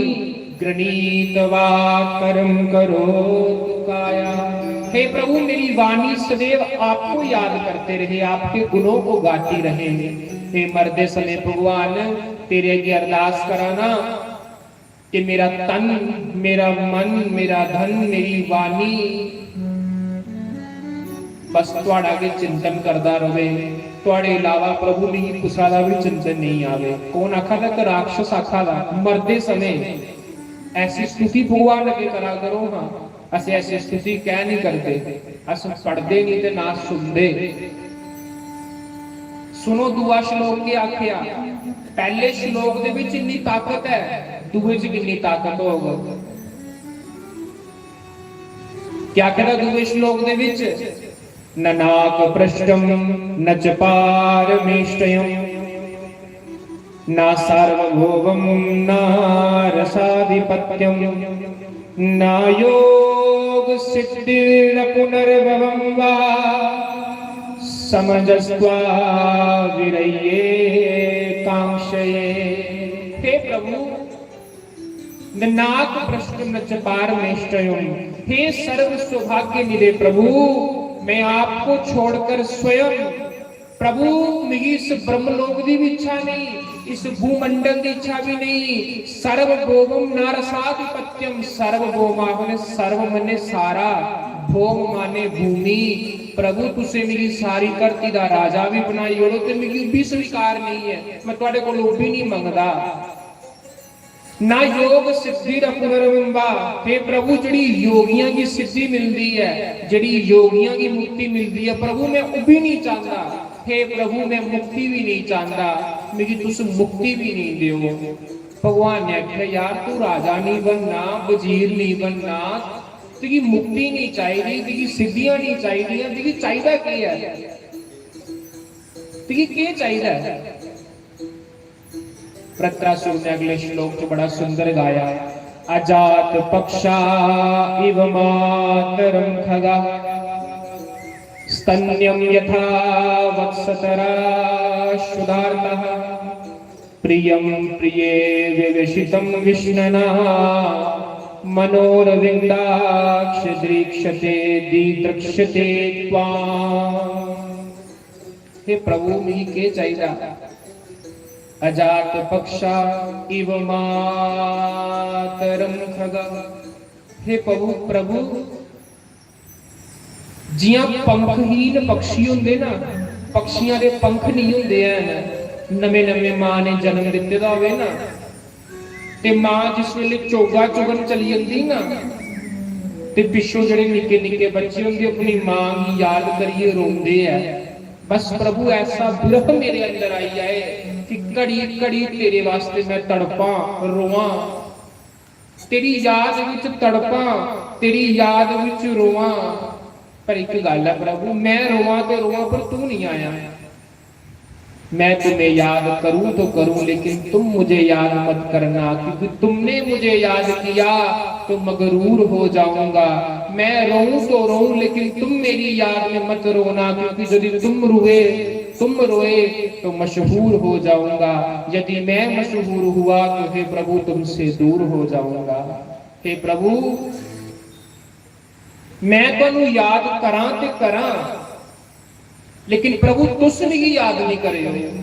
गृणीत वा कर्म करो काया। हे प्रभु, मेरी वाणी सदैव आपको याद करते रहे, आपके गुणों को गाती रहे। हे मरदे समय भगवान, तेरे अगे अरदास करा ना कि मेरा तन, मेरा मन, मेरा धन, मेरी वाणी बस थुआड़ा गै चिंतन करदा रवे। थुआड़े इलावा प्रभु मिगी कुसा दा भी चिंतन नहीं आवे। कौन आखा दा? कि राक्षस आखा दा। मरदे समय ऐसी स्तुति भगवान अगे करा करो। हाँ, असें ऐसी स्तुति कह नहीं करदे, अस पढ़दे नहीं ते ना सुनदे। सुनो, दूआ श्लोक के आखेआ? पैहले श्लोक दे विच इन्नी ताकत है, दूए च किन्नी ताकत होग? क्या आखेदा दूए श्लोक दे विच? "न नाक पृष्ठम न च पारमेष्टयम, ना सार्वभौमम ना रसाधिपत्यम, ना योग सिद्धिर पुनर्भवम वा समजस्त्वा विरये कांक्षये।" हे प्रभु, "न नाक पृष्ठम न च पारमेष्टयम।" हे सर्व सौभाग्य निधे प्रभु, मैं आपको छोड़कर स्वयं, प्रभु, मिगी इस ब्रह्मलोक दी भी इच्छा नहीं, इस भूमंडल दी इच्छा भी नहीं। सर्वभौमम नारसाधिपत्यम, सर्वभौम आखने सर्व मने सारा, भौम माने भूमि। प्रभु, तुसे मिगी सारी धरती दा राजा भी बनाई ओड़ो ते मिगी भी स्वीकार नहीं है, मैं थुआड़े कोल भी नहीं मंगदा। ना योग सिद्धि दा पुनर्विंबा। हे प्रभु, जेह्ड़ी योगियां गी सिद्धि मिलदी ऐ, जेह्ड़ी योगियां गी मुक्ति मिलदी ऐ, प्रभु, मैं ओह् बी नहीं चाहंदा। हे प्रभु, मैं मुक्ति भी नहीं चाहंदा, मिगी तुस मुक्ति भी नहीं देओ। भगवान ने आखेआ, "यार, तू राजा नहीं बनना, वजीर नहीं बनना, तुगी मुक्ति नहीं चाहिदी, तुगी सिद्धियां नहीं चाहिदियां, तुगी चाहिदा केह् ऐ? तुगी केह् चाहिदा ऐ?" वृत्रासुर ने अगले श्लोक च बड़ा सुंदर गाया, "अजात पक्षा इव मातरम खगा, स्तन्यम यथा वत्सतरा शुदार्तः, प्रियम प्रिये विविशितम विष्णना, मनोरविंदाक्ष दृक्षते दीदृक्षते त्वाम।" हे प्रभु, मिगी केह् चाहिदा? अजात पक्षा इव मातरम खगा। हे प्रभु, प्रभु, जियां पंखहीन पक्षी होंदे ना, पक्षियां दे पंख नहीं होंदे हैन, नमें नमें मां ने जन्म दित्ते दा होवे ना, ते मां जिस वेले चोगा चुगन चली जंदी ना, ते पिच्छों जेह्ड़े निक्के निक्के बच्चे होंदे, अपनी मां गी याद करियै रोंदे ऐ। बस प्रभु, ऐसा विरह मेरे अंदर आई जाए कि घड़ी घड़ी तेरे वास्ते मैं तड़पां, रोवां, तेरी याद विच तड़पां, तेरी याद विच रोवां। पर इक गल्ल ऐ प्रभु, मैं रोवां ते रोवां, पर तू नहीं आया। मैं तुम्हें याद करूं तो करूं, लेकिन तुम मुझे याद मत करना, क्योंकि तुमने मुझे याद किया तो मगरूर हो जाऊंगा। मैं रोऊं तो रोऊं, लेकिन तुम मेरी याद में मत रोना, क्योंकि यदि तुम रोए तुम रोए तो मशहूर हो जाऊंगा, यदि मैं मशहूर हुआ तो हे प्रभु तुमसे दूर हो जाऊंगा। हे प्रभु, मैं तुहानू याद करां ते करां, लेकिन प्रभु तुस मिगी याद नहीं करेओ।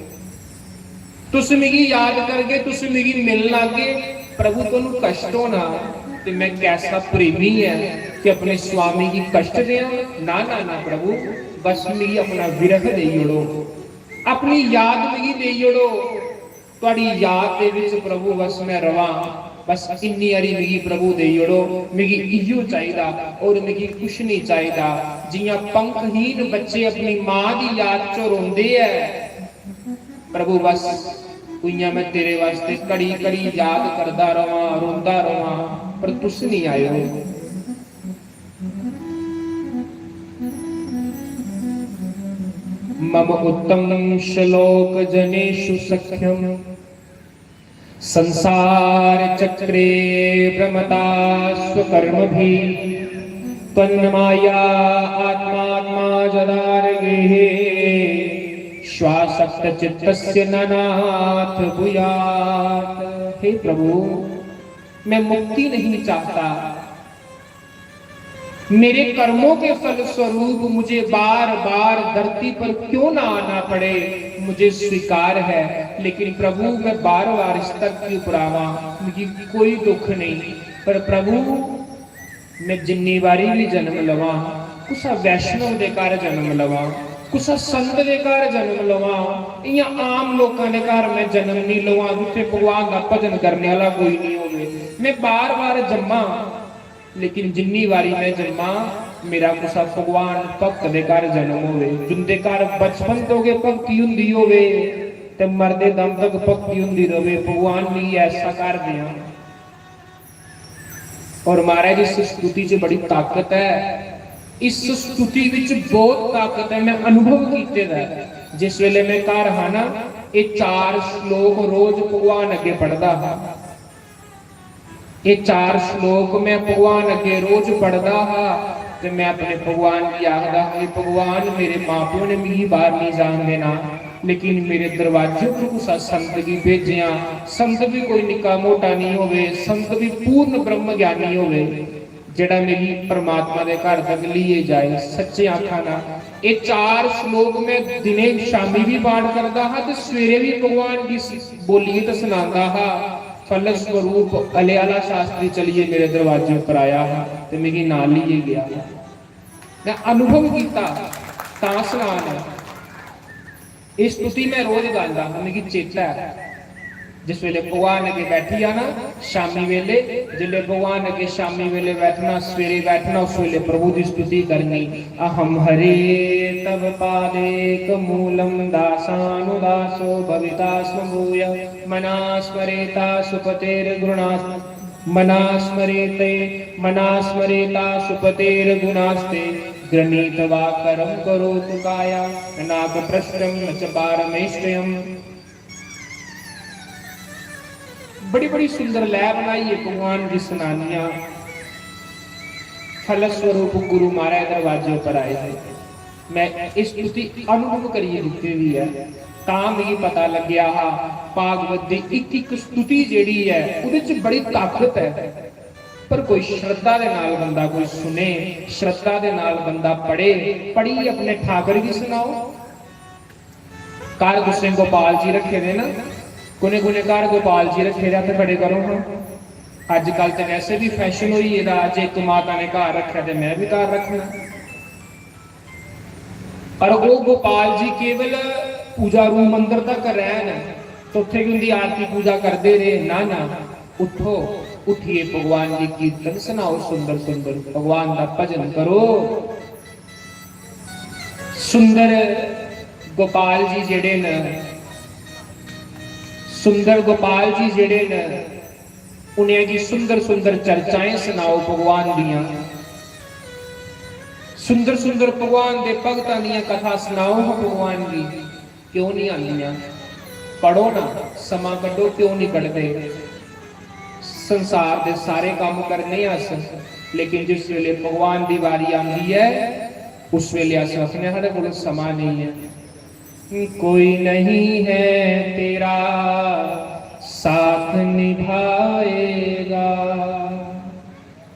तुस मिगी याद करगे, तुस मिगी मिलन आगे, प्रभु तुहानू कष्ट होना। ते मैं कैसा प्रेमी ऐ कि अपने स्वामी गी कष्ट देआं? ना, ना, ना प्रभु, बस मिगी अपना विरह देई ओड़ो, अपनी याद मिगी देई ओड़ो। तुहाड़ी याद दे विच प्रभु बस मैं रवां, बस इन्नी हारी मिगी प्रभु देई ओड़ो, मिगी इयो चाहिदा। और मिगी कुछ नहीं चाहिदा। जियां पंखहीन बच्चे अपनी मां दी याद च रोंदे ऐ, प्रभु बस उइयां मैं तेरे वास्ते घड़ी घड़ी याद करदा रवां, रोंदा रवां, पर तुस नहीं आए हो। मम उत्तम श्लोक जनेषु सख्यम, संसार चक्रे भ्रमता स्वकर्म भी, त्वन्न माया आत्मात्मा जदार गेहे, श्वासक्त चित्तस्य ननाथ भूयात। हे प्रभु, मैं मुक्ति नहीं चाहता, मेरे कर्मों के फलस्वरूप मुझे बार बार धरती पर क्यों ना आना पड़े, मुझे स्वीकार है, लेकिन प्रभु, मैं बार बार इस धरती पर आवा, मुझे कोई दुख नहीं। पर प्रभु, मैं जिन्नी बारी भी जन्म लवां, कुसा वैष्णव दे घर जन्म लवां, कुसा संत दे घर जन्म लवां, इयां आम लोकां दे घर मैं जन्म नहीं लवां, जित्थे भगवान दा भजन करने वाला कोई नहीं होवे। मैं बार बार जम्मा, लेकिन जिन्नी बारी मैं जम्मा, मेरा कुसा भगवान भक्त दे घर जन्म होवे, जिंदे घर बचपन तो गै भक्ति हुंदी होवे ते मरदे दम तक भक्ति हुंदी रवे, भगवान मिगी ऐसा घर देआं। और महाराज, इस स्तुति च बड़ी ताकत है, इस स्तुति विच बहुत ताकत है। मैं अनुभव कीते दा है। जिस वेले मैं घर हा ना, ये चार श्लोक रोज भगवान अगे पढ़दा हा। ये चार श्लोक मैं भगवान अगे रोज पढ़दा हा ते मैं अपने भगवान गी आखदा हा, "हे भगवान, मेरे मां प्यो ने मिगी बाहर नहीं जान देना, लेकिन मेरे दरवाजे पर कुसा संत गी भेजेआ, संत भी कोई निक्का मोटा नहीं होवे, संत भी पूर्ण ब्रह्म ज्ञानी होवे, जेड़ा मेरी परमात्मा दे घर तक लिए जाए।" सच्चे आखा ना, ये चार श्लोक मैं दिने शामी भी पाठ करदा हा ते सवेरे भी भगवान गी बोलिए ते सुनांदा हा। फलस्वरूप अले आला शास्त्री चलिए मेरे दरवाजे पर आया हा ते मिगी नाल लेइयै गया हा। मैं अनुभव कीता, तां सनान। इस स्तुति मैं रोज गांदा हा, मिगी चेता है। जिस वेले भगवान अगे बैठी जाना शामी वेले, जिसले भगवान अगे शामी वेले बैठना, सवेरे बैठना, उस वेले प्रभु की स्तुति करनी। अहम हरे तव पादेक मूलम दासानुदासो भविता स्म भूय। मना स्मरेता सुपतेर्गुणा मना स्मरेते मना स्मरेता सुपतेर्गुणास्ते। गृणीत्वा करम करोतु काया। न नागप्रष्टम न च पारमेष्टयम। बड़ी बड़ी सुंदर लय बनाई है भगवान की सुनानियां। फलस्वरूप गुरु महाराज दरवाजे पर आए थे। मैं इस स्तुति अनुभव करिए दित्ती दी है, तां मिगी पता लग्गेआ हा भागवत दी इक इक स्तुति जेह्ड़ी ऐ, ओह्दे च बड़ी ताकत ऐ। पर कोई श्रद्धा दे नाल बंदा कोई सुने, श्रद्धा दे नाल बंदा पढ़े, पढ़ियै अपने ठाकर गी सनाओ। घर तुसें गोपाल जी रखे दे ना, कुने कुने घर गोपाल जी रखे दे, हत्थ खड़े करो हां। अजकल ते वैसे भी फैशन होई गेदा, जे इक माता ने घर रखेआ ते मैं भी घर रखना। पर ओह् गोपाल जी केवल पूजा रूम अंदर तक रैह्न, ते उत्थें बी उंदी आरती पूजा करदे रेह्। ना, ना, उठो, उठिए भगवान गी कीर्तन सनाओ, सुंदर सुंदर भगवान दा भजन करो। सुंदर गोपाल जी जेह्ड़े न, सुंदर गोपाल जी जेह्ड़े न, उ'नेंगी सुंदर सुंदर चर्चाएं सनाओ भगवान दियां। सुंदर सुंदर भगवान दे भगतां दियां कथा सनाओ हां भगवान गी। क्यों नहीं आंदियां? पढ़ो ना, समां कड्ढो, क्यों नहीं कढदे? संसार दे सारे कम्म करने अस, लेकिन जिस वेले भगवान दी बारी आंदी ऐ, उस वेले अस आखने, "साढ़े कोल समां नहीं ऐ।" कोई नहीं है तेरा साथ निभाएगा।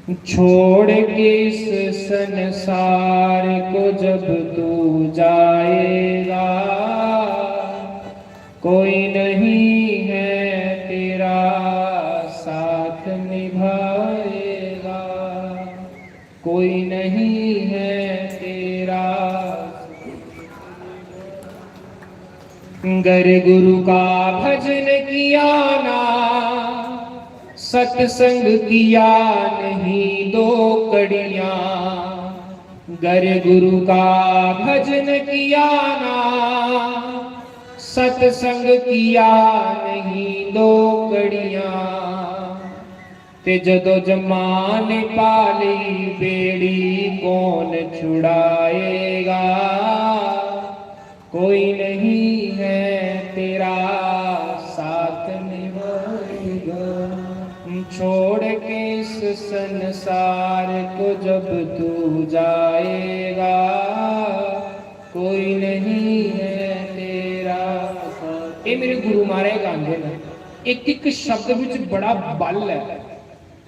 छोड़ के इस संसार को जब तू जाएगा, कोई नहीं है तेरा साथ निभाएगा। कोई नहीं है तेरा। गर गुरु का भजन किया ना, सत्संग किया नहीं दो कड़ियां। गर गुरु का भजन किया ना, सत्संग किया नहीं दो कड़ियां। ते जदों जमाने पाली बेड़ी कौन छुड़ाएगा? कोई नहीं है तेरा साथ निभाएगा। छोड़ के इस संसार को जब तू जाएगा, कोई नहीं है तेरा साथ। ਇਹ ਮੇਰੇ ਗੁਰੂ ਮਹਾਰਾਜ ਗਾਉਂਦੇ ਨੇ। ਇੱਕ ਇੱਕ ਸ਼ਬਦ ਵਿੱਚ ਬੜਾ ਬਲ ਹੈ।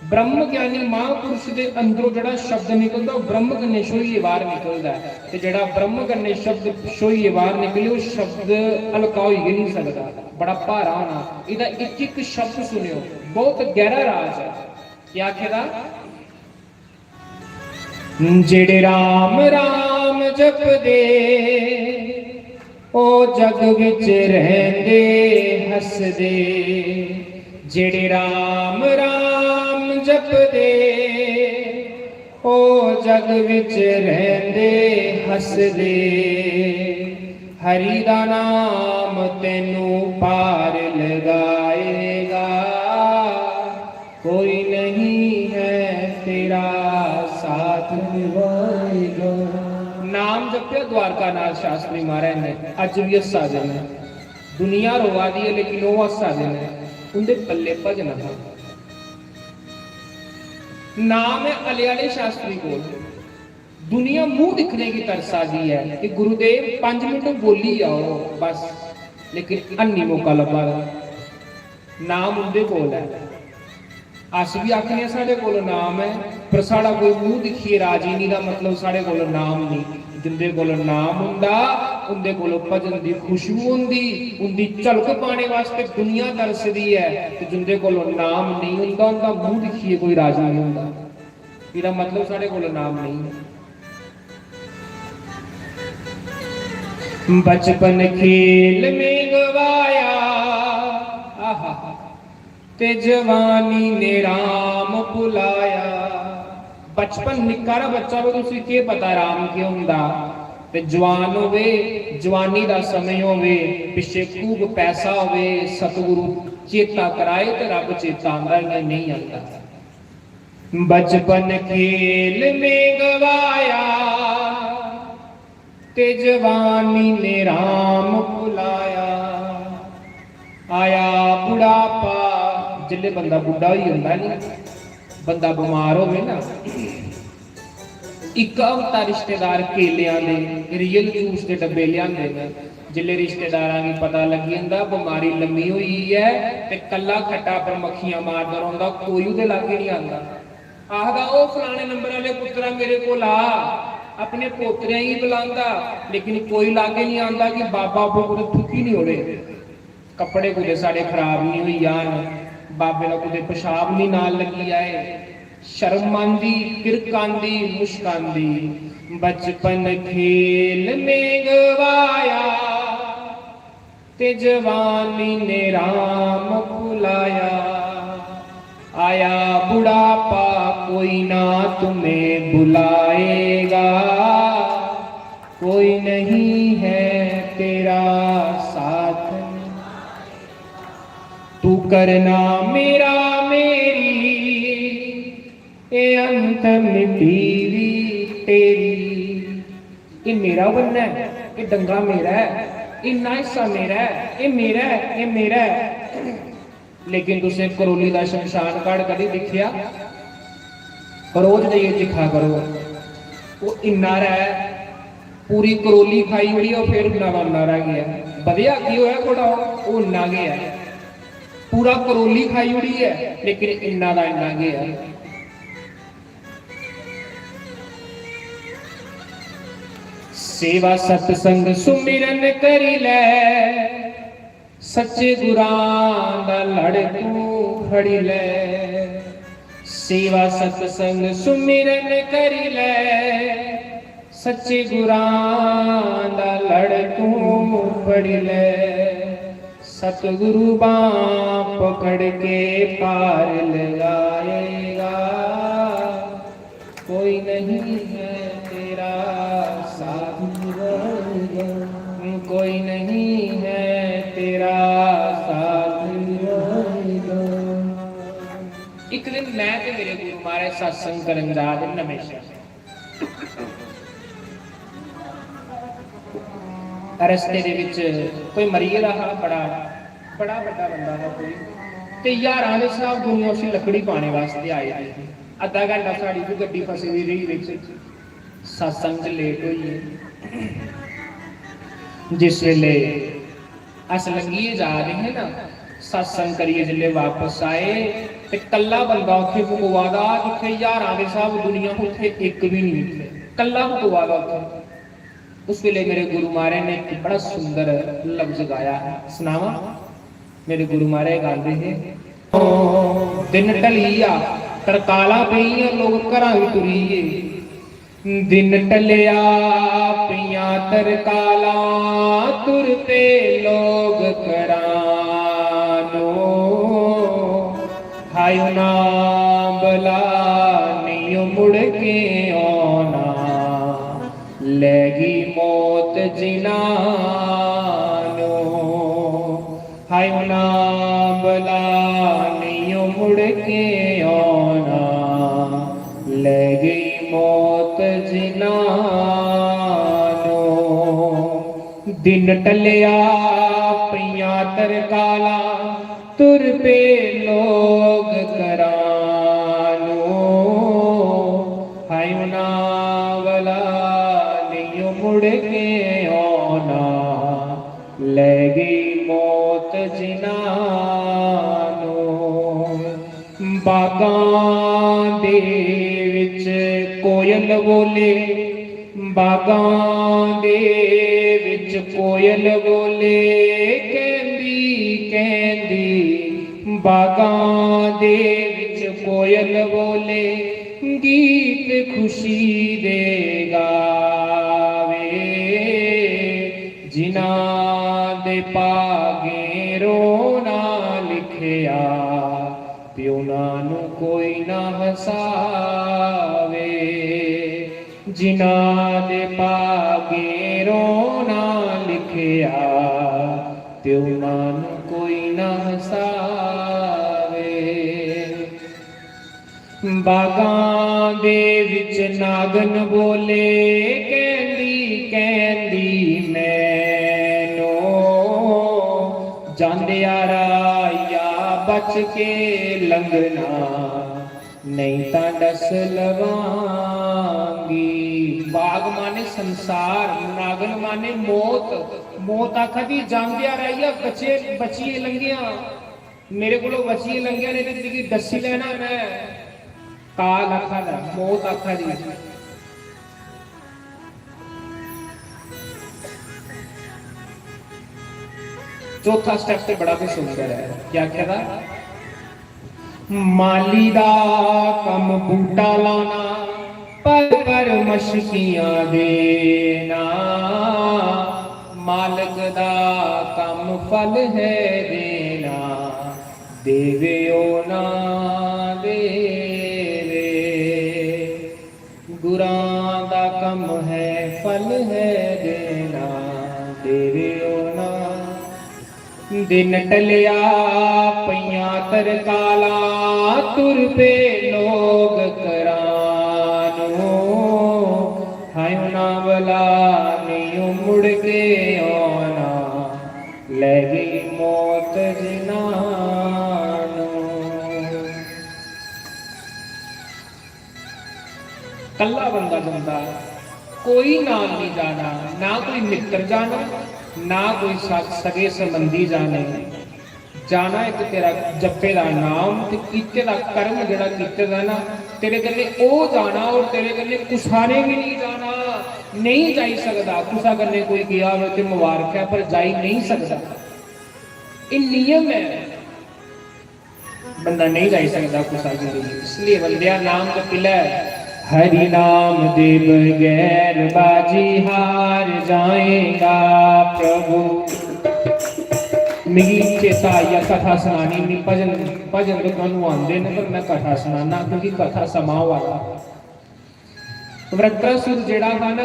ਬ੍ਰਹਮ ਗਿਆਨੀ ਮਹਾਂਪੁਰਸ਼ ਦੇ ਅੰਦਰੋਂ ਜਿਹੜਾ ਸ਼ਬਦ ਨਿਕਲਦਾ, ਉਹ ਬ੍ਰਹਮ ਕਨੇ ਸ਼ੋਈਏ ਬਾਹਰ ਨਿਕਲਦਾ ਹੈ। ਤੇ ਜਿਹੜਾ ਬ੍ਰਹਮ ਕਨੇ ਸ਼ਬਦ ਸ਼ੋਈਏ ਬਾਹਰ ਨਿਕਲੇ, ਉਹ ਸ਼ਬਦ ਹਲਕਾ ਹੋਈ ਨਹੀਂ ਸਕਦਾ, ਬੜਾ ਭਾਰਾ ਹੋਣਾ। ਇਹਦਾ ਇੱਕ ਇੱਕ ਸ਼ਬਦ ਸੁਣਿਓ, ਬਹੁਤ ਗਹਿਰਾ ਰਾਜ ਹੈ। ਕੀ ਆਖੇਦਾ? ਜਿਹੜੇ ਰਾਮ ਰਾਮ ਜਪਦੇ, ਉਹ ਜਗ ਵਿੱਚ ਰਹਿੰਦੇ ਹੱਸਦੇ। ਜਿਹੜੇ ਰਾਮ ਰਾਮ ਜਪਦੇ, ਉਹ ਜਗ ਵਿੱਚ ਰਹਿੰਦੇ ਹੱਸਦੇ। ਹਰੀ ਦਾ ਨਾਮ ਤੈਨੂੰ ਪਾਰ ਲਗਾਏਗਾ। कोई नहीं है तेरा साथ निभाएगा। ਨਾਮ ਜਪਿਆ ਦਵਾਰਕਾਨਾਥ ਸ਼ਾਸਤਰੀ ਮਹਾਰਾਜ ਨੇ, ਅੱਜ ਵੀ ਹੱਸਾ ਦੇ ਨੇ। ਦੁਨੀਆ ਰੋਵਾ ਦੀ ਹੈ, ਲੇਕਿਨ ਉਹ ਹੱਸਾ ਦੇ ਨੇ। ਉਹਦੇ ਪੱਲੇ ਭਜਨ ਆ। ਨਾਮ ਹੈ ਅਲਿਆਲੇ ਸ਼ਾਸਤਰੀ ਕੋਲ। दुनिया मुंह दिखने की तरसा दी है कि गुरुदेव पांच मिनट बोली जाओ बस, लेकिन अन्नी मौका लब्भा दा। नाम उंदे कोल है। अस भी आखने साढ़े कोल नाम है, पर साढ़ा कोई मुंह दिक्खिए राजी नहीं दा मतलब साढ़े कोल नाम नहीं। जिंदे कोल नाम हुंदा, उंदे कोल भजन दी खुशबू हुंदी, उंदी झलक पाने वास्ते दुनिया तरसदी ऐ। ते जिंदे कोल नाम नहीं हुंदा, उंदा मुंह दिक्खिए कोई राजी नहीं हुंदा। एह्दा मतलब साढ़े कोल नाम नहीं है। बचपन खेल में गवाया, आहा, ते जवानी ने राम भुलाया। बचपन निक्का हारा बच्चा होवे, उसी केह् पता राम केह् होंदा। ते जवान होवे, जवानी दा समें होवे, पिच्छे खूब पैसा होवे, सतगुरु चेता कराए ते रब चेता आंदा, इ'यां नेईं आंदा। बचपन खेल में गवाया, ते जवानी ने राम भुलाया। आया बुढ़ापा, जिसले बंदा बुढ़ा होई जंदा नी, बंदा बमार होवे ना, इक हफ्ता रिश्तेदार केलेआं दे रियल जूस दे डब्बे लिआंदे ने। जिसले रिश्तेदारां गी पता लग्गी जंदा बमारी लम्मी होई गेई ऐ ते कल्ला खट्टा पर मक्खियां मारदा रौंह्दा, कोई ओह्दे लाग्गै निं आंदा। आखदा, "ओ फलाने नंबर आह्ले पुत्तरा, मेरे कोल आ।" अपने पोतरेआं गी बलांदा, लेकिन कोई लाग्गै निं आंदा कि बाबा उप्पर कुतै थुक्की निं ओड़े, कपड़े कुतै साढ़े खराब निं होई जान, बाबे दा कुतै पेशाब निं नाल लग्गी जाए। शर्म आंदी, किरक आंदी, मुश्क आंदी। बचपन खेल में गवाया, ते जवानी ने राम भुलाया। आया बुढ़ापा, कोई ना तुम्हें बुलाएगा। कोई नहीं है तेरा साथ। तू करना मेरा मेरी, ए अंत मिट्टी भी तेरी। एह् मेरा बनना ऐ, एह् डंगा मेरा ऐ, इन्ना हिस्सा मेरा ऐ, एह् मेरा ऐ, एह् मेरा ऐ। लेकिन तुसें करोली दा शमशान घाट कदें दिक्खेआ? रोज जाइयै दिक्खा करो, ओह् इन्ना हारा ऐ, पूरी करोली खाई ओड़ी, ओह् फिर उन्ना दा उन्ना रह गया। बधेआ की होया थोड़ा, ओह् उन्ना गै ऐ। पूरा करोली खाई ओड़ी ऐ, लेकिन इन्ना दा इन्ना गै ऐ। सेवा सत्संग सुमिरन करी लै, सच्चे गुरां दा लड़ तू फड़ी लै। सेवा सत्संग सुमिरन करी लै, सच्चे गुरां दा लड़ तू फड़ी लै। सतगुरु बांह पकड़ के पार लगाएगा। कोई नहीं है तेरा साथ निभाएगा, कोई नहीं है तेरा साथ निभाएगा। एक दिन मैं ते मेरे गुरु महाराज सत्संग करन जा दे नमें शहर। रस्ते दे विच कोई मरी गेदा हा, बड़ा, बड़ा बड्डा बंदा हा कोई, ते ज्हारां दे स्हाब दुनिया उसी लकड़ी पाने वास्ते आई दी ही। अद्धा घंटा साढ़ी भी गड्डी फसी दी रेही बिच, सत्संग च लेट होई गे। जिस वेले अस लंघियै जा दे हे ना, सत्संग करियै जिसले वापस आए, ते कल्ला बंदा उत्थे मुकवा दा, जित्थे ज्हारां दे स्हाब दुनिया, उत्थे इक भी नहीं, उत्थे कल्ला मुकवा दा उत्थे। उस वेले मेरे गुरु महाराज ने एक बड़ा सुंदर लफ्ज गाया। सनावा, मेरे गुरु महाराज गांदे हे, "दिन ढलिया, तरकालां पेइयां, लोक घरां बी टुरी गे।" दिन ढलिया, पेइयां तरकालां, तुर पे लोक घरां नू। हाय ना बला, नहीं मुड़ के आना, लै गई मौत जिन्हां नू। हाय ना बला, नहीं मुड़ के आना, लै गई मौत जिन्हां नू। दिन ढलिया, पेइयां तरकालां, तुर पे लोक घरां नू। हाय ना बला, नहीं मुड़ के आना, लै गई मौत जिन्हां नू। बागां दे विच कोयल बोले, बागां दे विच कोयल बोले, कहंदी, कहंदी। बागां दे विच कोयल बोले, गीत खुशी दे गावे। जिन्हां दे भागें रोना लिखिया, प्यो ना नू कोई ना हसावे। जिन्हां दे भागें रोना लिखिया, प्यो ना नू कोई ना हसावे। बागां दे विच नागन बोले, कहंदी, कहंदी मैनू, जांदिया राहिया बच के लंघना, नहीं तां डस लवांगी। बाग माने संसार, नागन माने मौत। मौत आखा दी, जांदिया राहिया बचे, बचिए लंघिया। मेरे कोलों बचिए लंघिया, नहीं ते मिगी डस्सी लैना मैं। काल आखा दा, मौत आखा दी। चौथा स्टेप ते बड़ा भी सुंदर है। क्या आखेदा? माली दा कम्म बूटा लाना, पर, पर मशकियां देना। मालक दा कम्म फल है देना, देवे ओ ना देवे। गुरां दा कम्म है, फल है देना, देवे ओ ना। दिन टलिया, पईयां तरकालां, तुर पे लोग घरां नू। हाय ना भला, नी ओ मुड़ के औना, लै गई मौत जिन्हां नू। कल्ला बंदा जंदा, कोई नाम नहीं जाना, ना कोई मित्र जाना, ना कोई स-, सगे संबंधी जाने। जाना इक तेरा जप्पे दा नाम ते कीते दा कर्म जेह्ड़ा कीते दा ना, तेरे कन्नै ओह् जाना और तेरे कन्नै कुसै ने बी नहीं जाना, नहीं जाई सकदा। कुसै कन्नै कोई गेआ होवे ते मुबारक ऐ, पर जाई नहीं सकदा। एह् नियम ऐ, बंदा नहीं जाई सकदा कुसै गी। इसलिए बंदेआ नाम जपी लै, हरि नाम दे बगैर बाजी हार जाएगा प्रभु। मिगी चेता आई गेआ कथा सनानी, मिगी भजन, भजन तो तुहानू आंदे न, पर मैं कथा सनाना क्योंकि कथा समां होआ दा। वृत्रासुर जेह्ड़ा हा ना,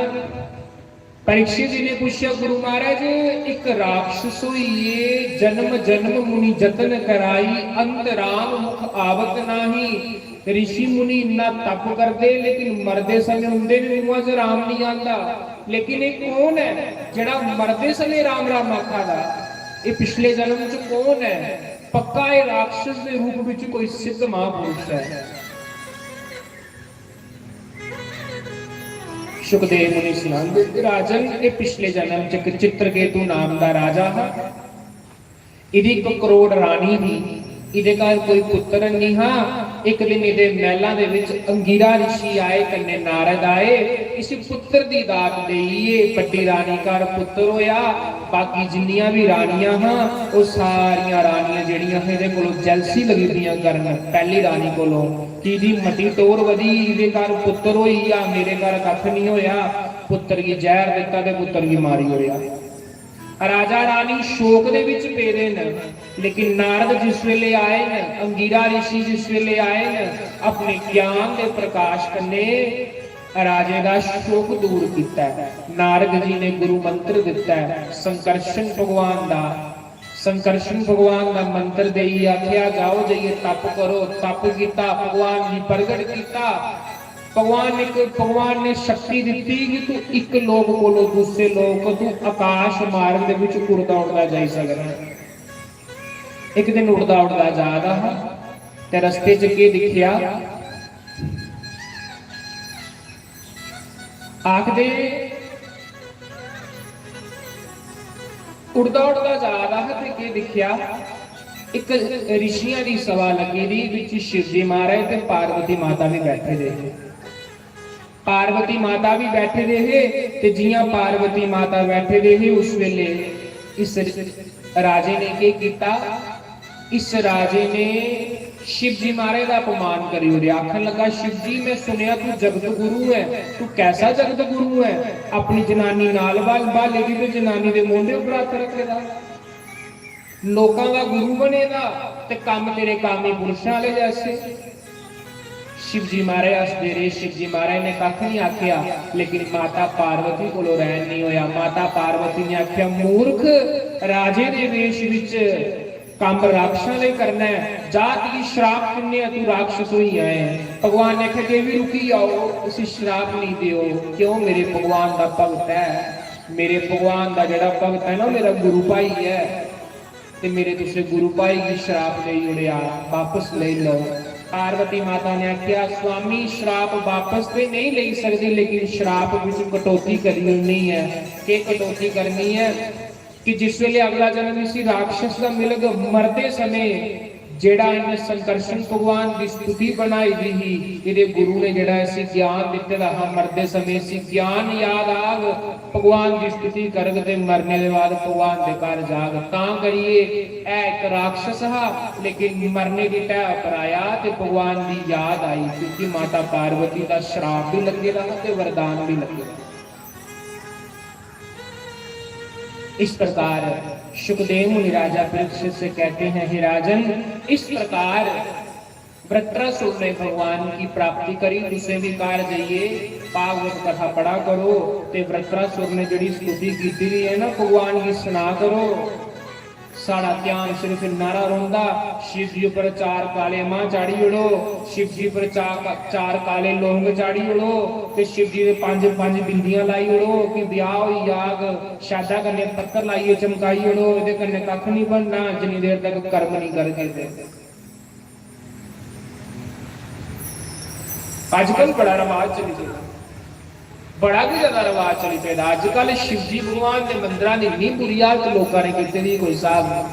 परीक्षित जी ने पुच्छेआ, "गुरु महाराज, इक राक्षस होइयै जन्म जन्म मुनि जतन कराई, अंत राम मुख आवत नाही।" ऋषि मुनि इन्ना तप करदे, लेकिन मरदे समें उंदे बी मुंहा च राम नहीं आंदा। लेकिन एह् कौन ऐ जेह्ड़ा मरदे समें राम राम आखा दा? एह् पिछले जन्म च कौन ऐ? पक्का एह् राक्षस दे रूप बिच कोई सिद्ध महापुरुष ऐ। शुकदेव मुनि सनांदे, "राजन, एह् पिछले जन्म च इक चित्रकेतु नाम दा राजा हा। इदी इक करोड़ रानी ही। इदे घर कोई पुत्तर नहीं हा। इक दिन इदे मैह्लां दे विच अंगिरा ऋषि आए, कन्नै नारद आए। इसी पुत्तर दी दात देइयै बड्डी रानी घर पुत्तर होया। बाकी जिन्नियां बी रानियां हां, ओह् सारियां रानियां जेह्ड़ियां हां, एह्दे कोलों jealousy लगी पेइयां करन पैह्ली रानी कोलों। कि इदी मती टौह्र बधी, इदे घर पुत्तर होई गेआ, मेरे घर कक्ख निं होया। पुत्तर गी जैह्र दित्ता ते पुत्तर गी मारी ओड़ेआ। राजा रानी शोक दे विच पेदे न, लेकिन नारद जिस वेले आए न, अंगिरा ऋषि जिस वेले आए न, अपने ज्ञान दे प्रकाश कन्नै राजे दा शोक दूर कीता ऐ। नारद जी ने गुरु मंत्र दित्ता ऐ, संकर्षण भगवान दा, संकर्षण भगवान दा मंत्र देइयै आखेआ, "जाओ जाइयै तप करो।" तप कीता, भगवान गी प्रगट कीता। भगवान ने, भगवान ने शक्ति दित्ती कि तू इक लोक कोलों दूसरे लोक, तू आकाश मार्ग दे विच उड़दा उड़दा जाई सकदा है। इक दिन उड़दा उड़दा जा दा हा ते रस्ते च केह् दिक्खेआ? आखदे उड़दा उड़दा जा दा हा ते केह् दिक्खेआ, इक ऋषियां दी सभा लग्गी दी, बिच शिवजी महाराज ते पार्वती माता बी बैठे दे हे। पार्वती माता बी बैठे दे हे ते जियां पार्वती माता बैठे दे हे, उस वेले इस राजे ने केह् कीता? इस राजे ने शिवजी महाराज दा अपमान करी ओड़ेआ। आखन लगा, "शिवजी, मैं सुनेआ तू जगत गुरु ऐ, तू कैसा जगत गुरु ऐ? अपनी जनानी नाल ब्हाल-, ब्हाले दी ते जनानी दे मोंढे उप्पर हत्थ रक्खे दा। लोकां दा गुरु बने दा ते कम्म तेरे कामी पुरुषां आह्ले जैसे।" शिवजी महाराज हसदे रेह्, शिवजी महाराज ने कक्ख निं आखेआ, लेकिन माता पार्वती कोलों रैह्न निं होएआ। माता पार्वती ने आखेआ, "मूर्ख, राजे दे वेश विच कम्म राक्षसां दे करना ऐ, जा तुगी श्राप दिन्ने आं, तू राक्षस होई जाए।" भगवान ने आखेआ, "देवी रुकी जाओ, उसी श्राप निं देओ।" क्यों? मेरे भगवान दा भगत ऐ, मेरे भगवान दा जेह्ड़ा भगत ऐ ना, ओह् मेरा गुरु भाई ऐ। ते मेरे तुसें गुरु भाई गी श्राप देई ओड़ेआ, बापस लेई लैओ। पार्वती माता ने आखेआ, "स्वामी, श्राप बापस ते नेईं लेई सकदी, लेकिन श्राप बिच कटौती करी ओड़नी ऐ।" केह् कटौती करनी ऐ? कि जिस वेले अगला जन्म इसी राक्षस दा मिलग, मरदे समें जेह्ड़ा इन्ने संकर्षण भगवान दी स्तुति बनाई दी ही, एह्दे गुरु ने जेह्ड़ा इसी ज्ञान दित्ते दा हा, मरदे समें इसी ज्ञान याद आग, भगवान दी स्तुति करग ते मरने दे बाद भगवान दे घर जाग। तां करियै एह् इक राक्षस हा, लेकिन मरने दी ढैऽ पर आया ते भगवान दी याद आई, क्योंकि माता पार्वती दा श्राप भी लग्गे दा हा ते वरदान भी लग्गे दा। इस प्रकार सुखदेव मुनि राजा परीक्षित से कहते हैं, "हे राजन, इस प्रकार वृत्रासुर ने भगवान की प्राप्ति करी, तुसें भी घर जाइए भागवत कथा पढ़ा करो, ते वृत्रासुर ने जेह्ड़ी स्तुति कीती दी है ना, भगवान की सुना करो। साढ़ा ध्यान सिर्फ इन्ना हारा रौंह्दा, शिव जी उप्पर चार काले मांह् चाढ़ी ओड़ो, शिव जी उप्पर चा-, चार काले लौंग चाढ़ी ओड़ो, ते शिव जी दे पंज, पंज बिंदियां लाई ओड़ो कि ब्याह् होई जाग, शैदा कन्नै पत्तर लाइयै चमकाई ओड़ो, एह्दे कन्नै कक्ख निं बनना, जिन्नी देर तक कर्म निं करगे ते।" अजकल बड़ा रवाज चली पेदा। बड़ा गै ज्यादा रवाज चली पेदा। अज्जकल शिवजी भगवान दे मंदरां दी इन्नी बुरी हालत लोकां ने कीती दी, कोई स्हाब नहीं।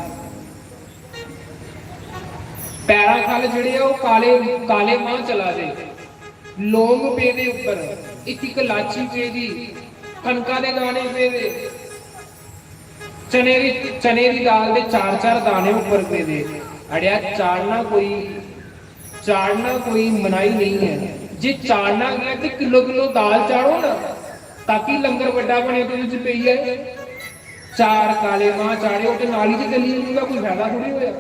पैरां ख'ल्ल जेह्ड़े आ, ओह् काले, काले मांह् चला दे, लौंग पेदे उप्पर, इक इक लाची पेदी, कनका दे दाने पेदे, चने दी, चने दी दाल दे चार चार दाने उप्पर पेदे। अड़ेआ, चाढ़ना कोई, चाढ़ना कोई मनाही नहीं ऐ। जे चाढ़ना गै ते किलो किलो दाल चाढ़ो ना, ताकि लंगर बड्डा बने ते ओह्दे च पेई जाए। चार काले मांह् चाढ़े, ओह् ते नाली च चली जंदे, ओह्दा कोई फायदा थोड़ी होया।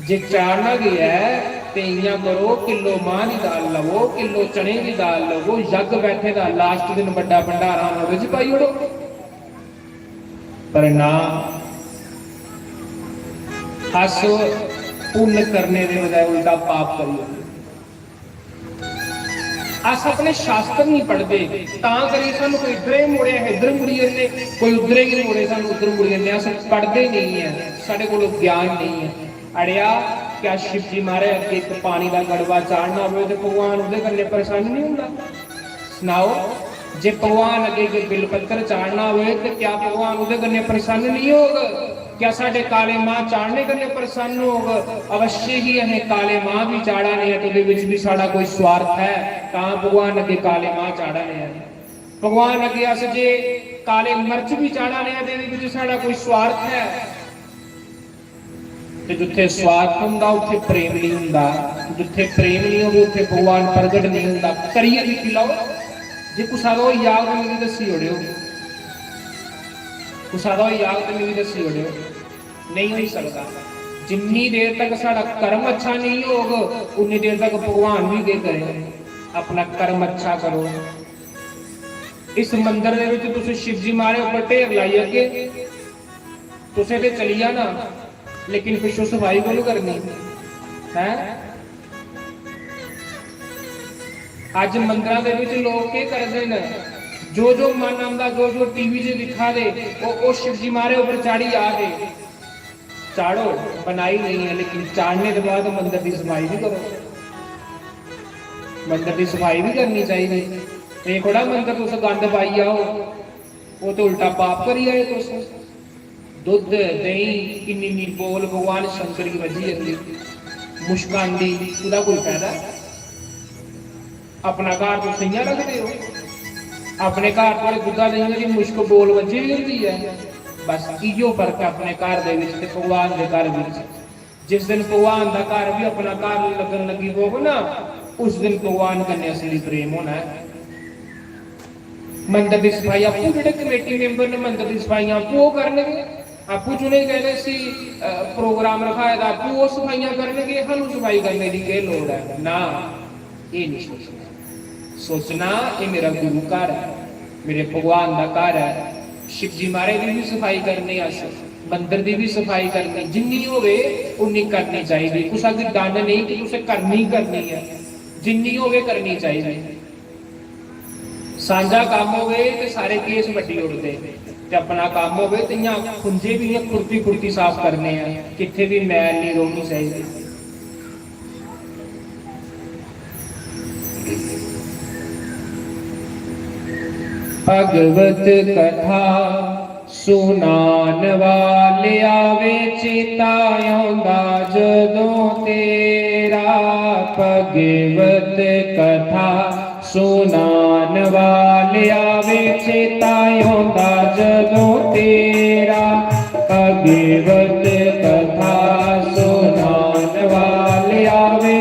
जे चाढ़ना गै ऐ ते इ'यां करो, किलो मांह् दी दाल लवो, किलो चने दी दाल लवो, जग बैठे दा, लास्ट दिन बड्डा भंडारा होना, ओह्दे च पाई ओड़ो। पर ना, अस पुन्न करने दे बजाय उल्टा पाप करी ओड़ने। अस अपने शास्त्र नहीं पढ़दे, तां करियै सानू कोई इद्धरे मोड़े, अस इद्धर मुड़ी जन्ने, कोई उद्धरे गी मोड़े, सानू उद्धर मुड़ी जन्ने। अस पढ़दे नहीं ऐ, साढ़े कोल ज्ञान नहीं ऐ। अड़ेआ, क्या शिवजी महाराज अग्गें इक पानी दा गड़वा चाढ़ना होवे ते भगवान ओह्दे कन्नै प्रसन्न नहीं होंदा? सनाओ, जे भगवान अग्गें इक बिलपत्र चाढ़ना होवे ते क्या भगवान ओह्दे कन्नै प्रसन्न नहीं होग? क्या साढ़े काले मांह् चाढ़ने कन्नै प्रसन्न होग? अवश्य ही असें काले मांह् भी चाढ़ा ने आं ते ओह्दे बिच भी साढ़ा कोई स्वार्थ ऐ, तां भगवान अग्गें काले मांह् चाढ़ा ने आं। भगवान अग्गें अस जे काले मर्च भी चाढ़ा ने आं ते एह्दे बिच साढ़ा कोई स्वार्थ ऐ। ते जित्थे स्वार्थ होंदा, उत्थे प्रेम नहीं होंदा। जित्थे प्रेम नहीं होंदा, उत्थे भगवान प्रगट नहीं होंदा। करियै दिक्खी लैओ, जे कुसा दा होई जाग ते मिगी दस्सी ओड़ेओ, कुसा दा होई जाग ते मिगी दस्सी ओड़ेओ। नहीं होई सकदा। जिन्नी देर तक साढ़ा कर्म अच्छा नहीं होग, उन्नी देर तक भगवान भी केह् करे? अपना कर्म अच्छा करो। इस मंदर दे विच तुस शिवजी महाराज उप्पर ढेर लाई ओड़गे, तुसें ते चली जाना, लेकिन पिच्छों सफाई कु'न करनी? हैं? अज्ज मंदरां दे विच लोक केह् करदे न? जो जो मन आंदा, जो जो टीवी च दिक्खा दे, ओह्, ओह् शिवजी महाराज उप्पर चाढ़ी जा दे। चाढ़ो, मनाही नहीं ऐ, लेकिन चाढ़ने दे बाद मंदर दी सफाई भी करो। मंदर दी सफाई भी करनी चाहिदी। एह् थोड़ा मंदर तुस गंद पाई आओ, ओह् ते उल्टा पाप करी आए तुस। दुद्ध, देहीं, किन्नी इन्नी बोल भगवान शंकर गी बज्झी जंदी। मुश्क आंदी, ओह्दा कोई फायदा? अपना घर तुस इ'यां रखदे ओ? अपने घर थुआढ़े दुद्धा देहियें दी मुश्क बोल बज्झी दी होंदी ऐ। बस इ'यो फर्क ऐ अपने घर दे बिच ते भगवान दे घर बिच। जिस दिन भगवान दा घर भी अपना घर लग्गन लगी पौग ना, उस दिन भगवान कन्नै असली प्रेम होना ऐ। मंदर दी सफाई आपूं, जेह्ड़े कमेटी member न, मंदर दी सफाइयां आपूं ओह् करनगे, आपूं जि'नें गै इसी, अ, program रखाए दा, आपूं ओह् सफाइयां करनगे, सानूं सफाई करने दी केह् लोड़ ऐ? ना, एह् निं सोचना। सोचना, एह् मेरा गुरु घर ऐ, मेरे भगवान दा घर ऐ। शिवजी महाराज दी बी सफाई करने अस, मंदर दी बी सफाई करनी, जिन्नी होवे उन्नी करनी चाहिदी। कुसै गी डंड नेईं कि तुसें करनी गै करनी ऐ, जिन्नी होवे करनी चाहिदी। सांझा कम्म होवे ते सारे केस बड्डी ओड़दे, ते अपना कम्म होवे ते इ'यां खुंझे बी इ'यां खुरपी खुरपी साफ करने आ, कित्थे बी मैल निं रौह्नी चाहिदी। भगवत कथा सुनान वाले आवे, चेता औंदा जदों तेरा। भगवत कथा सुनान वाले आवे, चेता औंदा जदों तेरा। भगवत कथा सुनान वाले आवे,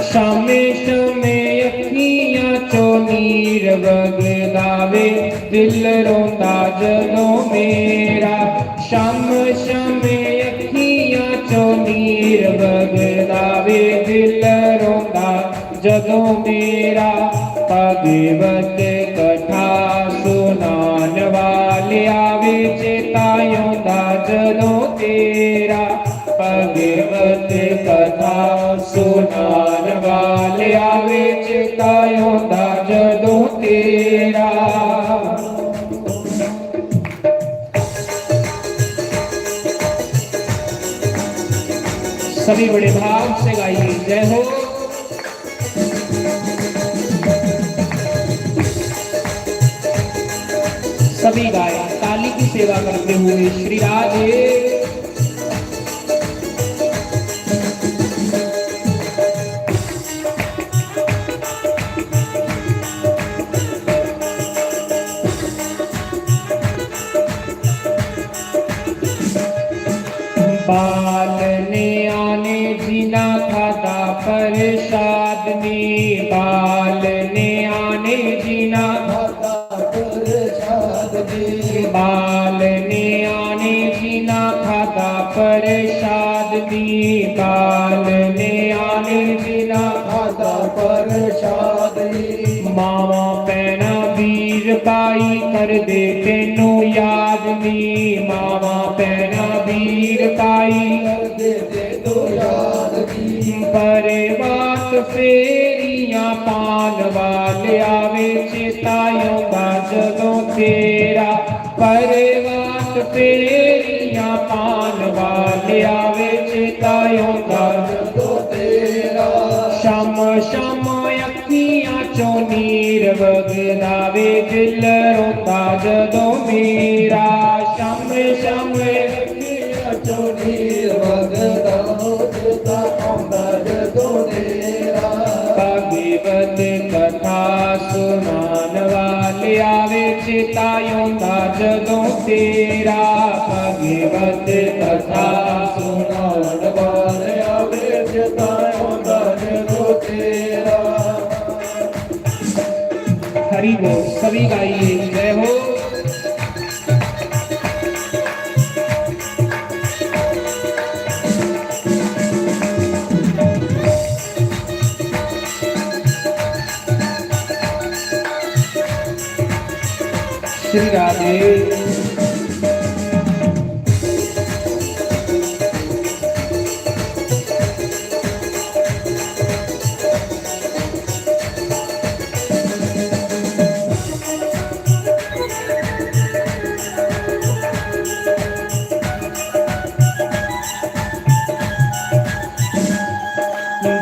शामे शामे अखियां चो नीर वगदावे, दिल रोंदा जदों मेरा। शाम शामे अखियां चो नीर वगदावे, दिल रोंदा जदों मेरा। भगवत कथा सुनान वाले आवे, चेता औंदा जदों तेरा। भगवत कथा सुनान वाले आवे, चेता औंदा जदों तेरा। सभी बड़े भाव से गाइए, जय हो। गाए ताली की सेवा करते हुए श्री राधे। बाल न्याणे जिना खादा प्रसाद नी, बाल न्याणे जिना खादा प्रसाद नी, बाल न्याणे जिना खादा प्रसाद नी, बाल न्याणे जिना खादा प्रसाद नी। मावां भैणां वीर भाई करदे तैनू याद नी, मावां भैणां वीर भाई करदे तैनू याद नी। परभात फेरियां पान वाले आवे चेता औंदा जदों तेरा, परभात फेरियां पान वाले आवे चेता औंदा जदों तेरा। शम शम अखियां चों नीर वगदा वे, दिल रोंदा जदों मेरा। शम शम अखियां चों नीर वगदा, चेता औंदा जदों तेरा। भागवत कथा सुनान वाले आवे, चेता औंदा जदों तेरा। भागवत कथा सुनान वाले आवे, चेता औंदा जदों तेरा। हरि बोल, सभी गाइए, जय हो। श्री राधे।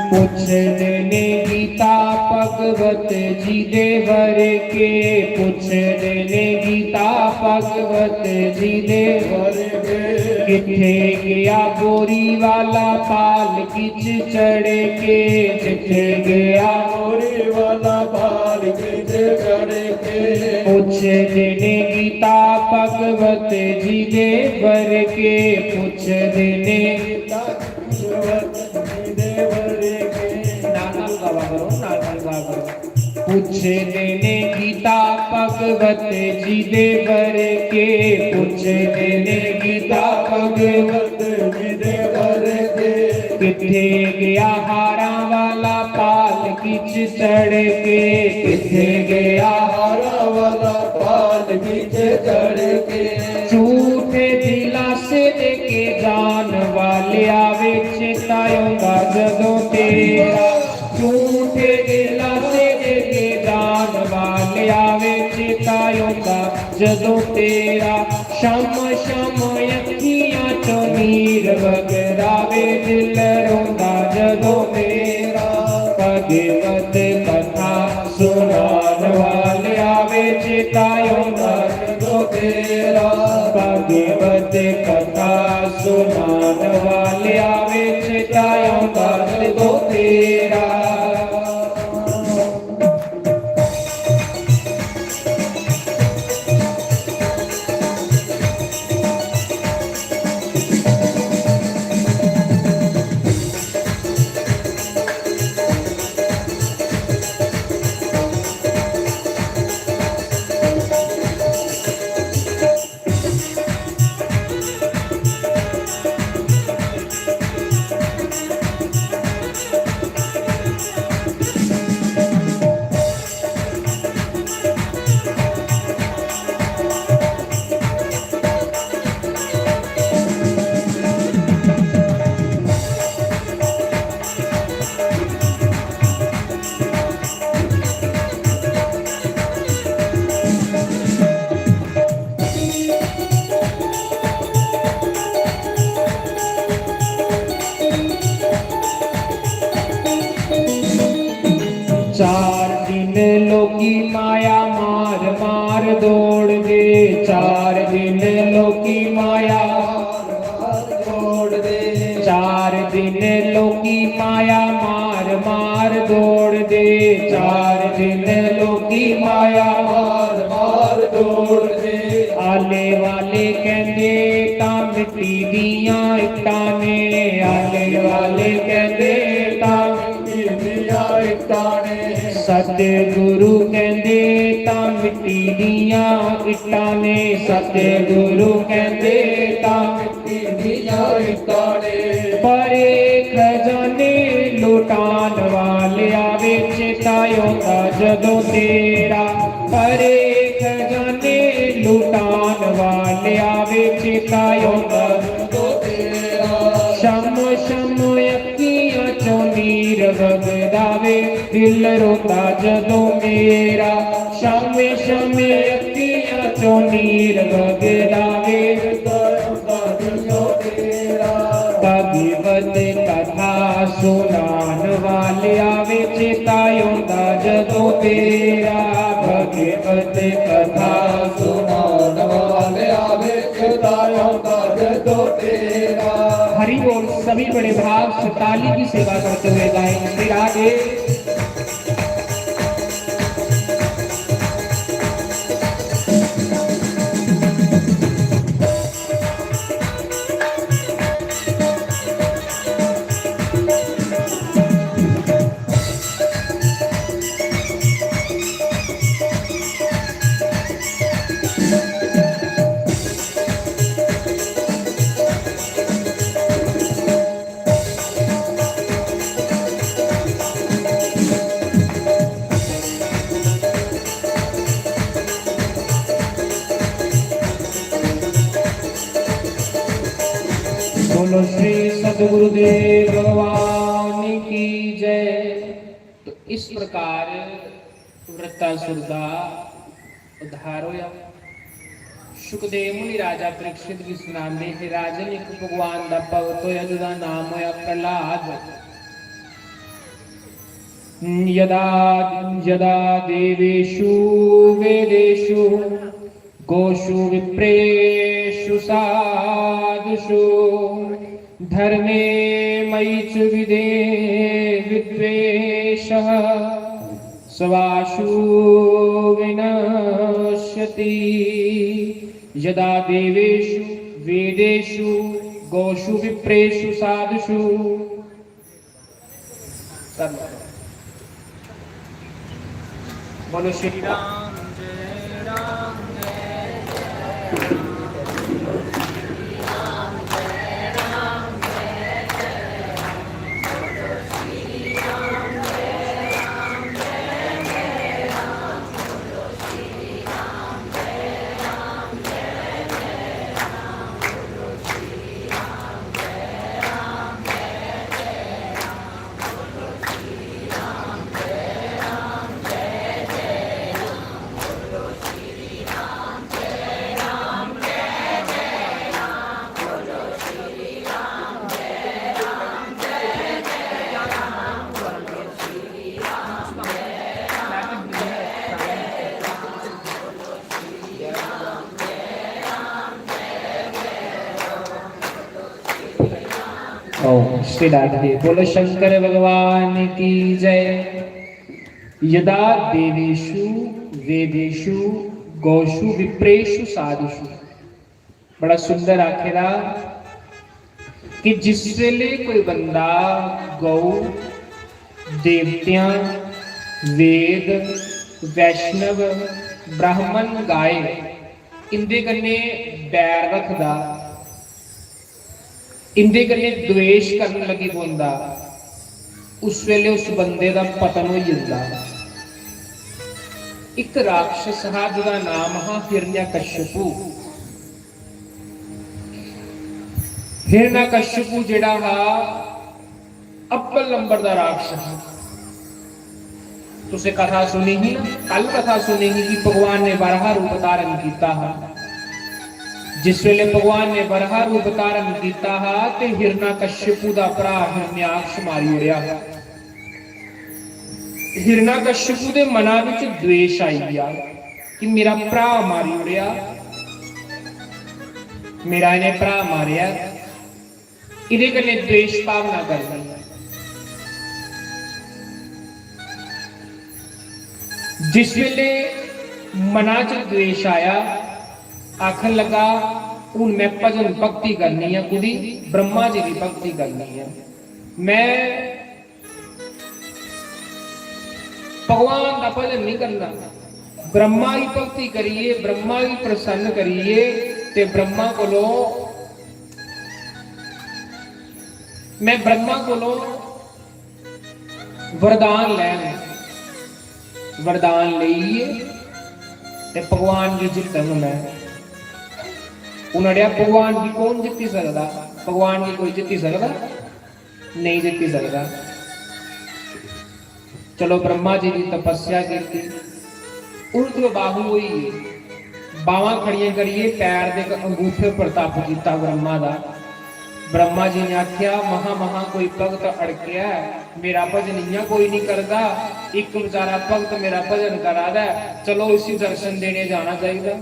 पुछदे ने गीता भगवत जी दे वर के, पुछदे ने गीता भगवत जी दे वर के। किथे गया बोरी वाला पालकी च चढ़ के, जिथे गया बोरी वाला पालकी च चढ़ के। पुछदे ने गीता भगवत जी दे वर के, पुछदे ने गीता भगवत जी दे वर के। नाल नाल गावा करो, नाल नाल गावा करो। पुछदे ने गीता भगवत जी दे वर के, पुछदे ने गीता भगवत जी दे वर के। किथे गया हारां वाला पालकी च चढ़ के, किथे गया हारां वाला पालकी च चढ़ के। झूठे दिलासे दे के जान वाले आवे चेता औंदा जदों तेरा। झूठे दिलासे दे के जान वाले आवे चेता औंदा जदों तेरा। शम शम अखियां चों नीर वगदा वे, दिल रोंदा जदों मेरा। भगवत कथा सुनान वाले आवे चेता औंदा जदों तेरा। भगवत कथा सुनान वाले आवे चेता औंदा जदों तेरा। चार दिन लोकी माया मार मार दौड़दे, चार दिन लोकी माया मार मार दौड़दे। चार दिन लोकी माया मार मार दौड़दे, चार दिन लोकी माया मार मार दौड़दे। आले वाले कहंदे तां मिट्टी दियां इट्टां ने, आले वाले कहंदे तां मिट्टी दियां इट्टां ने। सतगुरु कहंदे तां मिट्टी दियां इट्टां ने, सतगुरु कहंदे तां मिट्टी दियां इट्टां ने। परे खजाने लुटान वालिया वे, चेता औंदा जदों तेरा। परे खजाने लुटान वालिया वे, चेता औंदा जदों तेरा। शम शम अक्खियां चों नीर वगदा वे, दिल रोंदा जदों मेरा। शम शम अक्खियां चों नीर वगदा वे, भगवत कथा सुनान वालिया वे, चेता औंदा जदों तेरा। भगवत कथा सुनान वालिया वे, चेता औंदा जदों तेरा। हरि बोल। सभी बड़े भाव से ताली की सेवा करते हुए गाएं श्री राधे। बोलो श्री सतगुरुदेव भगवान की जय। तो इस प्रकार वृत्तासुर दा उद्धार होया। शुकदेव मुनि राजा परीक्षित गी सुनांदे, हे राजन, इक भगवान दा भगत होया जेदा नाम होया प्रहलाद। यदा यदा देवेषु वेदेषु गोषु विप्रेषु साधुषु धर्मे मयि च विदे विद्वेषः सवाषु विनश्यति। यदा देवेषु वेदेषु गोषु विप्रेषु साधुषु। बोलो श्री राम। ओम श्री राधे। बोलो शंकर भगवान की जय। यदा देवेषु वेदेषु गौषु विप्रेषु साधुषु। बड़ा सुंदर आखे दा कि जिस वेले कोई बंदा गौ, देवतेआं, वेद, वैष्णव, ब्राह्मण गाए, इंदे कन्नै बैर रखदा, इंदे कन्नै द्वेष करन लगी पौंदा, उस वेले उस बंदे दा पतन होई जंदा। इक राक्षस हा जेदा नाम हा हिरण्यकश्यपु। हिरण्यकश्यपु जेड़ा हा, अव्वल नंबर दा राक्षस। तुसें कथा सुनी ही ना, कल कथा सुनी ही कि भगवान ने वराह रूप धारण कीता हा। जिस वेले भगवान ने वराह रूप धारण कीता हा ते हिरण्यकश्यपु दा भरा हिरण्याक्ष मारी ओड़ेआ हा। हिरणाकश्यपु दे मना बिच द्वेष आई गया कि मेरा भ्रा मारी ओड़ेआ, मेरा इ'नें भ्रा मारेआ, इ'दे कन्नै द्वेष भावना करनी। जिस वेले मना च द्वेष आया, आखन लगा, "हून मैं भजन भक्ति करनी ऐ, कुदी? ब्रह्मा जी दी भक्ति करनी ऐ। मैं भगवान दा भजन नहीं करना।" ब्रह्मा दी भक्ति करिए, ब्रह्मा गी प्रसन्न करिए ते ब्रह्मा कोलों, मैं ब्रह्मा कोलों वरदान लैन, वरदान लेइए ते भगवान गी जित्तन मैं। उन्हें आखेआ, "भगवान गी कौन जित्ती सकदा? भगवान गी कोई जित्ती सकदा? नहीं जित्ती सकदा।" चलो, ब्रह्मा जी दी तपस्या कीती, ऊर्ध्व बाहु होई गे, बावां खड़ियां करिए पैर दे इक अंगूठे उप्पर तप कीता ब्रह्मा दा। ब्रह्मा जी ने आखेआ, "महा महा कोई भगत अड़केआ ऐ, मेरा भजन इ'यां कोई नहीं करदा, इक बेचारा भगत मेरा भजन करा दा ऐ, चलो इसी दर्शन देने जाना चाहिदा।"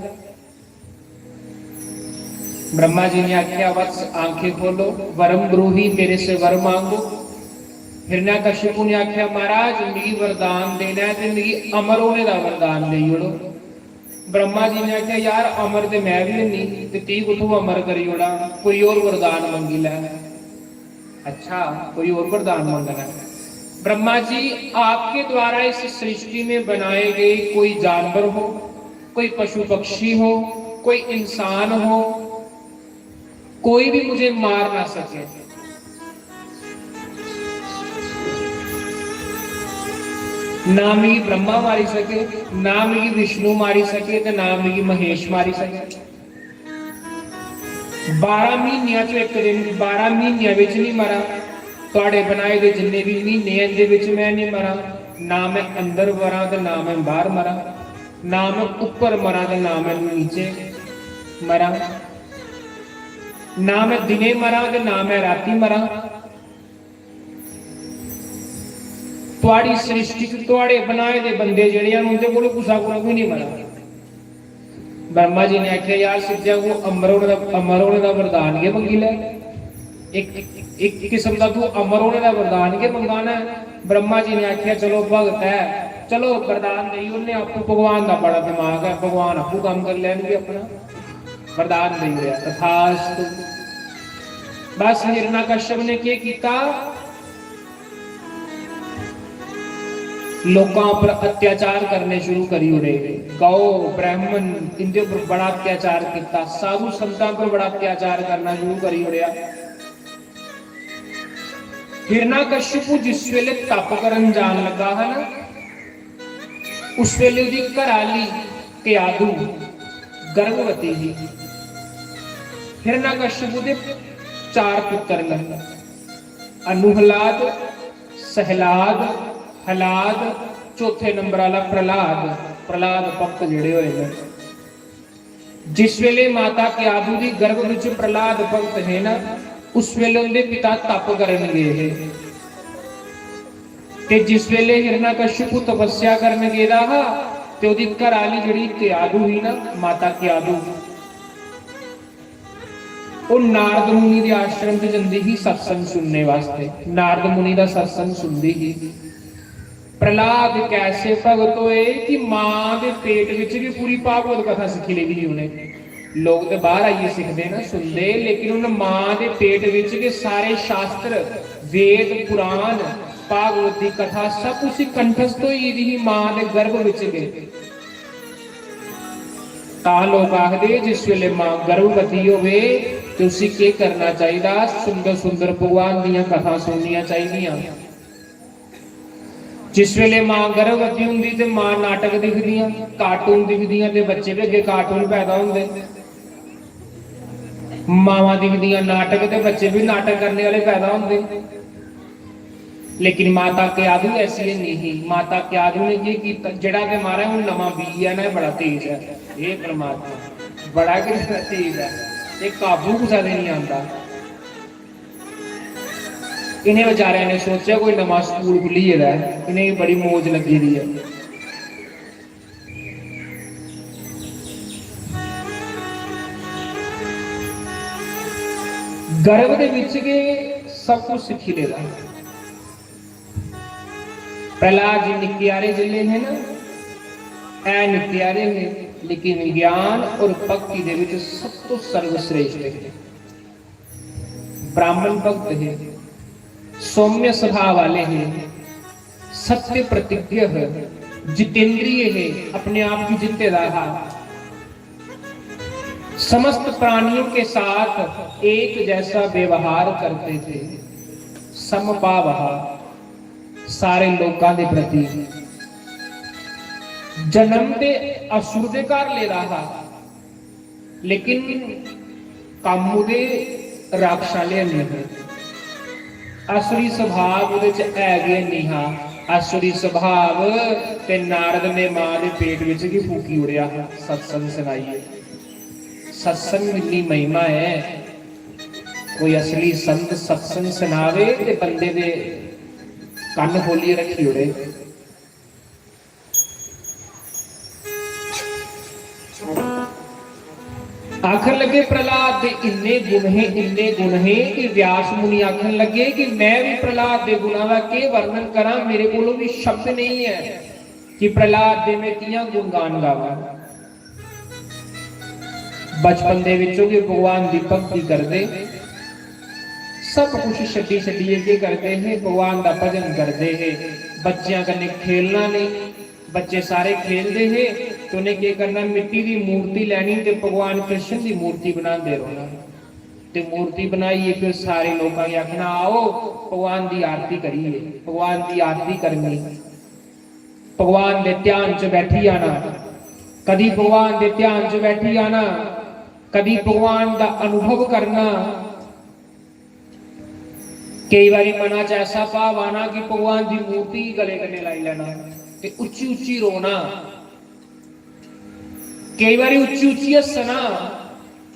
ब्रह्मा जी ने आख्या, "वत्स, आंखें खोलो, वरम ब्रूही, मेरे से वर मांगो।" हिरण्यकश्यपु ने आख्या, "महाराज, मिगी वरदान देना है ते मिगी अमर होने दा वरदान देई ओड़ो।" ब्रह्मा जी ने आख्या, "यार, अमर ते मैं भी नहीं, ते ती कुत्थों अमर करी ओड़ा, कोई और वरदान मंगी लै।" अच्छा, कोई और वरदान मंगना है। ब्रह्मा जी, आपके द्वारा इस सृष्टि में बनाए गए कोई जानवर हो, कोई पशु पक्षी हो, कोई इंसान हो, कोई भी मुझे मार ना सके। ना मिगी ब्रह्मा मारी सके, ना मिगी विष्णु मारी सके, ते ना मिगी महेश मारी सके। बारां म्हीनियां चों इक दिन, बारां म्हीनियां बिच नहीं मरां, थुआड़े बनाए दे जिन्ने भी म्हीने हैं, इंदे बिच मैं नहीं मरां, ना मैं अंदर मरां ते ना मैं बाहर मरां, ना मैं ऊपर मरां ते ना मैं नीचे मरां, ना मैं दिने मरां ते ना मैं राती मरां। थुआड़ी सृष्टि च थुआड़े बनाए दे बंदे जेह्ड़े हैन, उंदे कोल कुसै कोला बी नहीं मरा। ब्रह्मा जी ने आखेआ, "यार, सिद्धेआ को अमर होने दा, अमर होने दा वरदान गै मंगी लै। इक, इक किस्म दा तू अमर होने दा वरदान गै मंगाना है।" ब्रह्मा जी ने आखेआ, "चलो, भगत है, चलो, वरदान देई ओड़ने, आपूं भगवान दा बड़ा दिमाग है, भगवान आपूं कम्म करी लैनगे अपना।" वरदान देई ओड़ेआ, तथास्तु। बस हिरण्यकश्यप ने केह् कीता? लोकां उप्पर अत्याचार करने शुरू करी ओड़े। गौ, ब्राह्मण, इंदे उप्पर बड़ा अत्याचार कीता, साधु संतां उप्पर बड़ा अत्याचार करना शुरू करी ओड़ेआ। हिरण्यकश्यपु जिस वेले तप करन जान लगा हा ना, उस वेले ओदी घर आह्ली केयादु गर्भवती ही। हिरण्यकश्यपु दे चार पुत्र न, अनुहलाद, सहलाद, हलाद, चौथे नंबर आह्ला प्रहलाद। प्रहलाद भक्त जेह्ड़े होए न, जिस वेले माता केयादु दी गर्भ विच प्रहलाद भक्त हे ना, उस वेले उंदे पिता तप करन गए हे। ते जिस वेले हिरण्यकश्यपु तपस्या करन गेदा हा, ते ओदी घर आह्ली जेह्ड़ी केयादु ही ना, माता केयादु, ओह् नारद मुनि दे आश्रम च जंदी ही सत्संग सुनने वास्ते। नारद मुनि दा सत्संग सुनदी ही। प्रहलाद कैसे भगत होए कि मां दे पेट विच गै पूरी भागवत कथा सिक्खी लेदी ही उ'नें। लोक ते बाहर आइयै सिखदे न, सुनदे, लेकिन उन मां दे पेट विच गै सारे शास्त्र, वेद, पुराण, भागवत दी कथा सब उसी कंठस्थ होई गेदी ही मां दे गर्भ विच गै। तां लोक आखदे, जिस वेले मां गर्भवती होवे ते उसी केह् करना चाहिदा? सुंदर सुंदर भगवान दियां कथां सुननियां चाहिदियां। जिस वेले मां गर्भवती हुंदी ते मां नाटक दिखदियां, कार्टून दिखदियां ते बच्चे बी अग्गें कार्टून पैदा होंदे। मावां दिखदियां नाटक ते बच्चे बी नाटक करने आह्ले पैदा होंदे। लेकिन माता केयादु ऐसी नहीं ही। माता केयादु ने केह् कीता? जेह्ड़ा ते महाराज हून नमां बीऽ ऐ ना, एह् बड़ा तेज ऐ। हे परमात्मा, बड़ा गै तेज ऐ, एह् काबू कुसै दे नहीं आंदा। इ'नें बेचारें ने सोचेआ कोई नमां स्कूल खु'ल्ली गेदा ऐ, इ'नेंगी बड़ी मौज लग्गी दी ऐ। गर्भ दे बिच गै सब कुछ सिक्खी लेदा। प्रहलाद जी निक्के हारे जिसलै हे ना, ऐ निक्के हारे हे, लेकिन ज्ञान और भक्ति दे विच सब तो सर्वश्रेष्ठ हे। ब्राह्मण भक्त हे, सौम्य स्वभाव वाले हे, सत्य प्रतिज्ञ हे, जितेंद्रिय हे, अपने आप गी जित्ते दा हा। समस्त प्राणियों के साथ एक जैसा व्यवहार करते थे, समभाव हा सारे लोकां दे प्रति। जन्म ते असुर दे घर लेदा हा, लेकिन कम्म ओह्दे राक्षस आह्ले हैनी हे। असुरी स्वभाव ओह्दे च है गै हैनी हा। असुरी स्वभाव ते नारद ने मां दे पेट बिच गै फूकी ओड़ेआ हा सत्संग सनाइयै। सत्संग इन्नी महिमा ऐ, कोई असली संत सत्संग सनावे ते बंदे दे कन्न खोलियै रक्खी ओड़े। आखन लगे, प्रहलाद दे इन्ने गुण हे, इन्ने गुण हे कि व्यास मुनि आखन लगे कि मैं भी प्रहलाद दे गुणा दा केह् वर्णन करां, मेरे कोलों भी शब्द नहीं है कि प्रहलाद दे मैं कियां गुणगान गावां। बचपन दे विचों गै भगवान दी भक्ति करदे, सब कुछ छड्डी छड्डियै केह् करदे हे, भगवान दा भजन करदे हे। बच्चेआं कन्नै खेलना नेईं, बच्चे सारे खेलदे हे ते उ'नें केह् करना, मिट्टी दी मूर्ति लैनी ते भगवान कृष्ण दी मूर्ति बनांदे रौह्ना। ते मूर्ति बनाइयै फिर सारे लोकां गी आखना, "आओ, भगवान दी आरती करिए।" भगवान दी आरती करनी, भगवान दे ध्यान च बैठी जाना। कदी भगवान दे ध्यान च बैठी जाना, कदी भगवान दा अनुभव करना। केई बारी मना च ऐसा भाव आना कि भगवान दी मूर्ति गी गले कन्नै लाई लैना ते उच्ची उच्ची रोना। केई बारी उच्ची उच्ची हस्सना,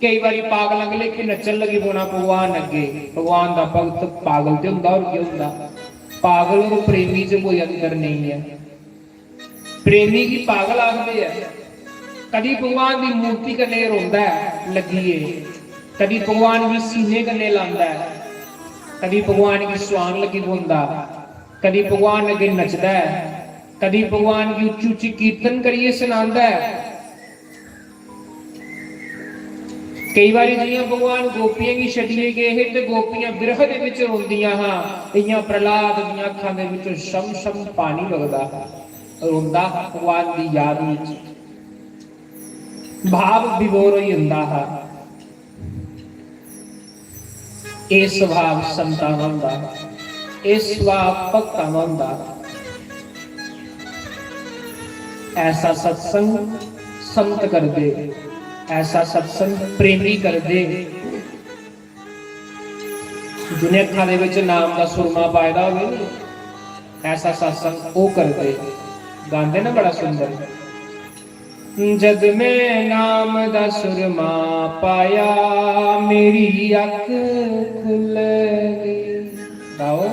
केई बारी पागल अगले के नच्चन लगी पौना भगवान अग्गे। भगवान दा भक्त पागल ते होंदा, होर केह् होंदा? पागल और प्रेमी च कोई अंतर नेईं ऐ। प्रेमी गी पागल आखदे ऐ। कदी भगवान दी मूर्ति कन्नै रोंदा ऐ लग्गियै, कदी भगवान गी सीने कन्नै लांदा ऐ, कदी भगवान गी सुआन लगी पौंदा, कदी भगवान अग्गें नचदा ऐ, कदी भगवान गी उच्ची उच्ची कीर्तन करियै सनांदा ऐ। केई बारी जियां भगवान गोपियें गी छड्डियै गे हे ते गोपियां बिरह दे विच रोंदियां हां, इयां प्रहलाद दियां अखां दे विचों छम छम पानी वगदा हा, रोंदा हा भगवान दी याद विच, भाव विभोर होई जंदा हा। एह् स्वभाव संतां दा होंदा, एह् स्वभाव भक्तां दा होंदा। ऐसा सत्संग संत करदे, ऐसा सत्संग प्रेमी करदे। जिनें अक्खां दे विच नाम दा सुरमा पाए दा होवे नी, ऐसा सत्संग ओह् करदे। गांदे ना बड़ा सुंदर। जद मैं नाम दा सुरमा पाया, मेरी अख खुल गई। गाओ।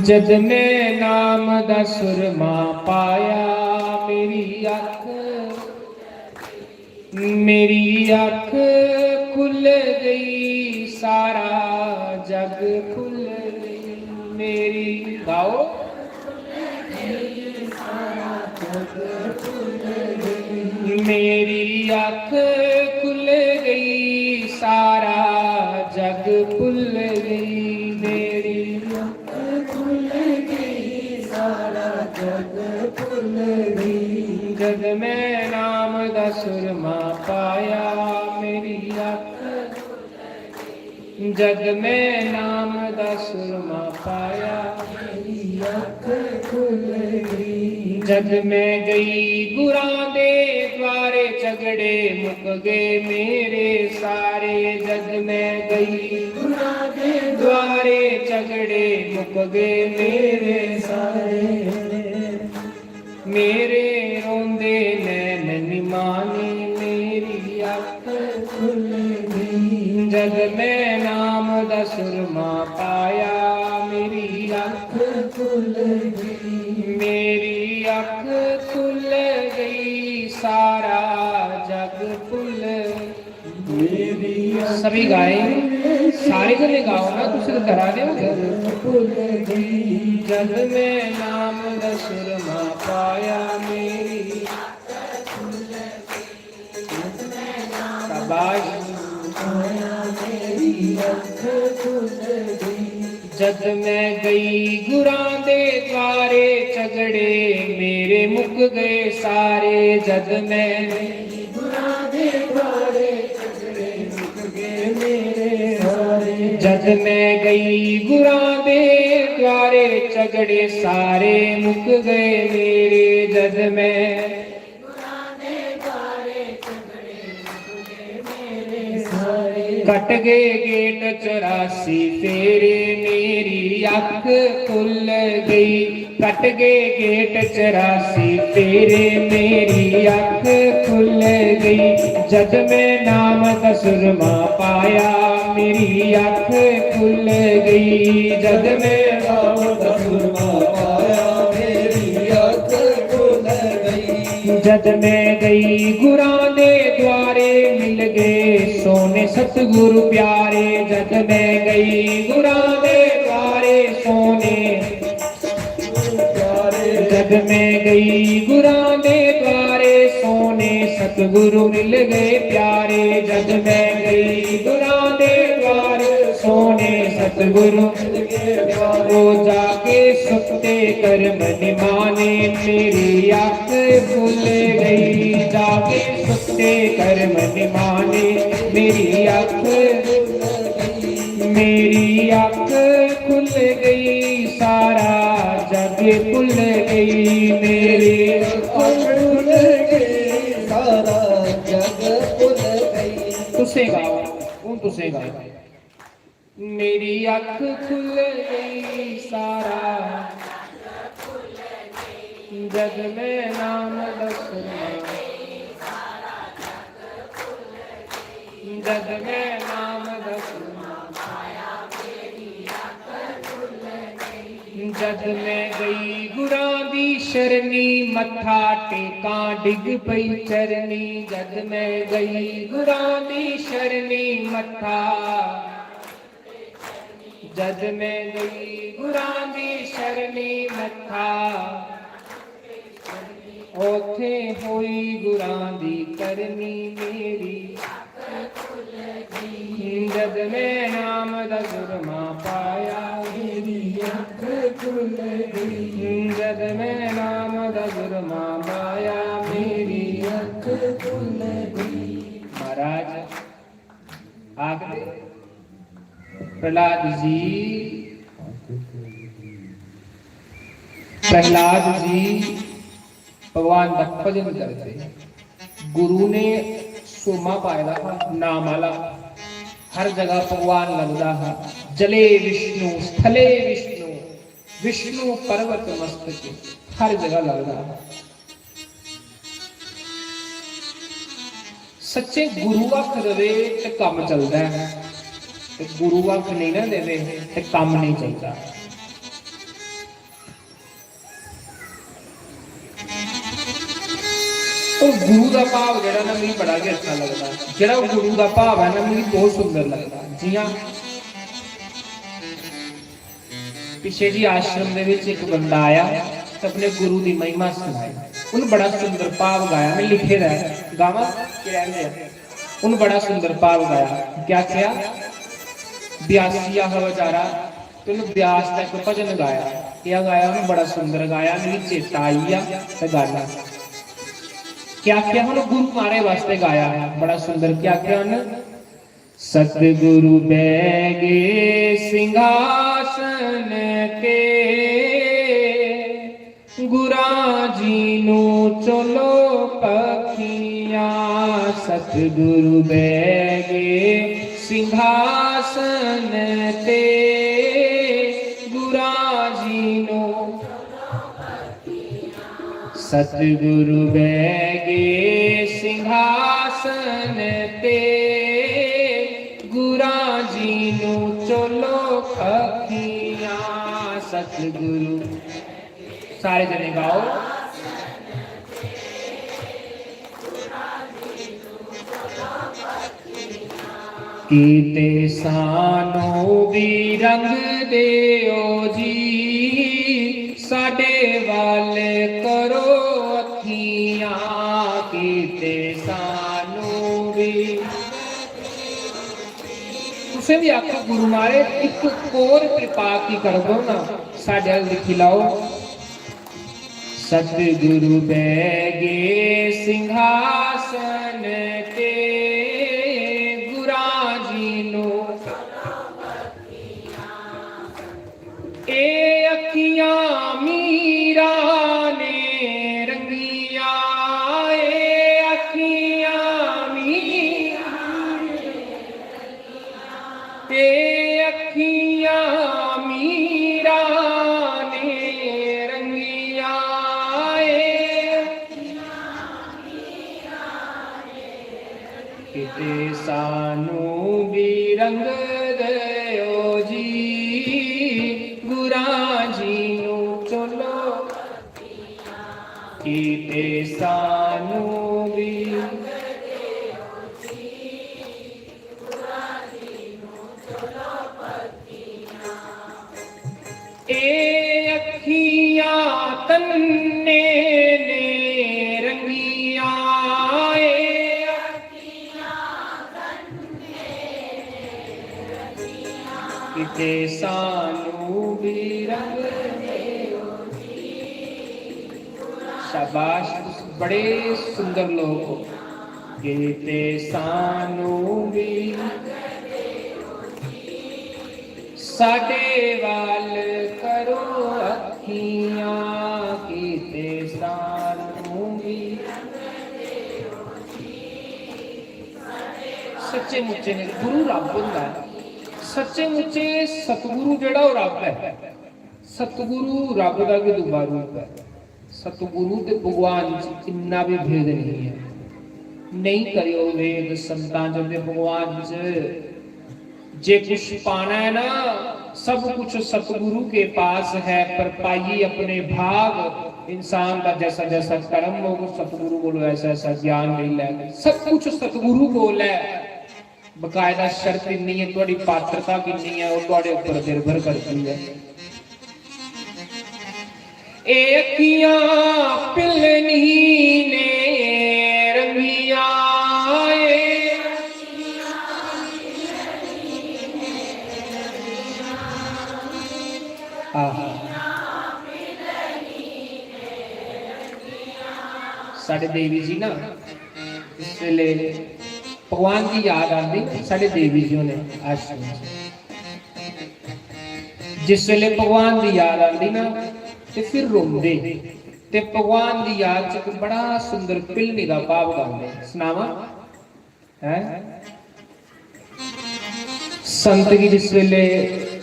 जद मैं नाम दा सुरमा पाया, मेरी अख, मेरी अख खुल गई, सारा जग खुल गई। मेरी, गाओ। मेरी अख खुल गई, सारा जग भुल गई। मेरी अख खुल गई, सारा जग भुल गई। जद मैं नाम दा सुरमा पाया, मेरी अख, जद मैं नाम दा सुरमा पाया, मेरी अख खुल गई। जद मैं गई गुरां दे द्वारे, झगड़े मुक गए मेरे सारे। जद मैं गई गुरां दे द्वारे, झगड़े मुक गए मेरे सारे। मेरे रोंदे नैन निमाने, मेरी अख खुल गई। जद मैं नाम खुल गई, मेरी अख खुल गई, सारा जग भुल। मेरी सभी गाए, सारे जने गाओ ना, तुसी तो करा दे हो। जग भुल गई, जद मैं नाम दा सुरमा पाया, मेरी शाबाश। जद मैं गई गुरां दे द्वारे, झगड़े मेरे मुक गए सारे। जद मैं जद मैं गई गुरां दे द्वारे, झगड़े सारे मुक गए मेरे। जद मैं कट गए गेट चौरासी फेरे, मेरी अख खुल गई। कट गए गेट चौरासी फेरे, मेरी अख खुल गई। जद मैं नाम दा सुरमा पाया, मेरी अख खुल गई। जद मैं नाम दा सुरमा पाया, मेरी अख खुल गई। जद मैं गई गुरां दे द्वारे, मिल गए सोने सतगुरु प्यारे। जद मैं गई गुरां दे द्वारे, सोने जद मैं गई गुरां दे द्वारे, सोने सतगुरु मिल गए प्यारे। जद मैं गई गुरां दे द्वारे, सोने सतगुरु मिल गए प्यारे। ओ जाके सुखते कर्म निमाने, मेरी अख खुल गई। जाके सुखते कर्म निमाने, मेरी अख मेरी अख खुल गई, सारा जग भुल गई। मेरी अख खुल गई, सारा जग भुल गई। तुसें गाओ, हूं तुसें गाओ। मेरी अख खुल गई, सारा जग भुल गई। जद मैं नाम दसना, जद मैं नाम दसना, जद मैं गई गुरां दी शरणी, मत्था टेकां डिग पई चरणी। जद मैं गई गुरां दी शरणी, मत्था जद मैं गई गुरां दी शरणी, मत्था ओथे होई गुरां दी करनी। मेरी जद मैं नाम दा सुरमा पाया, मेरी अख खुल गई। जद मैं नाम दा सुरमा पाया, मेरी अख खुल गई। महाराज आखदे, प्रहलाद जी, प्रहलाद जी भगवान दा भजन करदे। गुरु ने सुरमा पाए दा हा, नाम आह्ला। हर जगह भगवान लभदा हा। जले विष्णु, स्थले विष्णु, विष्णु पर्वत मस्तके, हर जगह लभदा हा। सच्चे गुरु अख रवे ते कम्म चलदा ऐ, ते गुरु अख नेईं ना देवे ते कम्म नेईं चलदा। ओह् गुरु दा भाव जेह्ड़ा ना, मिगी बड़ा गै अच्छा लगदा। जेह्ड़ा ओह् गुरु दा भाव ऐ ना, मिगी बहुत सुंदर लगदा। जि'यां पिच्छे जी आश्रम दे विच इक बंदा आया ते अपने गुरु दी महिमा सनाई। उन बड़ा सुंदर भाव गाया, मैं लिखे दा ऐ, गावां कि रैह्न देआं? उन बड़ा सुंदर भाव गाया। क्या आखेआ? ब्यासी आह बेचारा, ते उन ब्यास दा इक भजन गाया। केह् गाया उन? बड़ा सुंदर गाया, मिगी चेता आई गेआ ते गाना। क्या आखेआ उन? गुरु म्हारे वास्ते गाया, बड़ा सुंदर। क्या आखेआ उन? सतगुरु बैगे सिंहासन ते, गुरां जी नू चलो पखियां। सतगुरु बैगे सिंहासन ते, गुरां जी नू सतगुरु बैगे सिंहासन ते, गुरां जी नू चलो पखियां। सतगुरु। सारे जने गाओ। किते सानू भी रंग देओ जी, साडे वाल करो अखियां। किते सानू भी, तुसें भी आखो, "गुरु महाराज, इक होर कृपा की कर दो ना, साडे वाल दिक्खी लाओ।" सतगुरु बह गए सिंहासन ते, गुरां जी नू ए अखियां मीरा ने रंगिया, ए अखियां मीरा, ए अखियां मीरा ने रंगिया, ए किते सानू भी रंग देओ जी, गुरां जी नू चलो। किते सानू भी ए अखियां तन्ने ने रंगियां, ए किते सानू भी रंग। शाबाश, तुस बड़े सुंदर लोग हो। किते सानू भी साडे वाल करो अखियां, किते सानू भी। सच्चे मुच्चे ने गुरु रब होंदा है। सच्चे मुच्चे सतगुरु जेड़ा, ओह रब है। सतगुरु रब दा गै दूआ रूप है। सतगुरु ते भगवान च इन्ना भी भेद नहीं है। नहीं करियो भेद संतां च ते भगवान च। जे कुछ पाना है ना, सब कुछ सतगुरु के पास है, पर पाइए अपने भाग। इंसान का जैसा जैसा कर्म होग, सतगुरु कोलों ऐसा ऐसा ज्ञान ले लै। सब कुछ सतगुरु कोल है। बकायदा शर्त इन्नी है, थुआड़ी पात्रता किन्नी है, ओह थुआड़े उप्पर निर्भर करदी है। ए अखियां पिलनी ने रंगियां, ए आहा। साढ़े देवी जी ना, इस वेले भगवान दी याद आंदी ना साढ़े देवी जी होने आश्रम च। जिस वेले भगवान दी याद आंदी ना, ते फिर रोंदे। ते भगवान दी याद च इक बड़ा सुंदर पिलनी दा भाव गांदे। सनावां? हैं? संत गी जिस वेले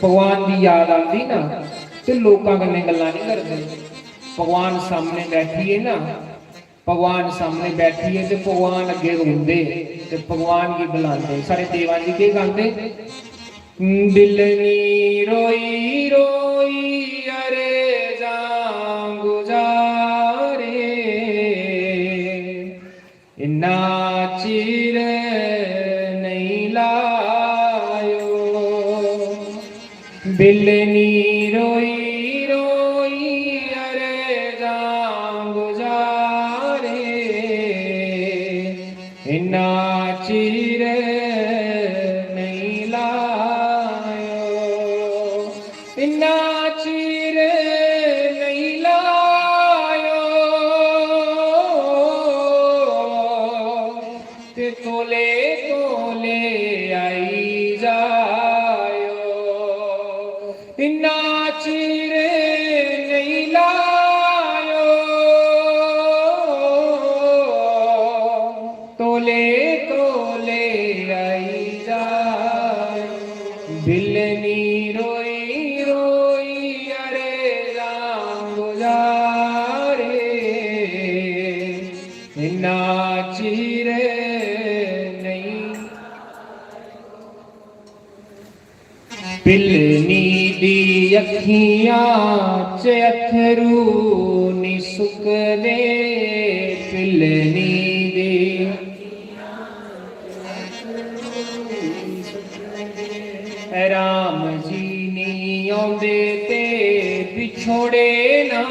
भगवान दी याद आंदी ना, ते लोकां कन्नै गल्लां नहीं करदे। भगवान सामने बैठिए ना, भगवान सामने बैठिए ते भगवान अग्गे रोंदे ते भगवान गी बुलांदे। साढ़े देवा जी केह् गांदे? बिलनी रोई रोई अरे जां गुजारे, इन्ना चिर नहीं लायो। बिलनी रोई रोई अरे जां गुजारे, इन्ना चिर नहीं लायो, इन्ना चिर नहीं लायो। ते तोले तोले आई जायो, इन्ना चिर नहीं लायो। तोले तोले आई जायो, बिलनी रोई रोई अरे जां गुजारे, इन्ना चिर नहीं। पिलनी दी अख अक्खियां च अत्थरू नी सुकदे पिलनी दे। राम जी नी औंदे ते बिछोड़े ना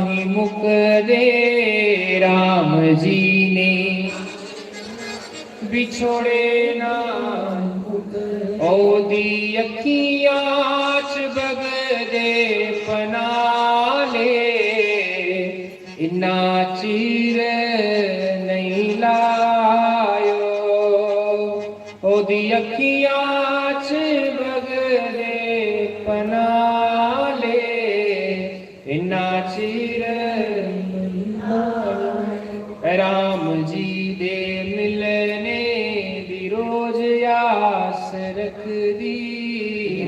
ही मुकदे। राम जी नी बिछोड़े ना। ओदी अक्खियां च बगदे पनाले, इन्ना चिर नहीं लायो। ओदी अक्खियां च बगदे पनाले, इन्ना चिर राम जी दे मिलने दी रोज आस रखदी।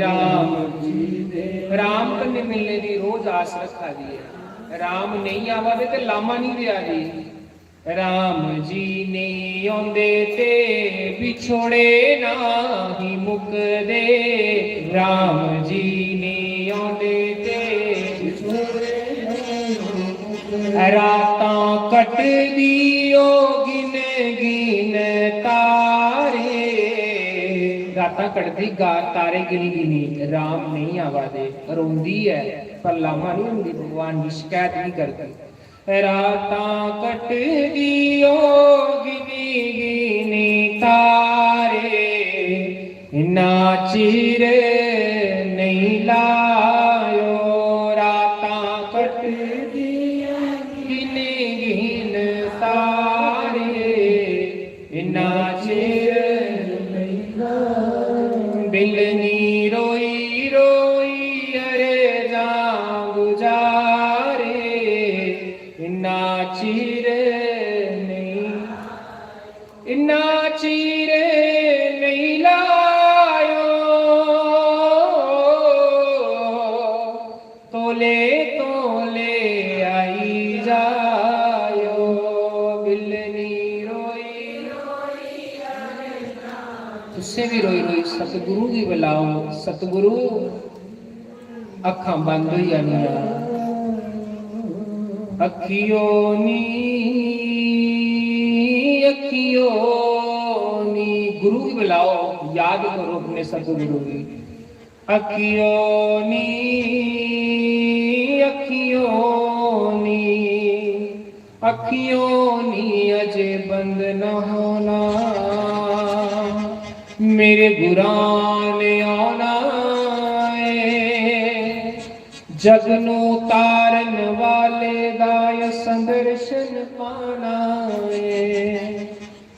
राम जी दे, राम कन्नै मिलने दी रोज आस रखा दी ऐ। राम नेईं आवा दे ते लामा निं देआ दे। राम जी नेईं औंदे ते बिछोड़े ना ही मुकदे। राम जी नेईं औंदे ते रातां कटदी ओ गिन गिन तारे। रातां कटदी गा तारे गिनी गिनी। राम नेईं आवा दे, रोंदी ऐ पर लामा निं होंदी, भगवान गी शकैत निं करदी। रातां कटदी ओ गिनी गिनी तारे, इन्ना चिर नेईं लायो। रातां कटदियां गिन गिन तारे, इन्ना चिर नेईं लायो। बिलनी रोई रोई अरजां गुजारे, इन्ना चिर नेईं, इन्ना चिर नेईं लायो। तोले तोले आई जायो। बिलनी रोई रोई, तुसें भी रोई रोई सतगुरु गी बुलाओ। सतगुरु, अक्खां बंद होई जानियां। अक्खियो नी, अक्खियो नी। गुरु गी बुलाओ, याद करो अपने सतगुरु गी। अक्खियो नी, अक्खियो नी, अक्खियो नी, अजे बंद न होना, मेरे गुरां ने औना ऐ। जग नू तारन वाले दा असां दर्शन पाना ऐ।